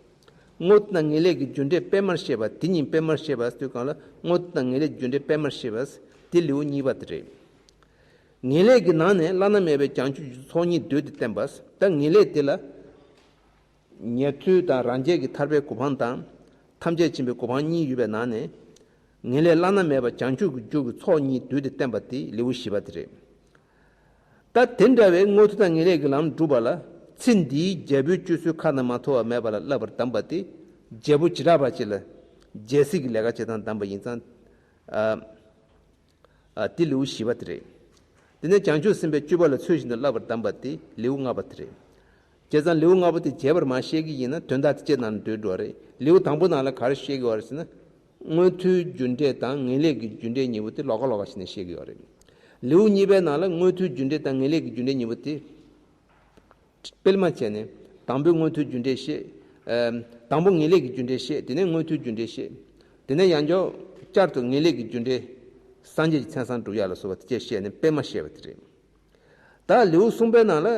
མངོན་མཐོ་དང་ངེས་ལེགས་ཀྱི་རྒྱུ་འབྲས་སྤེལ་མར་བཤད་པ་དེ་ཉིད་སྤེལ་མར་བཤད་པ་ཟེར་དུས་སྒང་ལ་མངོན་མཐོ་དང་ངེས་ལེགས་ཀྱི་རྒྱུ་འབྲས་སྤེལ་མར་བཤད་པ་དེ་ལེའུ་གཉིས་པ་དེ་རེད། ངེས་ལེགས་ཀྱི་ནང་ནས་བླ་ན་མེད་པའི་བྱང་ཆུབ་ཀྱི་ཚོགས་གཉིས་བསྡུས་ཏེ་བསྟན་པ། ད་ངེས་ལེགས་དེ་ལ། ཉན་ཐོས་དང་རང་རྒྱལ་གྱི་ཐར་པའི་གོ་འཕང་དང་། ཐམས་ཅད་མཁྱེན་པའི་གོ་འཕང་གཉིས་ཡོད་པའི་ནང་ནས། ངེས་ལེགས་བླ་ན་མེད་པ་བྱང་ཆུབ་ཀྱི་རྒྱུ་གི་ཚོགས་གཉིས་བསྡུས་ཏེ་བསྟན་པ་དེ་ལེའུ་བཞི་པ་དེ་རེད། ད་དེ་འདྲ་བའི་མངོན་མཐོ་དང་ངེས་ལེགས་ཀྱི་ལམ་སྒྲུབ་པ་ལ་ཚེ་འདིའི་རྒྱལ་པོའི་སྤྱོད་ཚུལ་ཁ་ན་མ་ཐོ་བ་མེད་པ་ལ་བསླབ་པར་གདམས་པ་དེ། རྒྱལ་པོ་བྱེ་བྲག་པ་ཅིག་ལ་རྒྱལ་སྲིད་ཀྱི་ལས་ཀ་བྱེད་སྟངས་གདམས་པ་ཡིན་ཙང་། ཨ། ཨ། དེ་ལེའུ་བཞི་པ་དེ་རེད། དེ་ནས་བྱང་ཆུབ་སེམས་དཔའི་སྤྱོད་པ་ལ་ཚུལ་བཞིན་དུ་བསླབ་པར་གདམས་པ་དེ་ལེའུ་ལྔ་པ་དེ་རེད། བྱས་ཙང་ལེའུ་ལྔ་པོ་དེ་རྒྱས་པར་མར་བཤད་ཀྱི་ཡིན་ན་དོན་དག་དེ་ཅིག་ནང་ལ་འདུས་འགྲོ་བ་རེད། ལེའུ་དང་པོ་ནང་ལ་ག་རེ་བཤད་ཀྱི་ཡོད་རེད་ཟེར་ན། མངོན་མཐོའི་རྒྱུ་འབྲས་དང་ངེས་ལེགས་ཀྱི་རྒྱུ་འབྲས་གཉིས་པོ་དེ་ལོགས་ཀ་ལོགས་ཀ་བྱས་ནས་བཤད་ཀྱི་ཡོད་རེད། ལེའུ་གཉིས་པའི་ནང་ལ་མངོན་མཐོའི་རྒྱུ་འབྲས་དང་ངེས་ལེགས་ཀྱི་རྒྱུ་འབྲས་གཉིས་པོ་དེ། སྤེལ་མ་བྱས་ནས། དང་པོའི་མངོན་མཐོའི་རྒྱུ་འབྲས་བཤད། ཨ། དང་པོ་ངེས་ལེགས་ཀྱི་རྒྱུ་འབྲས་བཤད། དེ་ནས་མངོན་མཐོའི་རྒྱུ་འབྲས་བཤད། དེ་ནས་ཡང་བསྐྱར་བསྐྱར་དུ་ངེས་ལེགས་ཀྱི་རྒྱུ་འབྲས། སངས་རྒྱས་ཀྱི་མཚན་བཟང་སྒྲུབ་ཡག་ལ་སོགས་པ་དེ་བཅས་བཤད་ནས་སྤེལ་མ་བཤད་པ་དེ་རེད། ད་ལེའུ་གསུམ་པའི་ནང་ལ།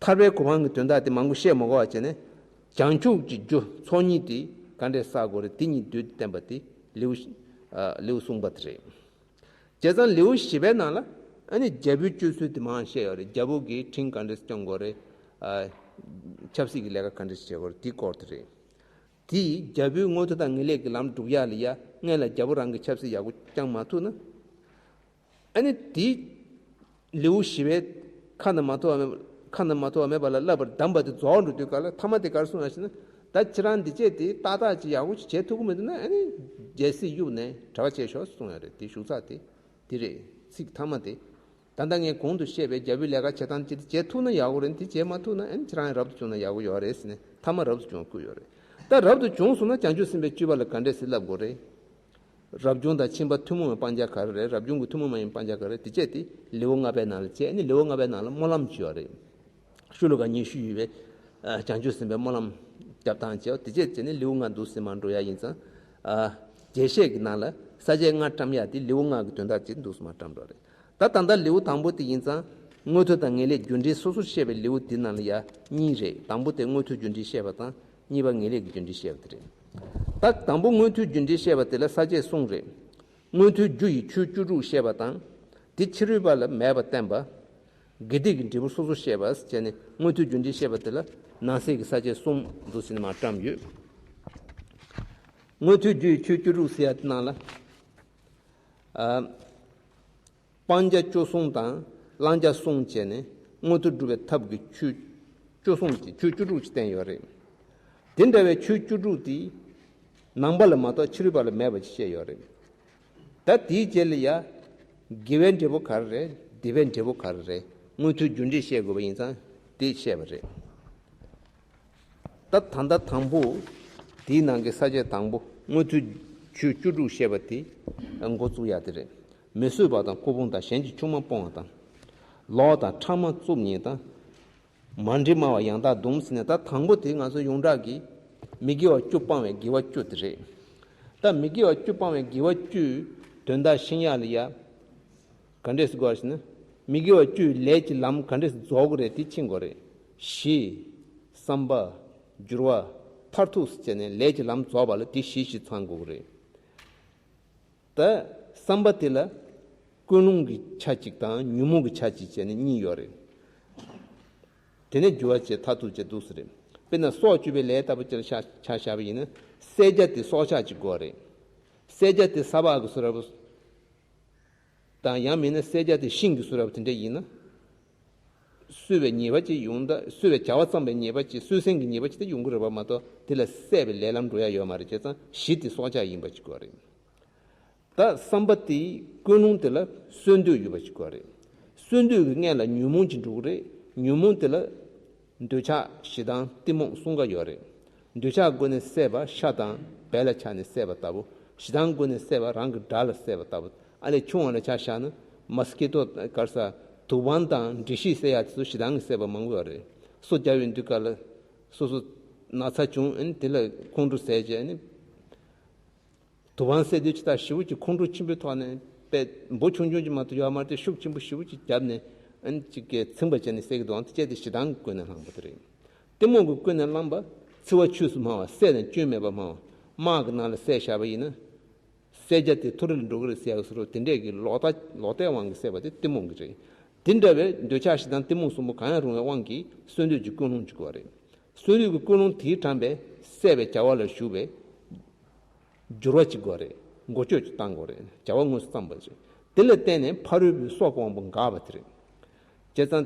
ཐར་པའི་གོ་འཕང་གི་དོན་དག་དེ་མང་པོ་བཤད་མ་དགོས་པ་བྱས་ནས། བྱང་ཆུབ་ཀྱི་རྒྱུ་ཚོགས་གཉིས་དེ་ག་འདྲས་བསགས་དགོས་རེད། དེ་གཉིས་བསྡུས་ཏེ་བསྟན་པ་དེ་ལེའུ། ཨ། ལེའུ་གསུམ་པ་དེ་རེད། བྱས་ཙང་ལེའུ་བཞི་པའི་ནང་ལ་ཨ་ནི་རྒྱལ་པོའི་སྤྱོད་ཚུལ་དེ་མང་བཤད་ཡོད་རེད། རྒྱལ་པོ་གིས་ཁྲིམས་ག་འདྲས་སྐྱོང་དགོས་རེད། ཨ། ཆབ་སྲིད་ཀྱི་ལས་ཀ་ག་འདྲས་བྱེད་དགོས་རེད། དེའི་སྐོར་དེ་རེད། དེས་རྒྱལ་པོའི་མངོན་མཐོ་དང་ངེས་ལེགས་ཀྱི་ལམ་སྒྲུབ་ཡག་ལ་ཡ་སྔོན་ལ་རྒྱལ་པོ་རང་གིས་ཆབ་སྲིད་ཡག་པོ་བསྐྱངས་མ་ཐུབ་ན། ཨ་ནི་དེ་ལེའུ་བཞི་པའི་ཁ་ན་མ་ཐོ་བ་མེད། ཁ་ན་མ་ཐོ་བ་མེད་པ་ལ་བསླབ་པར་གདམས་པ་དེ་རྫོགས་འགྲོ་དུས་སྐབས་ལ་ཐ་མ་དེ་ག་རེ་གསུངས་ཡོད་ཟེར་ན། ད་ཁྱེད་རང་འདི་བྱས་དེ་ཏག་ཏག་ཅིག་ཡག་པོ་ཅིག་བྱེད་ཐུབ་ཀྱི་མི་འདུག་ན་ཨ་ནི་རྒྱལ་སྲིད་གཡུགས་ནས་གྲྭ་པ་བྱས་ཤོག་གསུངས་ཡོད་རེད། དེ་ཞུ་ཚགས་དེ་དེ་རེད། ཚིག་ཐ་མ་དེ། ད་ལྟ་ངས་གོང་དུ་བཤད་པའི་རྒྱལ་པོའི་ལས་ཀ་བྱེད་སྟངས་ཅིག་དེ་བྱེད་ཐུབ་ན་ཡག་པོ་རེད། དེ་བྱེད་མ་ཐུབ་ན་ཨ་ནི་ཁྱེད་རང་ཡང་རབ་ཏུ་བྱུང་ན་ཡག་པོ་ཡོད་རེད་ཟེར་ནས་ཐ་མ་རབ་ཏུ་བྱུང་བསྐུལ་ཡོད་རེད། ད་རབ་ཏུ་བྱུང་སོང་ན་བྱང་ཆུབ་སེམས་དཔའི་སྤྱོད་པ་ལ་ག་འདྲས་སེ་བསླབ་དགོས་རེད། རབ་བྱུང་དང་ཕྱིན་པ་ཐུན་མོང་བའི་སྤང་བྱ་ག་རེ་རེད། རབ་བྱུང་གི་ཐུན་མོང་མ་ཡིན་སྤང་བྱ་ག་རེ་རེད། དེ་བཅས་དེ་ལེའུ་ལྔ་པའི་ནང་ལ་བྱས། ཨ་ནི་ལེའུ་ལྔ་པའི་ནང་ལ་སྨོན་ལམ་བྱས་ཡོད་རེད། ཤོ་ལོ་ཀ་ཉི་ཤུ་ཡོད་པའི་ཨ་བྱང་ཆུབ་སེམས་དཔའི་སྨོན་ལམ་རྒྱབ་སྟངས་བྱས། དེ་བཅས་བྱས་ནས་ལེའུ་ལྔ་འདུག་སེ་མར་འགྲོ་ཡ་ཡིན་ཙང་། ཨ་རྒྱས་བཤད་ཀྱི་ནང་ལ་ས་བཅད་ལྔ་བཀྲམ་ཡ་དེ་ལེའུ་ལྔ་གི་དོན་དག་ཅིག་འདུག་སེ་མར་བཀྲམ་འགྲོ་རེད། ད་ད་ལྟ་ལེའུ་དང་པོ་དེ་ཡིན་ཙང་། མངོན་མཐོ་དང་ངེས་ལེགས་རྒྱུ་འབྲས་སོ་སོར་བཤད་པའི་ལེའུ་དེ་ནང་ལ་ཡ་གཉིས་རེད། དང་པོ་དེ་མངོན་མཐོའི་རྒྱུ་འབྲས་བཤད་པ་དང་། གཉིས་པ་ངེས་ལེགས་ཀྱི་རྒྱུ་འབྲས་བཤད་པ་དེ་རེད། ད་དང་པོ་མངོན་མཐོའི་རྒྱུ་འབྲས་བཤད་པ་དེ་ལ་ས་བཅད་གསུམ་རེད། མངོན་མཐོའི་རྒྱུ་ཡི་ཆོས་བཅུ་དྲུག་བཤད་པ་དང་། དེ་ཕྱི་རོལ་པ་ལ་མེད་པར་བསྟན་པ། དགེ་སྡིག་གི་འབྲས་བུ་སོ་སོར་བཤད་པ་བྱས་ནས་མངོན་མཐོའི་རྒྱུ་འབྲས་བཤད་པ་དེ་ལ་ནང་གསེས་ཀྱི་ས་བཅད་གསུམ་འདུག་སེ་མར་བཀྲམ་ཡོད། མངོན་མཐོའི་རྒྱུའི་ཆོས་བཅུ་དྲུག་ཟེར་ཡ་དེ་ནང་ལ། ཨ། སྤང་བྱ་བཅུ་གསུམ་དང་བླང་བྱ་གསུམ་བྱས་ནས་མངོན་མཐོ་སྒྲུབ་པའི་ཐབས་ཀྱི་ཆོས་བཅུ་གསུམ་གྱི་ཆོས་བཅུ་དྲུག་ཅིག་བསྟན་ཡོད་རེད། དེ་འདྲ་བའི་ཆོས་བཅུ་དྲུག་དེ་ནང་པ་ལ་མ་གཏོགས་ཕྱི་རོལ་པ་ལ་མེད་པ་ཅིག་བཤད་ཡོད་རེད། ད་དེའི་རྗེས་ལ་ཡ། དགེ་བའི་འབྲས་བུ་ག་རེ་རེད། སྡིག་པའི་འབྲས་བུ་ག་རེ་རེད། མངོན་མཐོའི་རྒྱུ་འབྲས་བཤད་དགོས་པ་ཡིན་ཙང་དེ་བཤད་པ་རེད། ད་ད་ལྟ་དང་པོ། དེའི་ནང་གི་ས་བཅད་དང་པོ་མངོན་མཐོའི་ཆོས་བཅུ་དྲུག་བཤད་པ་དེ་འགོ་བཙུགས་ཡ་དེ་རེད། མི་བཟོད་པ་དང་སྐུ་ཕུང་དང་གཞན་གྱི་ཆུང་མ་སྤོང་བ་དང་། ལོག་དང་ཕྲ་མ་རྩུབ་ཉེས་དང་། མ་འདྲིས་སྨྲ་བ་ཡང་དག་སྡོམ་ཟེར་ནས། ད་དང་པོ་དེ་ང་ཚོ་ཡོངས་གྲགས་ཀྱི་མི་དགེ་བ་བཅུ་སྤང་བའི་དགེ་བ་བཅུ་དེ་རེད། ད་མི་དགེ་བ་བཅུ་སྤང་བའི་དགེ་བ་བཅུའི་དོན་དག་ཤེས་ཡག་ལ་ཡ། ག་འདྲས་སེ་དགོས་ཟེར་ན། མི་དགེ་བ་བཅུའི་ལས་ཀྱི་ལམ་ག་འདྲས་སེ་རྫོགས་དགོས་རེད་དེ་ཤེས་དགོས་རེད། གཞི། བསམ་པ། སྦྱོར་བ། མཐར་ཐུག་ཟེར་བྱས་ནས་ལས་ཀྱི་ལམ་རྫོགས་པ་ལ་དེ་གཞི་གཞི་ཚང་དགོས་ཀྱི་རེད། ད་བསམ་པ་དེ་ལ་ཀུན་སློང་གི་ཆ་གཅིག་དང་ཉོན་མོངས་ཀྱི་ཆ་གཅིག་བྱས་ནས་གཉིས་ཡོད་རེད། དེ་ནས་སྦྱོར་བ་བྱས་མཐར་ཐུག་བྱས་འདུག་ཟེར་རེད། དཔེར་ན་སྲོག་གཅོད་པའི་ལས་ལྟ་བུ་ཅིག་ལ་ཆ་ཆ་བཞག་པ་ཡིན་ན། བསད་བྱ་དེ་སྲོག་ཆགས་ཅིག་དགོས་རེད། བསད་བྱ་དེ་ས་ཕག་གི་བཟོ་འདྲ་པོ། དང་ཡང་མིན་ན་བསད་བྱ་དེ་ཤིང་གི་བཟོ་འདྲ་པོ་དེ་འདྲ་ཡིན་ན། གསོད་པའི་ཉེས་པ་ཅིག་ཡོང་ད། གསོད་པའི་བྱ་བ་བརྩམས་པའི་ཉེས་པ་ཅིག་གསོད་སེམས་ཀྱི་ཉེས་པ་ཅིག་དེ་ཡོང་གི་རེད་པ་མ་གཏོགས་དེ་ལ་བསད་པའི་ལས་ལམ་འགྲོ་ཡ་ཡོད་མ་རེད། བྱས་ཙང་གཞི་དེ་སྲོག་ཆགས་ཡིན་པ་ཅིག་དགོས་རེད། ད་བསམ་པ་དེའི་ཀུན་སློང་དེ་ལ་གསོན་འདོད་ཡོད་པ་ཅིག་དགོས་རེད། གསོན་འདོད་ཀྱི་སྔོན་ལ་ཉོན་མོངས་ཅིག་འགྲོ་གི་རེད། ཉོན་མོངས་དེ་ལ་འདོད་ཆགས་ཞེ་སྡང་གཏི་མུག་གསུམ་ཀ་ཡོད་རེད། འདོད་ཆགས་སྒོ་ནས་བསད་པ་ཤ་དང་བལ་ལ་ཆགས་ནས་བསད་པ་ལྟ་བུ། ཞེ་སྡང་སྒོ་ནས་བསད་པ་རང་གི་དགྲ་ལ་བསད་པ་ལྟ་བུ། ཨ་ལས་ཆུང་བ་ལ་ཆ་བཞག་ན་མོ་སི་ཀི་ཊོ་ག་རེ་ཟ། དུག་པང་དང་འབྲི་ཤིང་བསད་ཡ་དེ་ཚོ་ཞེ་སྡང་གིས་བསད་པ་མང་པོ་ཡོད་རེད། སོ་རྒྱབ་པའི་དུས་སྐབས་ལ་སོ་སོ་ན་ཚ་བྱུང་། ཨ་ནི་དེ་ལ་ཁོང་ཁྲོ་ཟ་བྱས། ཨ་ནི་དུག་པང་བསད་དུས་ཇི་ལྟར་ཞེ་པོ་ཅིག་ཁོང་ཁྲོ་ཆེན་པོའི་ཐོག་ནས་དཔེ་འབུ་ཆུང་ཆུང་ཅིག་མ་གཏོགས་ཡོད་མ་རེད་དེ། ཤུགས་ཆེན་པོ་ཞེ་པོ་ཅིག་བརྒྱབ་ནས་ཨ་ནི་ཅིག་གིས་ཚིམ་པ་བྱས་ནས་བསད་ཀྱི་འདུག་ཨང་། དེ་བྱས་དེ་ཞེ་སྡང་གི་ཀུན་ནས་བསླངས་པ་དེ་རེད། གཏི་མུག་གི་ཀུན་ནས་བསླངས་པ། འཚེ་བ་ཆོས་སུ་སྨྲ་བ། བསད་ནས་སྐྱོན་མེད་པར་སྨྲ་བ། དམག་གི་ནང་ལ་བསད་བཞག་པ་ཡིན་ན། བསད་བྱ་དེ་མཐོ་རིས་ལ་འགྲོ་གི་རེད་ཟེར་ཡག་བཟོ་འདྲ་དེ་འདྲས་ཀྱི་ལོག་ལྟ་ལོག་ལྟའི་དབང་གིས་བསད་པ་དེ་གཏི་མུག་གི་རེད། དེ་འདྲ་བའི་འདོད་ཆགས་ཞེ་སྡང་གཏི་མུག་གསུམ་པོ་གང་ཡང་རུང་བའི་དབང་གིས་གསོན་འདོད་ཀྱི་ཀུན་སློང་ཅིག་དགོས་པ་རེད། གསོན་འདོད་ཀྱི་ཀུན་སློང་དེས་དྲངས་པའི་བསད་པའི་བྱ་བ་ལ་ཞུགས་པའི་སྦྱོར་བ་ཅིག་དགོས་རེད། འགོ་བསྐྱོད་ཅིག་བཏང་དགོས་རེད། བྱ་བ་དངོས་སུ་བརྩམས་པ་ཅིག་དེ་ལ་བརྟེན་ནས་ཕ་རོལ་པོའི་སྲོག་གི་དབང་པོ་འགགས་པ་དེ་རེད། བྱས་ཙང་།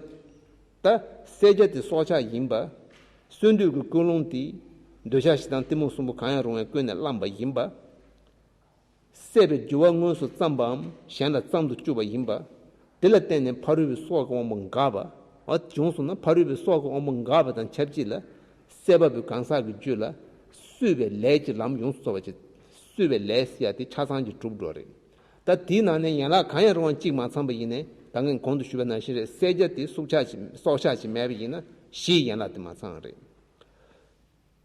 ད་བསད་བྱ་དེ་སྲོག་ཆགས་ཡིན་པ། གསོན་འདོད་ཀྱི་ཀུན་སློང་དེ་འདོད་ཆགས་ཞེ་སྡང་གཏི་མུག་གསུམ་པོ་གང་ཡང་རུང་བའི་ཀུན་ནས་བསླངས་པ་ཡིན་པ། བསད་པའི་སྦྱོར་བ་དངོས་སུ་བརྩམས་པའམ་གཞན་ལ་བརྩམ་དུ་བཅུག་པ་ཡིན་པ། དེ་ལ་བརྟེན་ནས་ཕ་རོལ་པོའི་སྲོག་གི་དབང་པོ་འགགས་པ། འོ་བྱུང་སོང་ན་ཕ་རོལ་པོའི་སྲོག་གི་དབང་པོ་འགགས་པ་དང་ཆབས་ཅིག་ལ། བསད་པ་པོའི་གང་ཟག་གི་རྒྱུད་ལ་གསོད་པའི་ལས་ཀྱི་ལམ་ཡོངས་སུ་རྫོགས་པ་ཅིག་གསོད་པའི་ལས་ཟེར་ཡ་དེ་ཆ་ཚང་གཅིག་གྲུབ་འགྲོ་རེད། ད་དེའི་ནང་ནས་ཡན་ལག་གང་ཡང་རུང་བ་གཅིག་མ་ཚང་པ་ཡིན་ནའི། ད་ངས་གོང་དུ་ཞུས་པ་ནང་བཞིན་རེད། བསད་བྱ་དེ་སྲོག་ཆགས་ཅིག་སྲོག་ཆགས་ཅིག་མེད་པ་ཡིན་ན་གཞིའི་ཡན་ལག་དེ་མ་ཚང་རེད།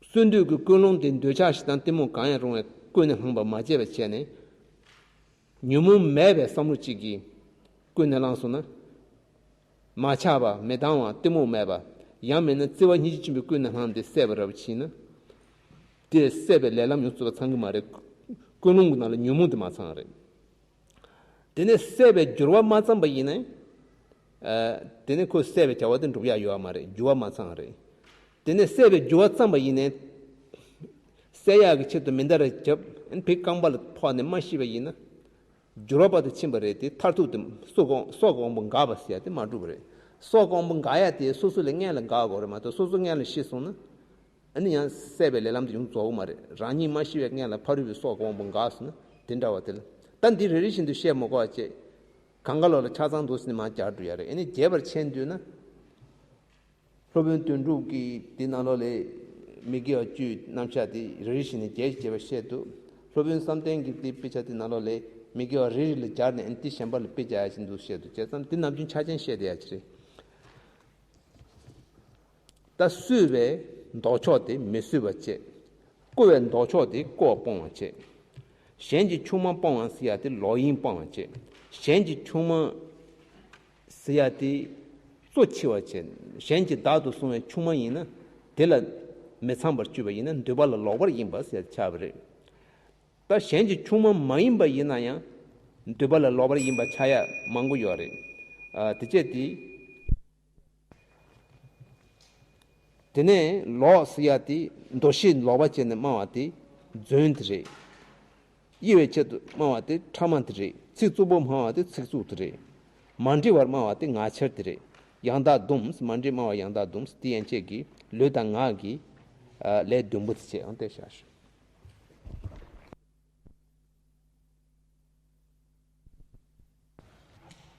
གསོན་འདོད་ཀྱི་ཀུན་སློང་དེ་འདོད་ཆགས་ཞེ་སྡང་གཏི་མུག་གང་ཡང་རུང་བའི་ཀུན་ནས་བསླངས་པ་མ་བྱས་པ་བྱས་ནས། ཉོན་མོངས་མེད་པའི་བསམ་བློ་གཅིག་གིས་ཀུན་ནས་བསླངས་སོང་ན། མ་ཆགས་པ། མི་སྡང་བ། གཏི་མུག་མེད་པ། ཡང་མིན་ན་བརྩེ་བ་སྙིང་རྗེ་ཆེན་པོའི་ཀུན་ནས་བསླངས་ཏེ་བསད་པ་ར་བ་ཕྱིན་ན། དེ་བསད་པའི་ལས་ལམ་ཡོངས་སུ་རྫོགས་པ་ཚང་གི་མ་རེད། ཀུན་སློང་གི་ནང་ལ་ཉོན་མོངས་དེ་མ་ཚང་རེད། དེ་ནས་བསད་པའི་སྦྱོར་བ་མ་བརྩམས་པ་ཡིན་ན། ཨ། དེ་ནས་ཁོས་བསད་པའི་བྱ་བ་དེ་འགྲུབ་ཡ་ཡོད་མ་རེད། སྦྱོར་བ་མ་ཚང་རེད། དེ་ནས་བསད་པའི་སྦྱོར་བ་བརྩམས་པ་ཡིན་ནའི། བསད་ཡག་གི་ཆེད་དུ་མེ་མདའ་རེ་བརྒྱབ། ཨ་ནི་བེའུ་རྐང་པ་ལ་ཕོག་ནས་མ་ཤི་བ་ཡིན་ན། སྦྱོར་བ་པ་དུ་ཕྱིན་པ་རེད་དེ། མཐར་ཐུག་དེ་སྲོག་གི་སྲོག་གི་དབང་པོ་འགགས་པ་ཟེར་ཡ་དེ་མ་འགྲུབ་པ་རེད། སྲོག་གི་དབང་པོ་འགག་ཡ་དེ་སོ་སོ་ལ་སྔོན་ལ་འགག་དགོས་རེད་མ་གཏོགས་སོ་སོ་སྔོན་ལ་ཤི་སོང་ན། ཨ་ནི་ཡང་བསད་པའི་ལས་ལམ་དེ་ཡོངས་རྫོགས་མ་རེད། རང་ཉིད་མ་ཤི་བའི་སྔོན་ལ་ཕ་རོལ་པོའི་སྲོག་གི་དབང་པོ་འགགས་སོང་ན་དེ་འདྲ་བ་དེ་ལ། ད་འདི་རེ་རེ་བཞིན་དུ་བཤད་མི་དགོས་པ་བྱས། གང་ག་ལོག་ལ་ཆ་ཚང་འདུག་ཟེར་ནས་མར་རྒྱག་འགྲོ་ཡ་རེད། ཨ་ནི་རྒྱས་པར་ཕྱེ་འདོད་ན། སློབ་དཔོན་དོན་གྲུབ་ཀྱིས་འདི་ནང་ལོགས་ལས་མི་དགེ་བ་བཅུའི་རྣམ་གཞག་དེ་རེ་རེ་བཞིན་ནས་རྒྱས་རྒྱས་པར་བཤད་འདུག་སློབ་དཔོན་བསམ་གཏན་གྱིས་འདི་དཔེ་ཆ་དེ་ནང་ལོགས་ལས་མི་དགེ་བ་རེ་རེ་ལ་སྦྱར་ནས་ཨ་ནི་དེ་གཞན་པ་ལ་དཔེ་རྒྱག་ཡ་ཞིག་འདུག་བཤད་འདུག་བྱས་ཙང་འདི་ནམ་རྒྱུན་ཆ་ཅན་བཤད་བསྡད་ཡ་ཅིག་རེད། ད་གསོད་པའི་ལྡོག་ཕྱོགས་དེ་མི་གསོད་པ་བྱེད། རྐུ་བའི་ལྡོག་ཕྱོགས་དེ་རྐུ་བ་སྤོང་བ་བྱེད། གཞན་གྱི་ཆུང་མ་སྤོང་བ་ཟེར་ཡ་དེ་ལོག་གཡེམ་སྤོང་བ་བྱེད། གཞན་གྱི་ཆུང་མ་ཟེར་ཡ་དེ་གཙོ་ཆེ་བ་བྱེད། གཞན་གྱིས་བདག་ཏུ་བཟུང་བའི་ཆུང་མ་ཡིན་ན་དེ་ལ་མི་ཚངས་པར་སྤྱོད་པ་ཡིན་ན་འདོད་པ་ལ་ལོག་པར་ཡིན་པ་ཟེར་ཆགས་པ་རེད། ད་གཞན་གྱི་ཆུང་མ་མ་ཡིན་པ་ཡིན་ན་ཡང་འདོད་པ་ལ་ལོག་པར་ཡིན་པ་ཆགས་ཡ་མང་པོ་ཡོད་རེད། ཨ། དེ་བྱས་དེ། དེ་ནས་ལོག་ཟེར་ཡ་དེ་འདུ་ཤེས་ལོག་པ་བྱས་ནས་སྨྲ་བ་དེ། རྫུན་དེ་རེད། དབྱེ་བའི་ཆེད་དུ་སྨྲ་བ་དེ་ཕྲ་མ་དེ་རེད། ཚིག་རྩུབ་པོ་སྨྲ་བ་དེ་ཚིག་རྩུབ་དེ་རེད། མ་འདྲི་བར་སྨྲ་བ་དེ་ངག་འཁྱལ་དེ་རེད། ཡང་དག་སྡོམ། མ་འདྲི་སྨྲ་བ་ཡང་དག་སྡོམ། དེ་ཡན་ཆད་ཀྱི་ལུས་དང་ངག་གི་ཨ་ལས་བདུན་པོ་དེ་བྱས་ཡང་དེ་བྱ་ཞུ།